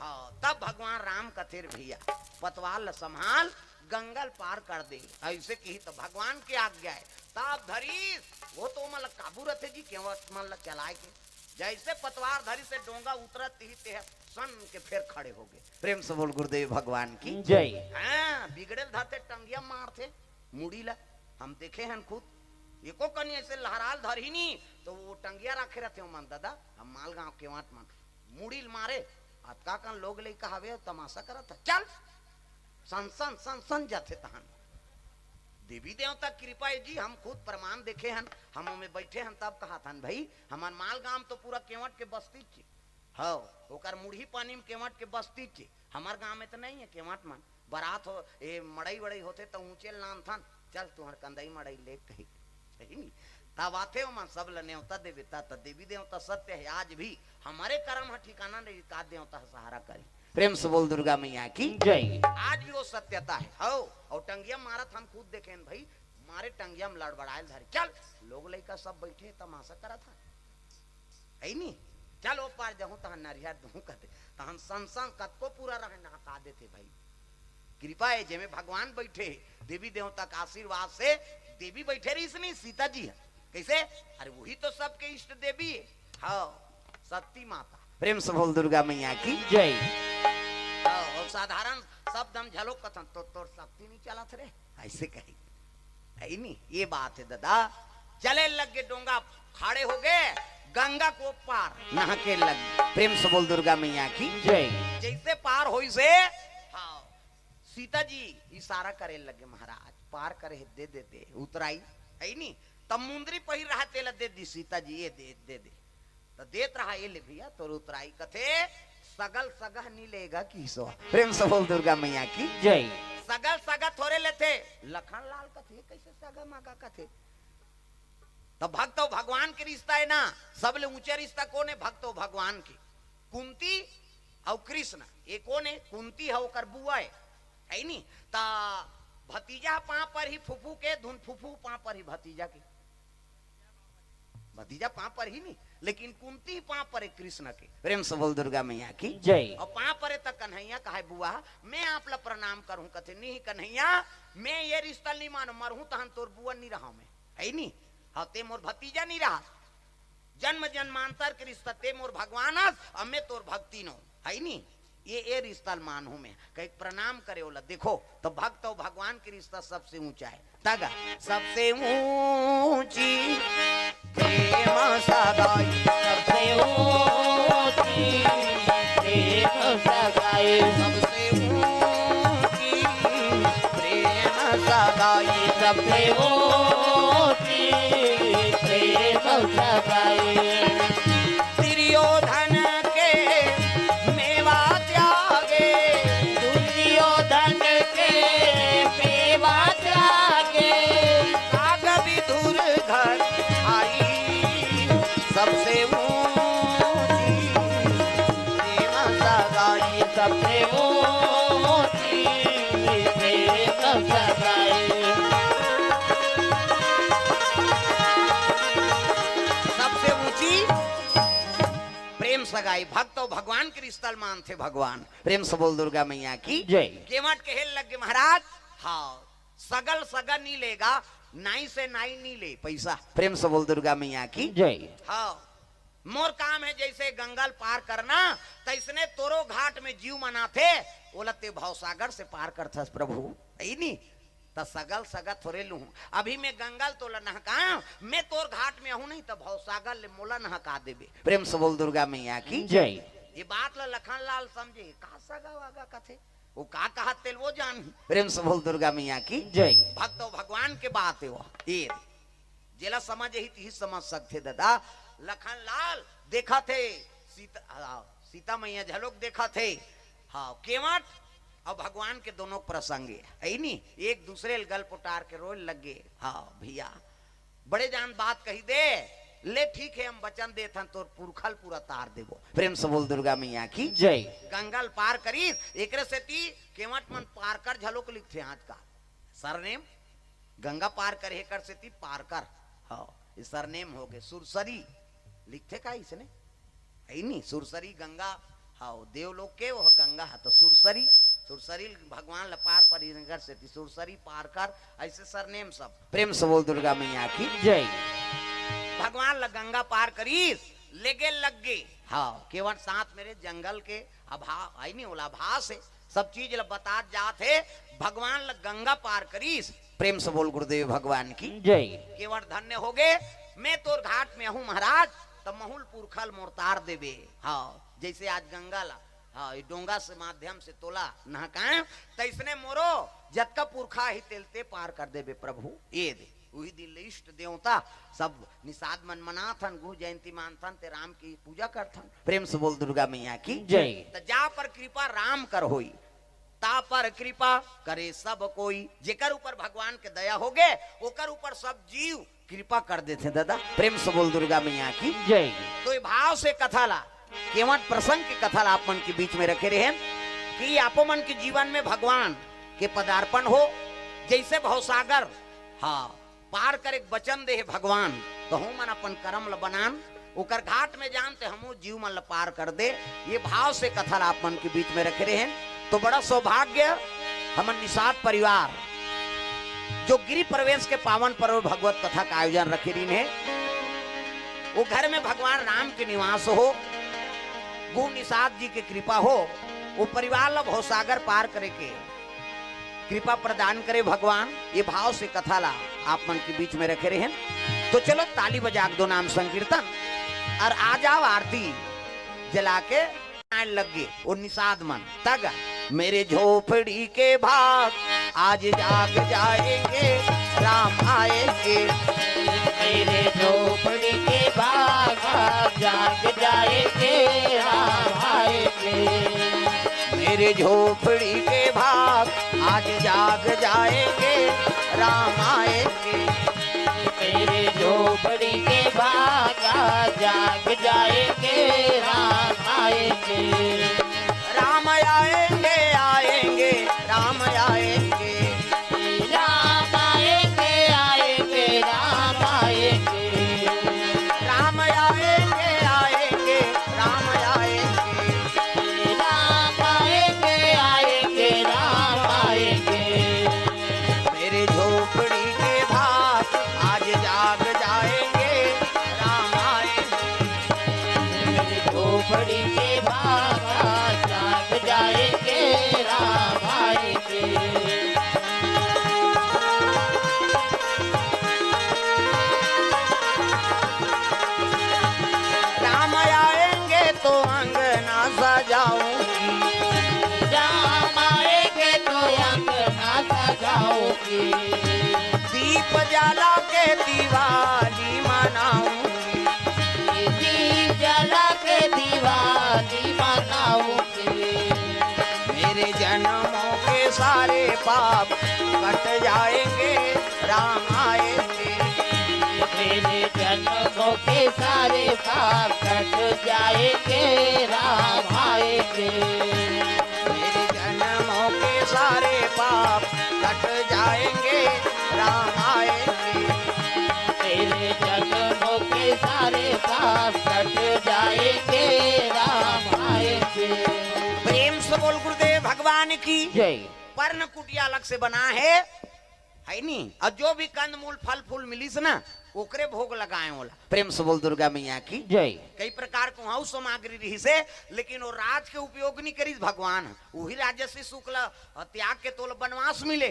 हां, तब भगवान राम कथे रे भइया, पतवार ल संभाल, गंगा ल पार कर दे। अइसे कही त भगवान के आज्ञा हे। तब धरिस, ओ तो ओमन ल काबू रथे जी, केंवट मन ल चलाय के। जइसे पतवार धरिस हे, डोंगा उतरत ही ते ह सन के फेर खड़े होगे। प्रेम से बोल गुरुदेव भगवान की। जय। हां, बिगड़े ल धरथे, टंगिया मारथे, मुड़ी ल। हम देखे हन खुद। एको कनी अइसे लहराय ल धरही नी, त ओ टंगिया राखे रथे ओमन, ददा, हम मालगांव केंवट मन। मुड़ी ल मारे, अतका कन लोग लइका हवे, तमाशा करत हे। चल, सनसन, सनसन जाथे तहन। देवी देवता कृपा हे जी, हम खुद प्रमाण देखे हन, हम ओमे बइठे हन, तब कहत हन, भई, हमर मालगांव तो पूरा केंवट के बस्तीच हे। हव, ओकर मुड़ही पानी म केंवट के बस्तीच हे। हमर गांव में त नइ हे केंवट मन। बरात हो, ए, मड़ई-वड़ई होथे त ऊंचे ल लानथन, "चल तुंहर कंदई मड़ई ले," कही, सही नी? तब आथे ओमन सब ल नेवता देवे, त, त देवी देवता सत्य हे, आज भी हमरे करम ह ठिकाना नइ, का देवता ह सहारा करी। प्रेम से बोल दुर्गा मैया की। जय। आज भी वो सत्यता हे। हव, अउ टंगिया मारत हम खुद देखेन भई, मारे टंगिया म लड़बड़ाय ल धरे। चल, लोग लइका सब बइठे तमाशा करत हन। हइ नी? चल ओ पार जहूं तहन नरियर दूहूं कथे। तहन सन सन कतको पूरा रहय नहका देथे भई। कृपा हे जेमे भगवान बइठे हे, देवी देवता के आशीर्वाद से देवी बइठे रहिस नी सीता जी ह। कइसे? अरे उही तो सबके इष्ट देवी हे। हव, शक्ति माता। प्रेम से बोल दुर्गा मैया की। जय। हव, अउ साधारण शब्द हम झलोक कथन तो तोर शक्ति नइ चलत रे, अइसे कही। हइ नी? ये बात हे ददा। चले लग गे डोंगा, खड़े हो गए, गंगा को पार नहा के लग। प्रेम से बोल दुर्गा मैया की। जय। जैसे पार होई से, हाँ, सीता जी इशारा करे लगे, महाराज पार करे, दे दे दे, उतराई है नी, तब मुंदरी पहिर रहा, तेला दे दी सीता जी, ये दे दे दे, तो देत रहा, ये ले भैया तोर उतराई। कथे, सगल सगह नी लेगा किसो। प्रेम से बोल दुर्गा मैया की। जय। सगल सगह थोरे लेथे। लखन लाल कथे, कैसे सगह मागा कथे? तब भक्त अउ भगवान के रिश्ता है ना, सबले ऊंचा रिश्ता कौन है? भक्त अउ भगवान के। कुंती अउ कृष्ण, ये कौन है? कुंती है, ओकर बुआ है, है नी? ता भतीजा पांव पर ही फूफू के, धुन फूफू पांव पर ही भतीजा के। भतीजा पांव पर ही नहीं, लेकिन कुंती पांव पर है कृष्ण के। प्रेम से बोल दुर्गा मैया की। जय। अउ पांव पर है त कन्हैया कहे, बुआ, मैं आप ला प्रणाम करूं। कथे, नहीं कन्हैया, मैं ये रिश्ता नहीं मानूं, मरहूं तहन तोर बुआ नहीं रहा मैं, है नी? हाँ, ते मोर भतीजा नहीं रहा, जन्म जन्मांतर के रिश्ता, ते मोर भगवान अस, अब मैं तोर भक्तिन हो, है नी? ये, ये रिश्ता ल मानहूं मैं, कहे प्रणाम करे ओला। देखो, तो भक्त अउ भगवान के रिश्ता सबसे ऊंचा है। तग सबसे ऊंची प्रेम सगाई, सबसे ऊंची प्रेम सगाई, सबसे ऊंची प्रेम सगाई, सबसे ऊंची प्रेम सगाई। दुर्योधन के मेवा त्यागे, दुर्योधन के मेवा त्यागे, काग विदुर घर आई, सबसे ऊंची प्रेम सगाई, सबसे ऊंची प्रेम सगाई। सबसे ऊंची प्रेम सगाई, भक्त अउ भगवान के रिश्ता ल मानथे भगवान। प्रेम से बोल दुर्गा मैया की। जय। केवट कहे लगे, महाराज, हाँ, सगल सगा नी लेगा, नाई से नाई नी ले पैसा। प्रेम से बोल दुर्गा मैया की। जय। हाँ, मोर काम है जैसे गंगा ल पार करना, तैसने तोरो घाट में जीव मन आथे, ओला ते भवसागर से पार करथस प्रभु, है नी? त सगल सगा थोरे लूहूं। अभी मैं गंगा ल तोला नहकांव, मैं तोर घाट में आहूं नहीं त भवसागर ले मोला नहका देबे। प्रेम से बोल दुर्गा मैया की। जय। ये बात ला लखन लाल समझे, का सगा वागा कथे, वो का कहत तेल वो जान। प्रेम से बोल दुर्गा मैया की। जय। भक्त अउ भगवान के बात है वो। ये जेला समझ ही, तिही समझ सकथे दादा। लखन लाल देखत हे, सीता, हाँ, सीता मैया झलोक देखत हे। हाँ, केवट अउ भगवान के दोनों प्रसंग हे, है नी? एक दूसरे ल गल पोटार के रोए लगे। हाँ भैया, बड़े जान बात कही दे, ले ठीक है, हम वचन देथन, तोर पुरखा ल पूरा तार देबो। प्रेम से बोल दुर्गा मैया की। जय। गंगा ल पार करिस, एकरे सेती केवट मन पारकर झलोक लिखथे आज का सरनेम। गंगा पार करे, एकर सेती पारकर। हाँ, ये सरनेम हो गए। सुरसरी लिखथे का इसने? है नी, सुरसरी गंगा। हाँ, देवलोक के वो गंगा है, तो सुरसरी, सुरसरी भगवान ल पार पर इनकर सेती सुरसरी पारकर, ऐसे सरनेम सब। प्रेम से बोल दुर्गा मैया की। जय। भगवान ल गंगा पार करिस, लेगे लग गे। हाँ, केवट साथ मेरे जंगल के अभाव, है नी, ओला आभास है, सब चीज ल बतात जात हे। भगवान ल गंगा पार करिस। प्रेम से बोल गुरुदेव भगवान की। जय। केवट धन्य हो गे, मैं तोर घाट में आहूं महाराज, त महूं ल पुरखा ल मोर तार देबे। हाँ, जैसे आज गंगा ला, हाँ, ये डोंगा से माध्यम से तोला नहकाएं, तैसने मोरो जतका पुरखा ही तेल ते पार कर देबे प्रभु। ये दे, उही दिन ले इष्ट देवता सब निषाद मन मनाथन, गुह जयंती मानथन, ते राम की पूजा करथन। प्रेम से बोल दुर्गा मैया की। जय। त जा पर कृपा राम कर होई, ता पर कृपा करे सब कोई। जेकर ऊपर भगवान के दया हो गे, ओकर ऊपर सब जीव कृपा कर देथे दादा। प्रेम से बोल दुर्गा मैया की। जय। तो ये भाव से कथा ला, केवट प्रसंग के कथा ला आप मन के बीच में रखे रहेन कि आपो मन के जीवन में भगवान के पदार्पण हो, जैसे भवसागर, हाँ, पार करे के वचन दे हे भगवान, तो हमन अपन करम ल बनान, ओकर घाट में जान ते हमू जीव मन ल पार कर दे। ये भाव से कथा ल आप मन के बीच में रखे रहेन, तो बड़ा सौभाग्य हमन निषाद परिवार जो गृह प्रवेश के पावन पर्व भगवत कथा का आयोजन रखे रहिन हे, वो घर में भगवान राम के निवास हो, गुह निषाद जी के कृपा हो, वो परिवार ल भवसागर पार करे के कृपा प्रदान करे भगवान। ये भाव से कथा ला आप मन के बीच में रखे रहेन। तो चलो ताली बजा के दो नाम संकीर्तन, और आ जाओ आरती जला के आए लग गए वो निषाद मन तक। मेरे झोपड़ी के भाग आज जाग जाएंगे, राम आएंगे। मेरे झोपड़ी के भाग आज जाग जाएंगे, राम आएंगे। मेरे झोपड़ी के भाग आज जाग जाएंगे, राम आएंगे। मेरे झोपड़ी के भाग आज जाग जाएंगे, राम आएंगे। राम आएंगे, आएंगे, राम आएंगे। राम आएंगे, आएंगे, राम आएंगे। राम आएंगे, आएंगे, राम आएंगे। राम आएंगे, आएंगे, राम आएंगे। मेरे झोपड़ी के भाग आज जाग जाएंगे, राम आएंगे। मेरे झोपड़ी के भाग आज जाग जाएंगे, राम आएंगे। राम आएंगे तो अंगना सजाऊंगी। राम आएंगे तो अंगना सजाऊंगी। दीप जला के दिवाली मनाऊंगी। दीप जला के दिवाली मनाऊंगी। मेरे जन्मों के सारे पाप कट जाएंगे, राम आएंगे। मेरे जन्मों के सारे पाप कट जाएंगे, राम आएंगे। मेरे जन्मों के सारे पाप कट जाएंगे, राम आएंगे। मेरे जन्मों के सारे पाप कट जाएंगे, राम आएंगे। प्रेम से बोल गुरुदेव भगवान की जय। पर्ण कुटिया अलग से बना है, है नी? और जो भी कंद मूल फल फूल मिलिस ना, ओकरे भोग लगाए होला। प्रेम से बोल दुर्गा मैया की जय। कई प्रकार के वहां सामग्री रही से, लेकिन वो राज के उपयोग नहीं करिस भगवान। वही राजर्षि शुक्ल त्याग के तोल वनवास मिले।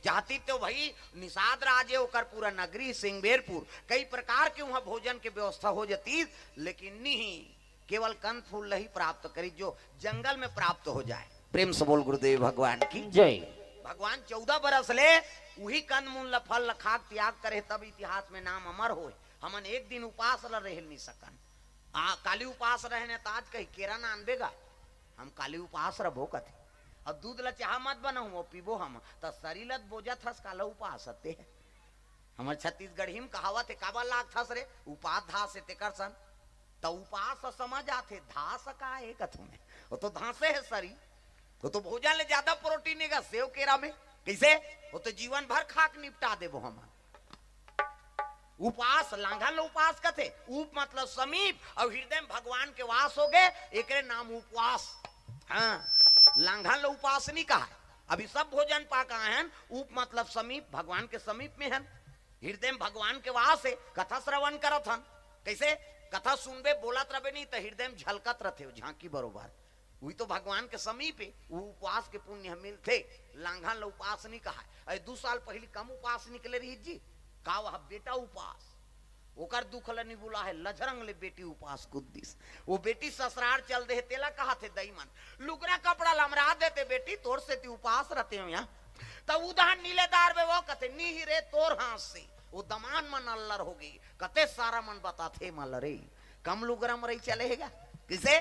जाती तो भाई निषाद राज है, ओकर पूरा नगरी सिंगबेरपुर, कई प्रकार के वहां भोजन के व्यवस्था हो जाती, लेकिन नहीं, केवल कंद फूल ही प्राप्त करी जो जंगल में प्राप्त हो जाए। प्रेम से बोल गुरुदेव भगवान की जय। भगवान चौदह बरस ले उही कंद मूल ल फल ल खाक त्याग करे, तब इतिहास में नाम अमर होए। हमन एक दिन उपास ल रह नहीं सकन। आ, काली उपास रहे ने त आज कही केरा ना आनबे गा, हम काली उपास रहो कथे। अब दूध ल चाह मत बनाऊं, वो पीबो हम, त शरीर ल बोजत हस काला उपास ते। हमर छत्तीसगढ़ी में कहावत है, काबर लागथस रे, उपास धास है तेकर सन। त उपास समझ आथे, धास का है कथू में? वो तो धासे है सरी, वो तो भोजन ले ज्यादा प्रोटीन है सेव केरा में। कैसे? वो तो जीवन भर खाक निपटा देबो हम। उपास, लांघन ल उपास कथे। उप मतलब समीप, और हृदय में भगवान के वास हो गए, एकरे नाम उपवास। हाँ, लांघन ल उपास नहीं कहा। अभी सब भोजन पा कहा है, उप मतलब समीप, भगवान के समीप में है। हृदय में भगवान के वास है, कथा श्रवण करत हन। कैसे? कथा सुनबे, बोलत रहे नहीं तो हृदय में झलकत रहते हो, झांकी बरोबर। वही तो भगवान के समीप है, वो उपवास के पुण्य मिलथे। लांघन ल उपास नहीं कहा। अरे दू साल पहली कम उपास निकले रही जी, का वह बेटा उपास? ओकर दुख ल नहीं बुला है, लझरंग ले बेटी उपास कुद्दिस। वो बेटी ससुरार चल दे, तेला कहा थे दई मन, लुगरा कपड़ा लमरा देते बेटी, तोर से ती उपास रहते हो यहाँ। तब उदाहरण नीलेदार में वो कहते, नी ही रे तोर हाथ से। वो दमान मन अल्लर हो गई, कते सारा मन बताथे मल रे। कम लुगरा मरई चलेगा किसे?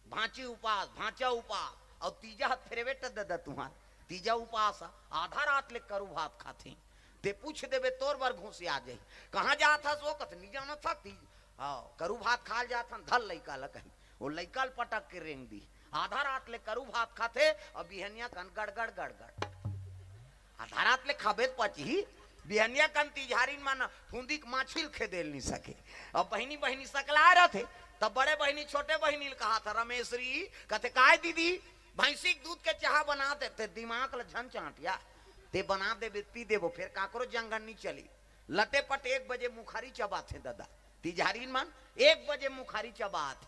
भांची उपास, भांचा उपास, और तीजा ह फेरवेट ददा तुहार। तीजा उपास ह, आधा रात ले करू भात खाथे। ते पूछ देबे तोर बर घूसे आ जाही। कहाँ जात हस वो कथ नहीं जानत था तीज। हाँ, करू भात खाल जात हन, धल लइका ल कही। वो लइका ल पटक के रेंग दी। आधा रात ले करू भात खाथे, और बिहनिया कन गड़गड़ गड़गड़। आधा रात ले खाबे त पचही, बिहनिया कन तिजहारिन मन फूंदी के माछी ल खेदेल नहीं सके। अब बहिनी बहिनी सकला रहथे, तब बड़े बहिनी छोटे बहिनी ल कहा था, रमेश्वरी, कहते, "काय दीदी, भैंसी के दूध के चाह बना देते, दिमाग ल झन चांटिया, ते बना देबे, पी देबो, फिर काकरो जंगन नहीं चली।" लटे पट एक बजे मुखारी चबाथे ददा, तिजहारिन मन एक बजे मुखारी चबाथे।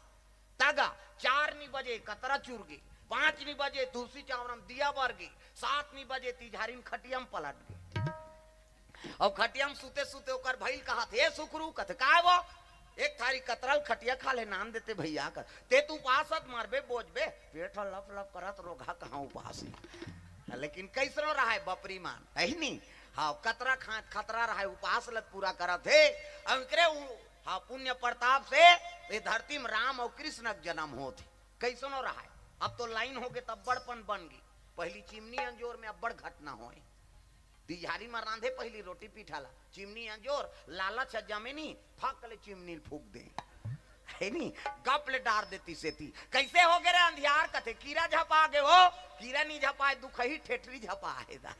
तगा चार नी बजे कतरा चुरगे, पांच नी बजे तुलसी चावरम दिया बरगे, सात नी बजे तिजहारिन खटियम पलट गे। अउ खटिया में सुते सुते ओकर भइल कहत, "हे सुकरू," कथे, "काय वो?" "एक थारी कतरल खटिया खा ले, नान देते भइया," कथे। "ते तो उपासत मरबे, बोजबे, पेट ह लप लप करत, रोगहा कहाँ उपास हे।" लेकिन कइसनो रहय बपरी मान, अही नी? हाँ, कतरा खात खतरा रहय, उपास ल त पूरा करत हे। अउ एकरे उ-, हाँ, पुण्य प्रताप से ए धरती में राम अउ कृष्ण के जनम होत हे। कइसनो रहय, अब तो लाइन होगे त अब्बड़पन बन गे। पहिली चिमनी अंजोर में अब्बड़ घटना होय। दिझारी म रांधे पहिली रोटी पीठा ला, चिमनी अंजोर, लालच ह जमे नी, फक ले चिमनी ल फूंक दे। हे नी, गप ले डार देती सेती। "कइसे होगे रे अंधियार?" कथे, "कीरा झपा गे हो।" "कीरा नी झपाय, दुखही ठेठरी झपा हे दा।"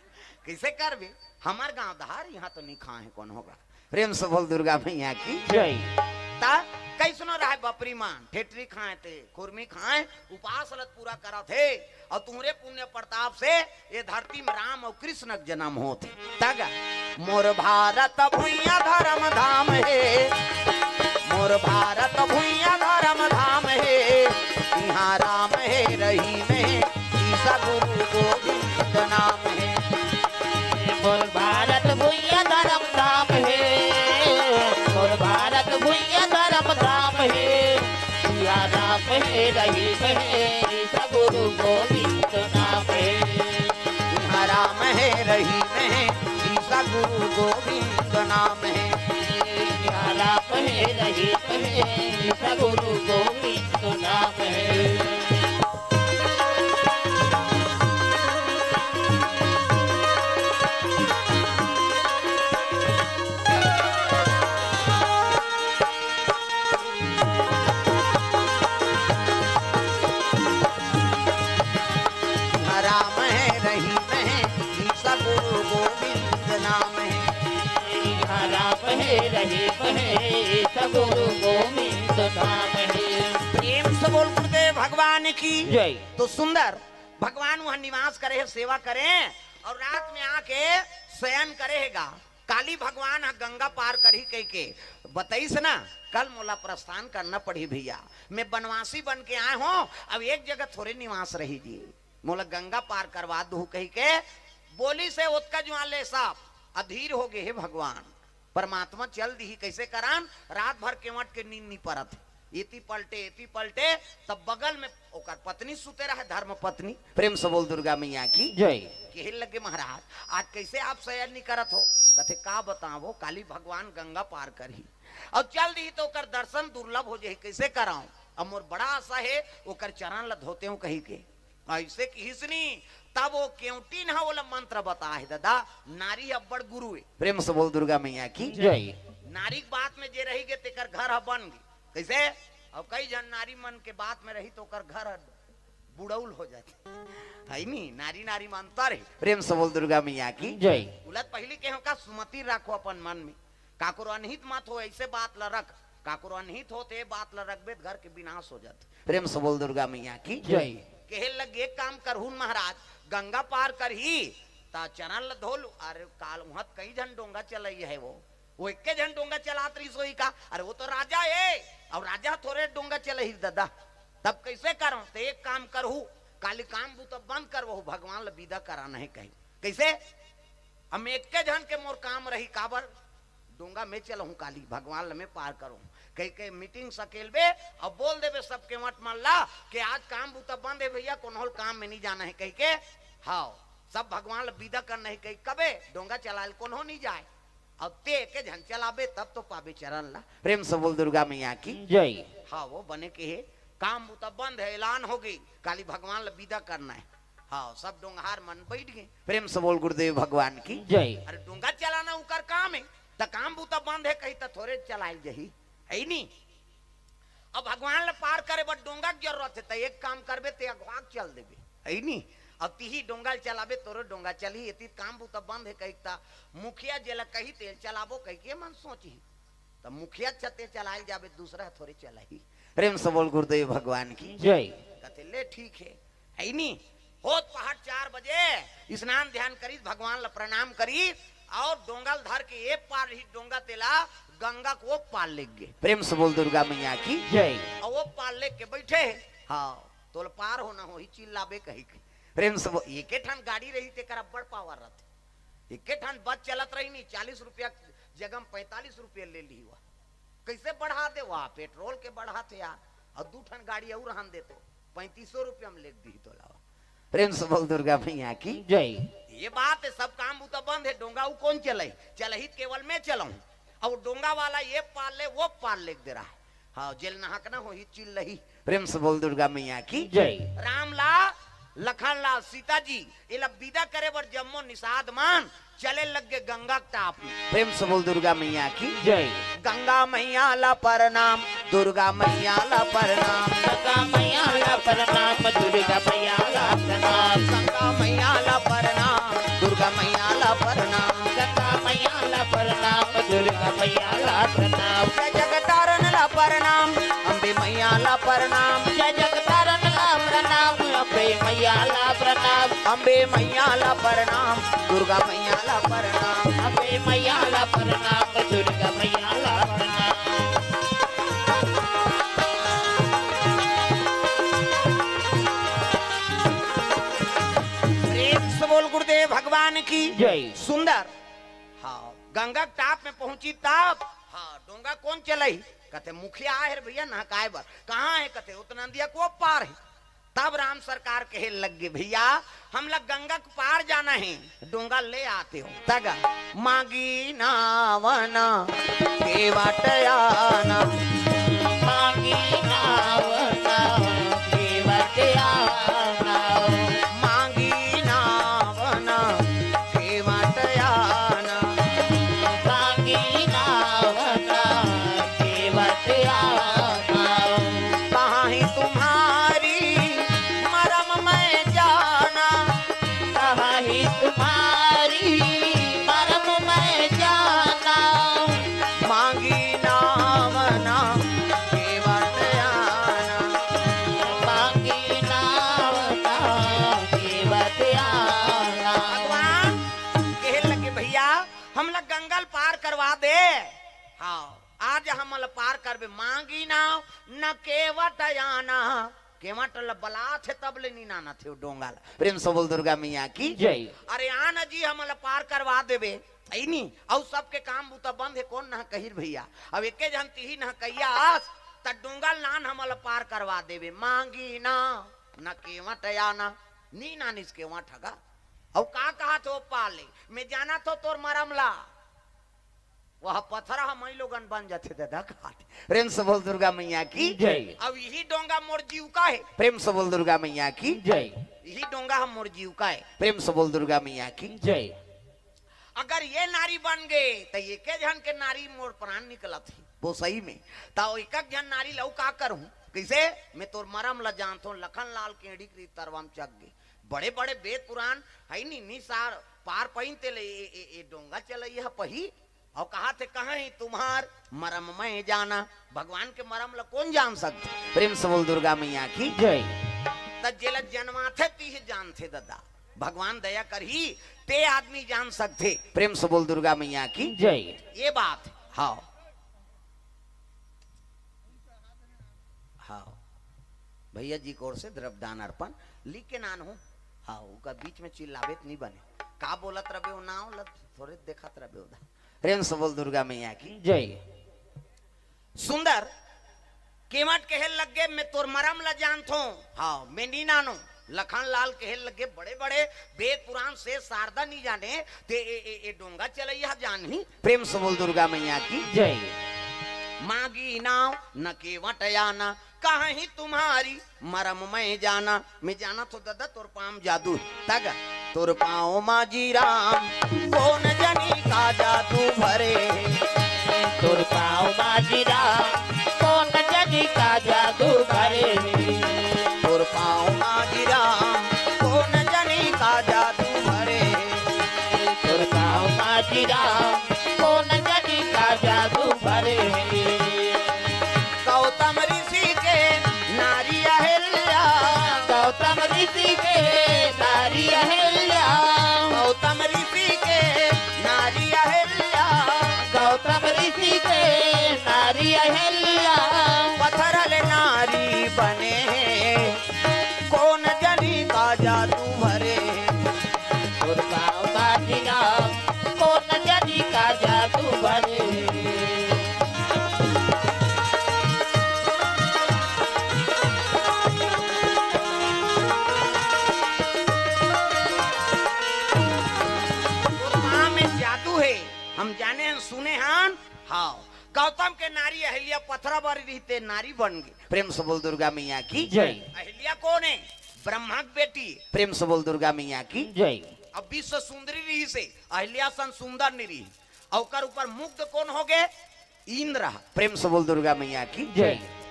कइसे करबे? हमर गांव डहार, इहां तो नी खाय हे कोनो गा। प्रेम से बोल दुर्गा मैया की। जय। त कइसनो रहय बपरी मान, ठेठरी खाय ते, खुरमी खाय, उपास ल त पूरा करत हे। अउ तुंहरे पुण्य प्रताप से ए धरती में राम अउ कृष्ण के जनम होत हे। त गा, मोर भारत भुइयां धरम धाम हे, मोर भारत भुइयां धरम धाम हे, इहां राम हे रहीम हे, ईसा गुरु गोविंद नाम हे। मोर भारत भुइयां धरम धाम हे, मोर भारत भुइयां धरम धाम हे, इहां राम हे रहीम हे, ईसा गुरु गोविंद नाम हे। इहां राम हे रहीम हे, ईसा गुरु गोविंद नाम हे। इहां राम हे रहीम हे, ईसा गुरु गोविंद नाम हे। राम हे रहीम हे, ईसा गुरु गोविंद नाम हे। राम हे रहीम हे, ईसा गुरु गोविंद नाम हे। प्रेम से बोल गुरुदेव भगवान की। जय। तो सुंदर भगवान उहां निवास करे हे, सेवा करे, अउ रात में आके शयन करे हे गा। काली भगवान ह गंगा पार करही कहिके बतइस ना, कल मोला प्रस्थान करना पड़ही भइया, मैं बनवासी बन के आय हों, अब एक जगह थोरे निवास रही जी, मोला गंगा पार करवा दुहू कहिके बोलिस हे। ओतका जुआं ले सब अधीर हो गे हे भगवान। परमात्मा चल दिही, कइसे करन? रात भर केवट के नींद नी परत हे। एती पलटे, एती पलटे, तब बगल में ओकर पत्नी सुते रहय, धर्म पत्नी। प्रेम से बोल दुर्गा मैया की। जय। कहे लगे, "महाराज, आज कइसे आप शयन नी करत हो?" कथे, "का बतावों, काली भगवान गंगा पार करही, अउ चल दिही त ओकर दर्शन दुर्लभ हो जाही, कइसे करंव? अब मोर बड़ा आशा हे, ओकर चरण ल धोतेंव," कहिके। अइसे किहिस नी, तब ओ केवटिन ह ओला मंत्र बताय हे, ददा, नारी अब्बड़ गुरु हे। प्रेम से बोल दुर्गा मैया की। जय। नारी के बात में जे रहि गे, तेकर घर ह बन गे। कइसे? अउ कई झन नारी मन के बात में रही त ओकर घर ह बुड़उल हो जाथे। हइ नी? नारी नारी में अंतर हे। प्रेम से बोल दुर्गा मैया की। जय। ओला त पहिली कहेंव का, सुमति राखो अपन मन में। काकरो अनहित मत हो, अइसे बात ल रख। काकरो अनहित होथे, बात ल रखबे त घर के विनाश हो जाथे। प्रेम से बोल दुर्गा मैया की। जय। कहे लगे, "एक काम करहू न महाराज, गंगा पार करही त चरण ल धो लू।" अरे काल उहां त कई झन डोंगा चलइया हे वो। वो एके झन डोंगा चलात रहिस होही का? अरे वो तो राजा हे, अउ राजा थोरे डोंगा चलही ददा। तब कइसे करंव? त एक काम करहू, काली काम बूता बंद करवहू, भगवान ल बिदा कराना हे कहिके। कइसे? अब एके झन के मोर काम रही, काबर? डोंगा में चलहूं काली, भगवान ल में पार करहूं। कहिके मीटिंग सकेलबे अउ बोल देबे सब केवट मन ला कि आज काम बूता बंद हे भइया, कोनो ल काम में नी जाना हे कहिके। हाव, सब भगवान ल बिदा करना हे कहिके कबे डोंगा चलाय ल कोनो नी जाय। अउ ते एके झन चलाबे तब तो पाबे चरण ला। प्रेम से बोल दुर्गा मैया की। जय। हाव, वो बने कहे, काम बूता बंद हे, ऐलान हो गे, काली भगवान ल बिदा करना हे। हाव, सब डोंगहार मन बइठ गे। प्रेम से बोल गुरुदेव भगवान की। जय। अरे डोंगा चलाना उकर काम हे, त काम बूता बंद हे कही त थोरे चलाय ल जही, हइ नी? अब भगवान ल पार करे बर डोंगा के जरूरत हे, त एक काम करबे, ते अगवा के चल देबे, हइ नी? अब तिही डोंगा ल चलाबे, तोरो डोंगा चलही, एती काम बूता बंद हे कहिके त मुखिया जेला कही तेल चलाबो कहिके मन सोचही। त मुखिया छते चलाय ल जाबे, दूसरा थोरे चलाही। प्रेम से बोल गुरुदेव भगवान की। जय। कथे, "ले ठीक हे।" हइ नी? होत पहाट चार बजे स्नान ध्यान करिस, भगवान ल प्रणाम करिस, अउ डोंगा ल धर के ए पार रही डोंगा तेला गंगा के ओ पार लेग गे। प्रेम से बोल दुर्गा मैया की। जय। अउ ओ पार लेग के बइठे हे। हाव, तोला पार होना होही, चिल्लाबे कहिके। प्रेम से बोल, एके ठन गाड़ी रही तेकर अब्बड़ पावर रथे। एके ठन बस चलत रही नी, चालीस रुपया जगह में पैंतालीस रुपया ले ली हुआ। कैसे बढ़ा दे हुआ? पेट्रोल के बढ़ा थे यार, और दू ठन गाड़ी और रहन दे तो पैंतीसों रुपया में ले दी तो लावा। प्रेम से बोल दुर्गा मैया की। जय। ये बात है, सब काम बूता बंद है, डोंगा उ कौन चलही? चलही केवल मैं चलाऊं। अब डोंगा वाला ये पार ले, वो पार ले दे रहा है। हाँ, जेल नहक ना हो ही चिल रही। प्रेम से बोल दुर्गा मैया की। जय। राम ला, लखन ला, सीता जी, ये ला विदा करे बर जम्मो निषाद मान चले लग गे गंगा के टाप में। प्रेम से बोल दुर्गा मैया की। जय। गंगा मैया ला प्रणाम, दुर्गा मैया ला प्रणाम। गंगा मैया ला प्रणाम, दुर्गा मैया ला प्रणाम। गंगा मैया ला प्रणाम, दुर्गा मैया ला प्रणाम। गंगा मैया ला प्रणाम, दुर्गा मैया ला प्रणाम। जय जगतारण ला प्रणाम, अम्बे मैया ला प्रणाम। जय जगतारण ला प्रणाम, अम्बे मैया ला प्रणाम। अम्बे मैया ला प्रणाम, दुर्गा मैया ला प्रणाम। अम्बे मैया ला प्रणाम, दुर्गा मैया ला प्रणाम। प्रेम से बोल गुरुदेव भगवान की। जय। सुंदर। हाँ, गंगा के टाप में पहुंची तब, हाँ, डोंगा कौन चलही? कथे मुखिया आए हे रे भैया नहकाए बर। कहाँ है? कथे उतना नदिया को पार है। तब राम सरकार कहे लग गे, भैया, हम लोग गंगा के पार जाना है, डोंगा ले आते हो। तग मांगी नावना केवट आना। मांगी नावना केवट आना। मांगी नावना केवट आना। मांगी नावना केवट आना। कहाँ ही तुम्हारी मरम मैं जाना। कहाँ ही तुम्हारी मरम मैं जाना। मांगी नावना केवट आना। मांगी नावना केवट आना। भगवान कहे लगे, भैया, हमला गंगा ल पार करवा दे। हाँ, आज हमला पार करबे। मांगी नाव न केवट आना। केवट ल बलाथे तब ले नी नानथे ओ डोंगा ल। प्रेम से बोल दुर्गा मैया की। जय। अरे आना जी, हमला पार करवा देबे। ऐ नी, अउ सबके काम बूता बंद हे, कोन नहकही भैया? अब एके झन तिही नहकइया अस, त डोंगा ल नान हमला पार करवा देबे। मांगी नाव न केवट आना, नी नानिस केवट ह गा। अउ का कहत हो पाले, मैं जानत हो तोर मरम ला। वह पथरा ह मई लोगन बन जाथे दादा, कहत हे। प्रेम से बोल दुर्गा मैया की। जय। अब यही डोंगा मोर जीव का है। प्रेम से बोल दुर्गा मैया की। जय। यही डोंगा ह मोर जीव का है। प्रेम से बोल दुर्गा मैया की। जय। अगर ये नारी बन गे, त एके झन के नारी मोर प्राण निकलत हे। वो सही में, त एक एक झन नारी ल अउ का करहूं? कइसे? मैं तोर मरम ल जानथों, लखन लाल के एड़ी के तरवा म चघ गे। बड़े बड़े वेद पुराण है नी, नी सार पार पइन तेला ए, ए, ए डोंगा चलइया ह पही। अउ कहत हे, कहाँ ही तुम्हार मरम मैं जाना। भगवान के मरम ल कोन जान सकथे? प्रेम से बोल दुर्गा मैया की। जय। त जेला जनमाथे तिही जानथे ददा। भगवान दया करही, ते आदमी जान सकथे। प्रेम से बोल दुर्गा मैया की। जय। ये बात हे। हाँ। हाँ। भैया जी की ओर से द्रव्यदान अर्पण लिख के नान हो। हाँ, उका बीच में चिल्लाबे त नी बने। का बोलत रबे ओ नाव ल थोरे देखत रबे ओदा। प्रेम से बोल दुर्गा मैया की। जय। सुंदर केवट कहे लग गे, मैं तोर मरम ल जानथों। हाँ, मैं नी नानों। लखन लाल कहे लग गे, बड़े बड़े वेद पुराण से शारदा नी जाने, ते ए, ए, ए डोंगा चलइया जानही। प्रेम से बोल दुर्गा मैया की। जय। मांगी नाव न केवट आना, कहाँ ही तुम्हारी मरम मैं जाना। मैं जानथों ददा तोर पाँव म जादू। तग तोर पाँव माजी राम, कोन जनी का जादू भरे। तोर पाँव माजी राम, कोन जनी का जादू भरे। तोर पाँव माजी राम, कोन जनी का जादू भरे। तोर पाँव माजी राम, कोन जनी का जादू भरे। गौतम ऋषि के नारी अहिल्या। गौतम ऋषि के नारी अहिल्या। गौतम ऋषि के नारी अहिल्या। गौतम ऋषि के नारी अहिल्या। पथरा ले नारी बने हे, कोन जनी का जादू भरे। तोर पाँव माजी राम, हम जाने हन, सुने हन। हाँ, गौतम के नारी अहिल्या पथरा बर रहिस ते नारी बन गे। प्रेम से बोल दुर्गा मैया की जय। अहिल्या कोन हे? ब्रह्मा के बेटी। प्रेम से बोल दुर्गा मैया की जय। अब विश्व सुंदरी रहिस हे, अहिल्या सन सुंदर नइ रहिस। अउ ओकर ऊपर मुग्ध कोन हो गे? इंद्र। प्रेम से बोल दुर्गा मैया की जय।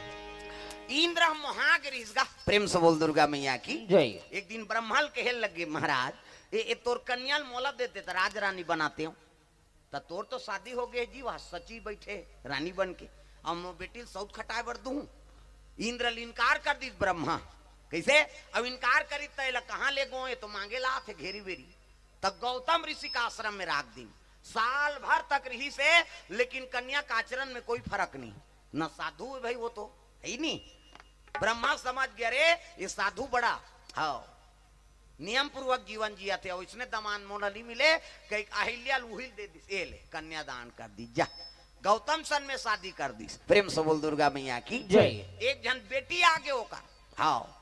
इंद्र मोहा गे रहिस गा। प्रेम से बोल दुर्गा मैया की जय। एक दिन ब्रह्मा ल कहे लगे, महाराज, ए, ए तोर कन्या ल मोला देते त राज रानी बनातेंव। त तोर तो शादी हो गे जी, वहाँ सची बइठे रानी बन के, अउ मोर बेटी ल सउत खटाए बर दूँ? इंद्र ल इनकार कर दिस ब्रह्मा। कइसे? अब इनकार करिस त एला कहाँ लेगों, ए तो मांगे ल आथे घेरी बेरी। त गौतम ऋषि का आश्रम में राख दिन। साल भर तक रहिस हे, लेकिन कन्या का आचरण में कोई फरक नहीं। न साधु हे भाई, वो तो हे ही नहीं। ब्रह्मा समझ गे, अरे, ये साधु बड़ा, हाँ, नियम पूर्वक जीवन जियाथे, अउ इसने दमांद मोला नइ मिले, कहिके अहिल्या ल उही ल दे दिस, ए ले, कन्यादान कर दिस, जा। गौतम सन में शादी कर दिस। प्रेम से बोल दुर्गा मैया की जय। एक झन बेटी आगे ओकर, हाँ,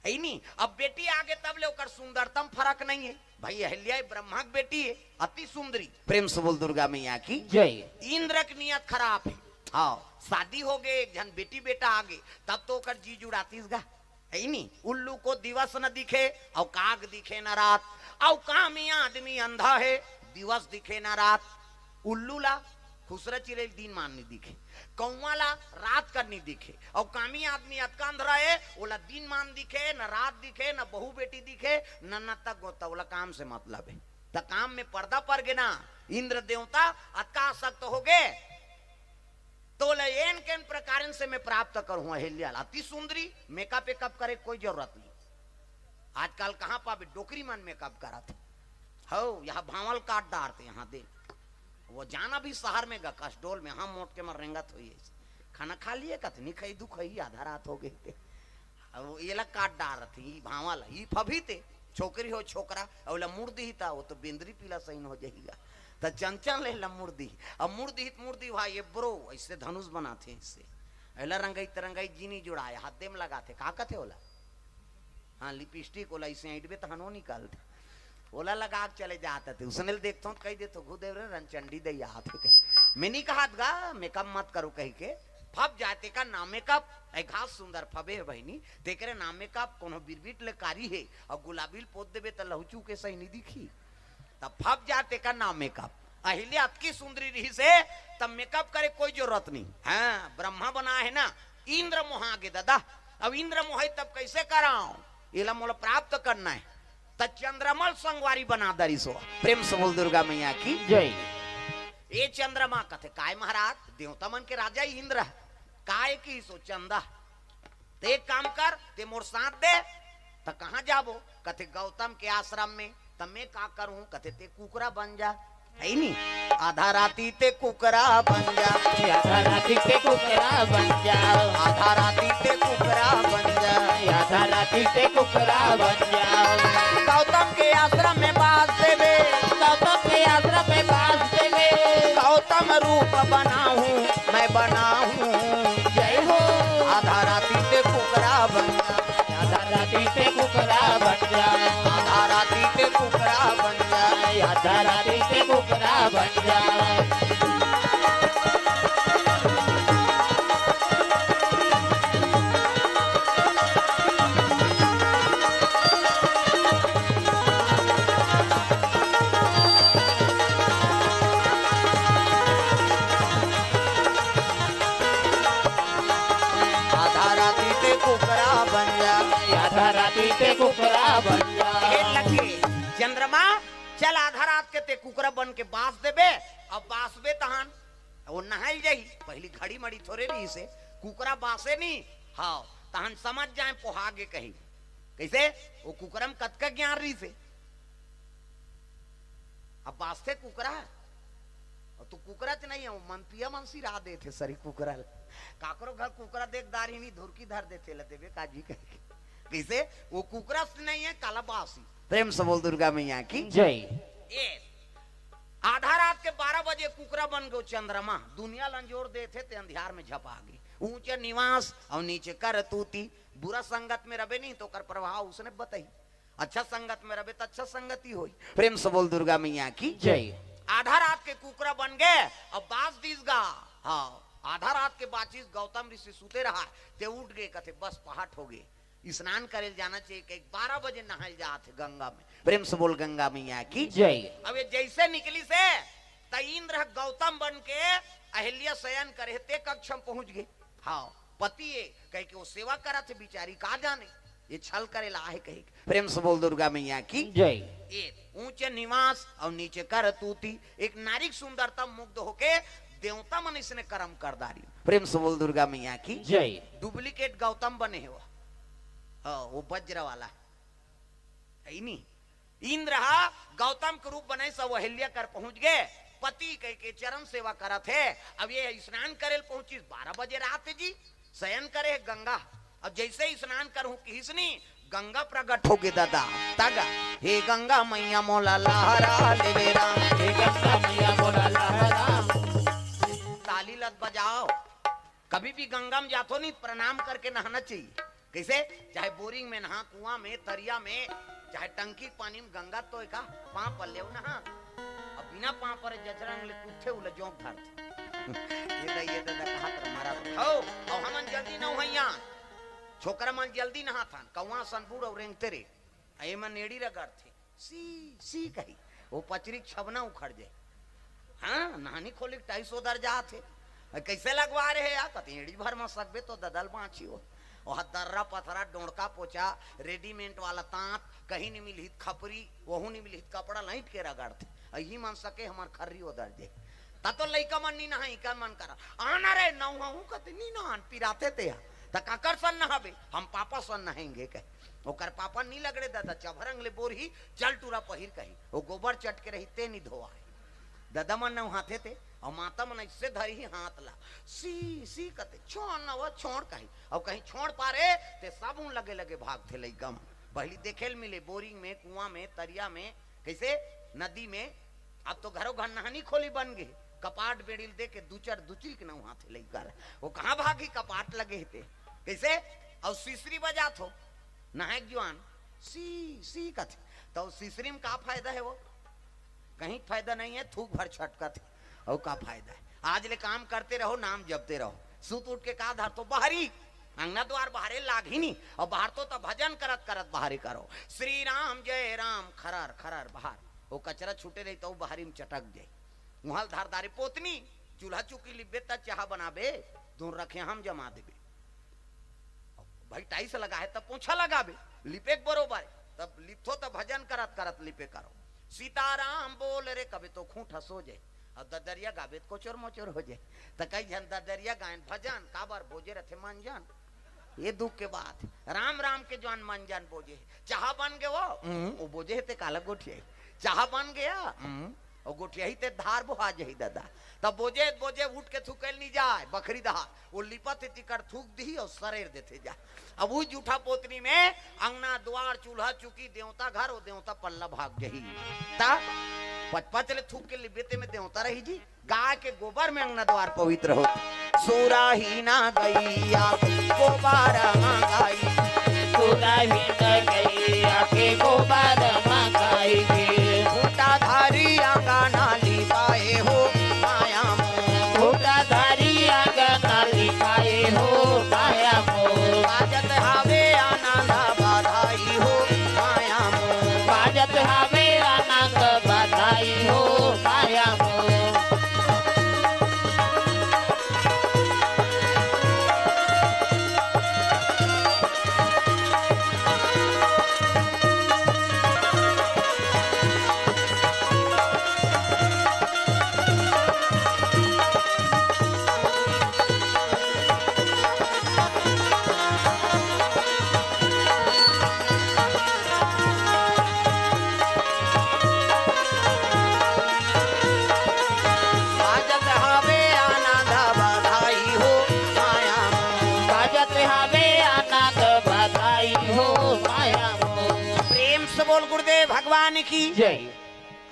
हे ही नहीं। अब बेटी आगे तब ले ओकर सुंदरता म फरक नहीं हे। भाई अहिल्या ब्रह्मा के बेटी हे, अति सुंदरी। प्रेम से बोल दुर्गा मैया की जय। इंद्र के नियत खराब हे। हाँ, शादी हो गे, एक झन बेटी बेटा आगे, तब तो ओकर जी जुड़ातिस गा। हे ही नहीं, उल्लू को दिवस न दिखे, अउ काग दिखे न रात, अउ कामी आदमी अंधा हे, दिवस दिखे न रात। उल्लू ला, खुसरा चिरई ल दिन मान नइ दिखे, कौवा ला रात कर नइ दिखे, अउ कामी आदमी अतका अंधरा हे, ओला दिन मान दिखे, न रात दिखे, न बहू बेटी दिखे, न नत्ता गोता, ओला काम से मतलब हे। त काम में पर्दा पर गे ना, इंद्र देवता अतका आसक्त हो गे, तोला एन केन प्रकारन से मैं प्राप्त करहूँ अहिल्या ला। अति सुंदरी, मेकअप वेकअप करे कोई जरूरत नहीं। आजकल कहाँ पाबे, डोकरी मन मेकअप करत हे। हौ, यहाँ भांवल काट डारथे, यहाँ दे। वो जाना भी शहर में गा, कसडोल में, हम मोट के मर रेंगत होई ऐसे। खाना खा लिए कथे, नहीं खाई, दुख है, आधा रात हो गई थे। अब वो एला काट डारत हे, ई भांवल, ई फभी ते, छोकरी हो छोकरा, अउ ला मुड़ दिही ता, वो तो बेंदरी पीला सही हो जाएगा। त चंचल ले ला मुड़ दिही, अब मुड़ दिही त मुड़ दिही भाई, ये ब्रो, ऐसे धनुष बनाथे, ऐसे। एला रंगई त रंगई जीनी जुड़ाए, हाथ दे में लगाथे, का कथे ओला? हाँ, लिपस्टिक ओला ऐसे ऐंठबे तहन वो निकलथे। ओला लगा के चले जात हे। उसने ल देखथों त कहि देथों, "घुदेव रे, रनचंडी दई आत हे।" मैं नहीं कहत गा, मेकअप मत करो कहिके। फब जाए तेकर नाम मेकअप, ऐ घास सुंदर फबे हे बहिनी, तेकरे नाम मेकअप, कोनो बिरबिट ले कारी हे, अउ गुलाबी ल पोत देबे त लहुचू के सही नहीं दिखी। त फब जाए तेकर नाम मेकअप। अहिल्या अतकी सुंदरी रहिस हे, त मेकअप करे कोई जरूरत नहीं। हाँ, ब्रह्मा बनाए हे ना, इंद्र मोहा गे ददा। अब इंद्र मोहाई तब कैसे कराओ? एला मोला प्राप्त करना हे। त चंद्रमा ल संगवारी बना दरिस हो। प्रेम से बोल दुर्गा मैया की जय। ए चंद्रमा कथे, "काय महाराज, देवता मन के राजा इंद्र, काय किहिस हो चंदा? ते एक काम कर, ते मोर साथ दे।" त कहाँ जाबो? कथे, "गौतम के आश्रम में।" त मैं का करूँ? कथे, "ते कुकरा बन जा।" हे नी? आधा राती ते कुकरा बन जा। आधा राती ते कुकरा बन जा। आधा राती ते कुकरा बन जा। आधा राती ते कुकरा बन जा। गौतम के आश्रम में बास देबे। गौतम के आश्रम में बास देबे। गौतम रूप बनाहूँ, मैं बनाहूँ। जय हो। आधा राती ते कुकरा बन जा। आधा राती ते कुकरा बन जा। आधा राती ते कुकरा बन जा। आधा राती ते कुकरा बन जा। आधा राती ते कुकरा बन जा। आधा राती ते कुकरा बन जा। हे लगे चंद्रमा, चल आधा रात के ते कुकरा बन के बास देबे। अब बासबे तहन वो नहाइल जाही। पहली घड़ी मड़ी थोरे रहिस हे, कुकरा बासे नी। हाँ, तहन समझ जाए पोहा गे कही। कैसे? वो कुकरा में कतका ज्ञान रहिस हे। अब बासथे कुकरा, अउ तू कुकरा च नहीं हे, वो मंपिया मन सिरा देथे सरी कुकरा ल। काकरो घर कुकरा देख दारी नहीं, धुरकी धर देथे, ल देबे काजी कहिके। कैसे? वो कुकरा से नहीं हे, काला बासी। प्रेम से बोल दुर्गा मैया की जय। ए, आधा रात के बारह बजे कुकरा बन गयो चंद्रमा, दुनिया ल अंजोर देथे ते अंधियार में झपा गे। ऊंचे निवास अउ नीचे करतूती, बुरा संगत में रबे नहीं तो ओकर प्रभाव उसने बताही। अच्छा संगत में रबे त अच्छा संगति होई। प्रेम से बोल दुर्गा मैया की जय। आधा रात के कुकरा बन गे, अब बास दिस गा। हाँ, आधा रात के बाचिस, गौतम ऋषि सुते रहा, ते उठ गे, कथे, "बस पहाट हो गे, स्नान करे ल जाना चाहिए," कहिके बारह बजे नहाए ल जात हे गंगा में। प्रेम से बोल गंगा मैया की जय। अब ये जैसे निकलिस हे, त इंद्र ह गौतम बन के अहिल्या शयन करे हे, ते कक्ष में पहुंच गे। हाँ, पति हे कहिके वो सेवा करत हे बिचारी, का जाने ये छल करे ला आहे कहिके। प्रेम से बोल दुर्गा मैया की जय। ये ऊंचे निवास और नीचे करतूती, एक नारी के सुंदरता मुग्ध होके देवता मन इसने कर्म कर डारी। प्रेम से बोल दुर्गा मैया की जय। Duplicate गौतम बने हे वो। हाँ, वो वज्र वाला है ही नहीं। इंद्र हा गौतम के रूप बनाइस, अहिल्या कर पहुंच गे, पति कहिके चरण सेवा करत हे। अब ये स्नान करे ल पहुंचिस, बारह बजे रात जी, शयन करे हे गंगा। अब जैसे ही स्नान करहूं किहिस नी, गंगा प्रकट हो गे दादा। तगा, "हे गंगा मैया मोला लहरा लेवे राम, हे गंगा मैया मोला लहरा।" ताली लत बजाओ। कभी भी गंगा में जाथो नी, प्रणाम करके नहाना चाहिए। कैसे? चाहे बोरिंग में नहा, कुआं में, तरिया में, चाहे टंकी के पानी में, गंगा तो एका पांव पर लेव नहा। अब बिना पांव पर जचरंग ले कूदथे, उला जोंक धरथे। ये दा, ये दा, दा कहा कर मारा हो। और हमन जल्दी नहइया, छोकरा मन जल्दी नहाथन, कौआ सन बूढ़ और रेंगते रे। आ एमन एड़ी रगड़थे, "सी, सी" कही, वो पचरी के छबना उखड़ जाए। हाँ, नहानी खोली के टाइस ओदर जात हे। "कैसे लगवा रहे यार?" कते, "एड़ी भर में सकबे तो ददल बाँची हो।" वह दर्रा पथरा, डोंड़का पोचा, रेडीमेड वाला तांत, कहीं नहीं मिलही त खपरी, वहू नहीं मिलही त कपड़ा, लइट के रगड़थे। अही मन सके हमर खर्री ओदर जे। त तो लइका मन नी नहाई, का मन करा, "आना रे, नहूँ हूँ," कते, "नी नहान, पिराथे ते हा।" "त काकर सन नहाबे?" "हम पापा सन नहाएंगे," कहे। ओकर पापा नी लगड़े दादा, चभरंग ले बोरही, चल टूरा पहिर कही, वो गोबर चट के रही, ते नी धोआए। दादा मन नहाथे ते, और माता मन ऐसे धरी ही हाथ ला, "सी, सी" कते, "छोड़ न वो, छोड़" कही, और कहीं छोड़ पारे, ते सब उन लगे लगे भागथे लइका मन। पहली देखे ल मिले बोरिंग में, कुआं में, तरिया में, कैसे नदी में। अब तो घरों घर नहानी खोली बन गे, कपाट बेड़िल दे के दुचर दुचरी के नहाथे लइका ला। वो कहाँ भागी, कपाट लगे हे ते। कैसे? और सिसरी बजात हो, नहाए के जुआन, "सी, सी" कथे। तो सिसरी में का फायदा है वो? कहीं फायदा नहीं है, थूक भर छटकत है। और का फायदा है? आज ले काम करते रहो, नाम जपते रहो। सुत उठ के का धरथो? बाहरी। अंगना द्वार बाहरे लाग ही नहीं। और बाहर तो तब भजन करत करत बाहरे करो, "श्री राम जय राम" खरर खरर बाहर। वो कचरा छूटे रही तो बाहरी में चटक जाए। उहाँ ल धर डारे पोतनी, चूल्हा चुकी लिबे त चाहा बनाबे, धुन रखे हम जमा देबे। भाई टाइस लगा है तब पोछा लगाबे, लिपे के बरोबर है। तब लिपथो तब भजन करत करत लिपे करो। "सीताराम बोल रे" कबे तो खूंट हंसो जाए, और ददरिया गाबे त कोचर मोचर हो जाए। त कई झन ददरिया गायन भजन काबर बोजे रथे मंजन। ये दुख के बात है। राम राम के जौन मंजन बोजे, चाहा बन गे वो, "हम्म", वो बोजे हे ते काला गोठियाही। चाहा बन गया, "हम्म", वो गोठियाही ते धार बोहा जाही दादा। तब बोजे बोजे उठ के थुकेल नहीं जाए, बखरी दहा। वो लिपत हे तिकर थूक दिही और सरेर देथे जा। अब वो जूठा पोतनी में अंगना द्वार चूल्हा चुकी देवता घर, वो देवता पल्ला भाग जही। ता पचपच ले थूक के लिबे ते में देवता रही जी। गाय के गोबर में अंगना द्वार पवित्र होथे। सुरही ना गैया के गोबर मंगाई। सुरही ना गैया के गोबर मंगाई के। खूंटा धारी अंगना लिपाए हो माया मोर। खूंटा धारी अंगना लिपाए हो माया मोर। बाजत हवे आनंद बधाई हो माया मोर। बाजत हवे आनंद बधाई हो माया मोर। बाजत हवे आनंद बधाई हो माया मोर। बाजत हवे आनंद बधाई हो माया मोर। प्रेम से बोल गुरुदेव भगवान की जय।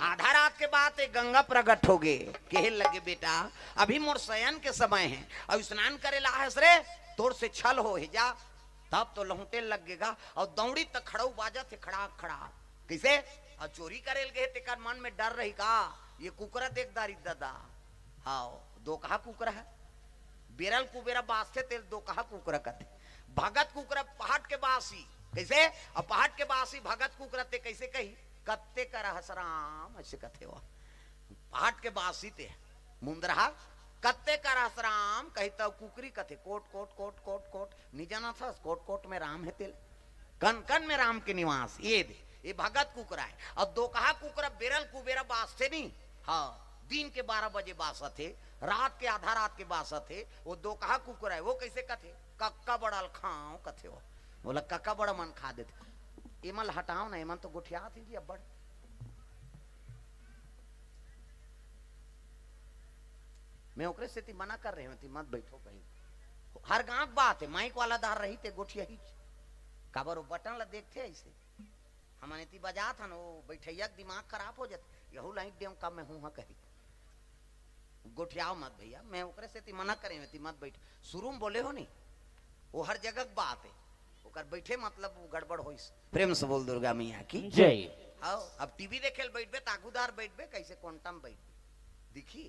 आधा रात के बाद एक गंगा प्रकट हो गए, कहे लगे, "बेटा, अभी मोर शयन के समय है और स्नान करे ला है रे, तोर से छल हो है जा।" तब तो लहुटे लग गेगा और दौड़ी त खड़ऊ बाजत हे खड़ाक खड़ाक। कैसे? और चोरी करे ल गए तेकर मन में डर रही का? ये कुकरा देख दारी दादा। हाँ, दोकहा कुकरा हे। बेरल कुबेरा बासथे तेला दोकहा कुकरा कथे। भगत कुकरा पहाट के बासी। कइसे? अब पहाट के बासी भगत कुकरा ते कइसे कही? कत्ते करहस राम, अइसे कथे वो। पहाट के बासी ते मुंदरहा, कत्ते करहस राम कही त कुकरी कथे कोट कोट कोट कोट कोट। नि जानत हस कोट कोट में राम हे तेला। कन कन में राम के निवास। ये दे, ये भगत कुकरा हे। अउ दोकहा कुकरा बेरल कुबेरा बासथे नि। हाँ, दिन के बारह बजे बासथे, रात के आधा रात के बासथे। वो दोकहा कुकरा हे, वो कइसे कथे? कक्का बड़ा ल खाव कथे वो। बोला कक्का बड़ा मन खा देथे। एमन ल हटाव ना, एमन तो गोठियात हे जी अब्बड़। मैं ओकरे सेती मना कर रहे हों, मत बैठो कहीं। हर गांव के बात हे, माइक वाला दार रही ते गोठियाही। काबर वो बटन ला देखथे अइसे। हमन एती बजात हन, वो बैठइया के दिमाग खराब हो जाथे। यहू लाइट देव का मैं हूं हाँ कही। गोठियाव मत भइया, मैं ओकरे सेती मना करे हों, मत बैठ। शुरू में बोले हो नहीं, वो हर जगह के बात हे। ओकर बैठे मतलब वो गड़बड़ होइस। प्रेम से बोल दुर्गा मैया की। जय। हाँ, अब टीवी देखे ल बैठबे त आगू दार बैठबे, कइसे कोंटा म बैठबे? दिखी,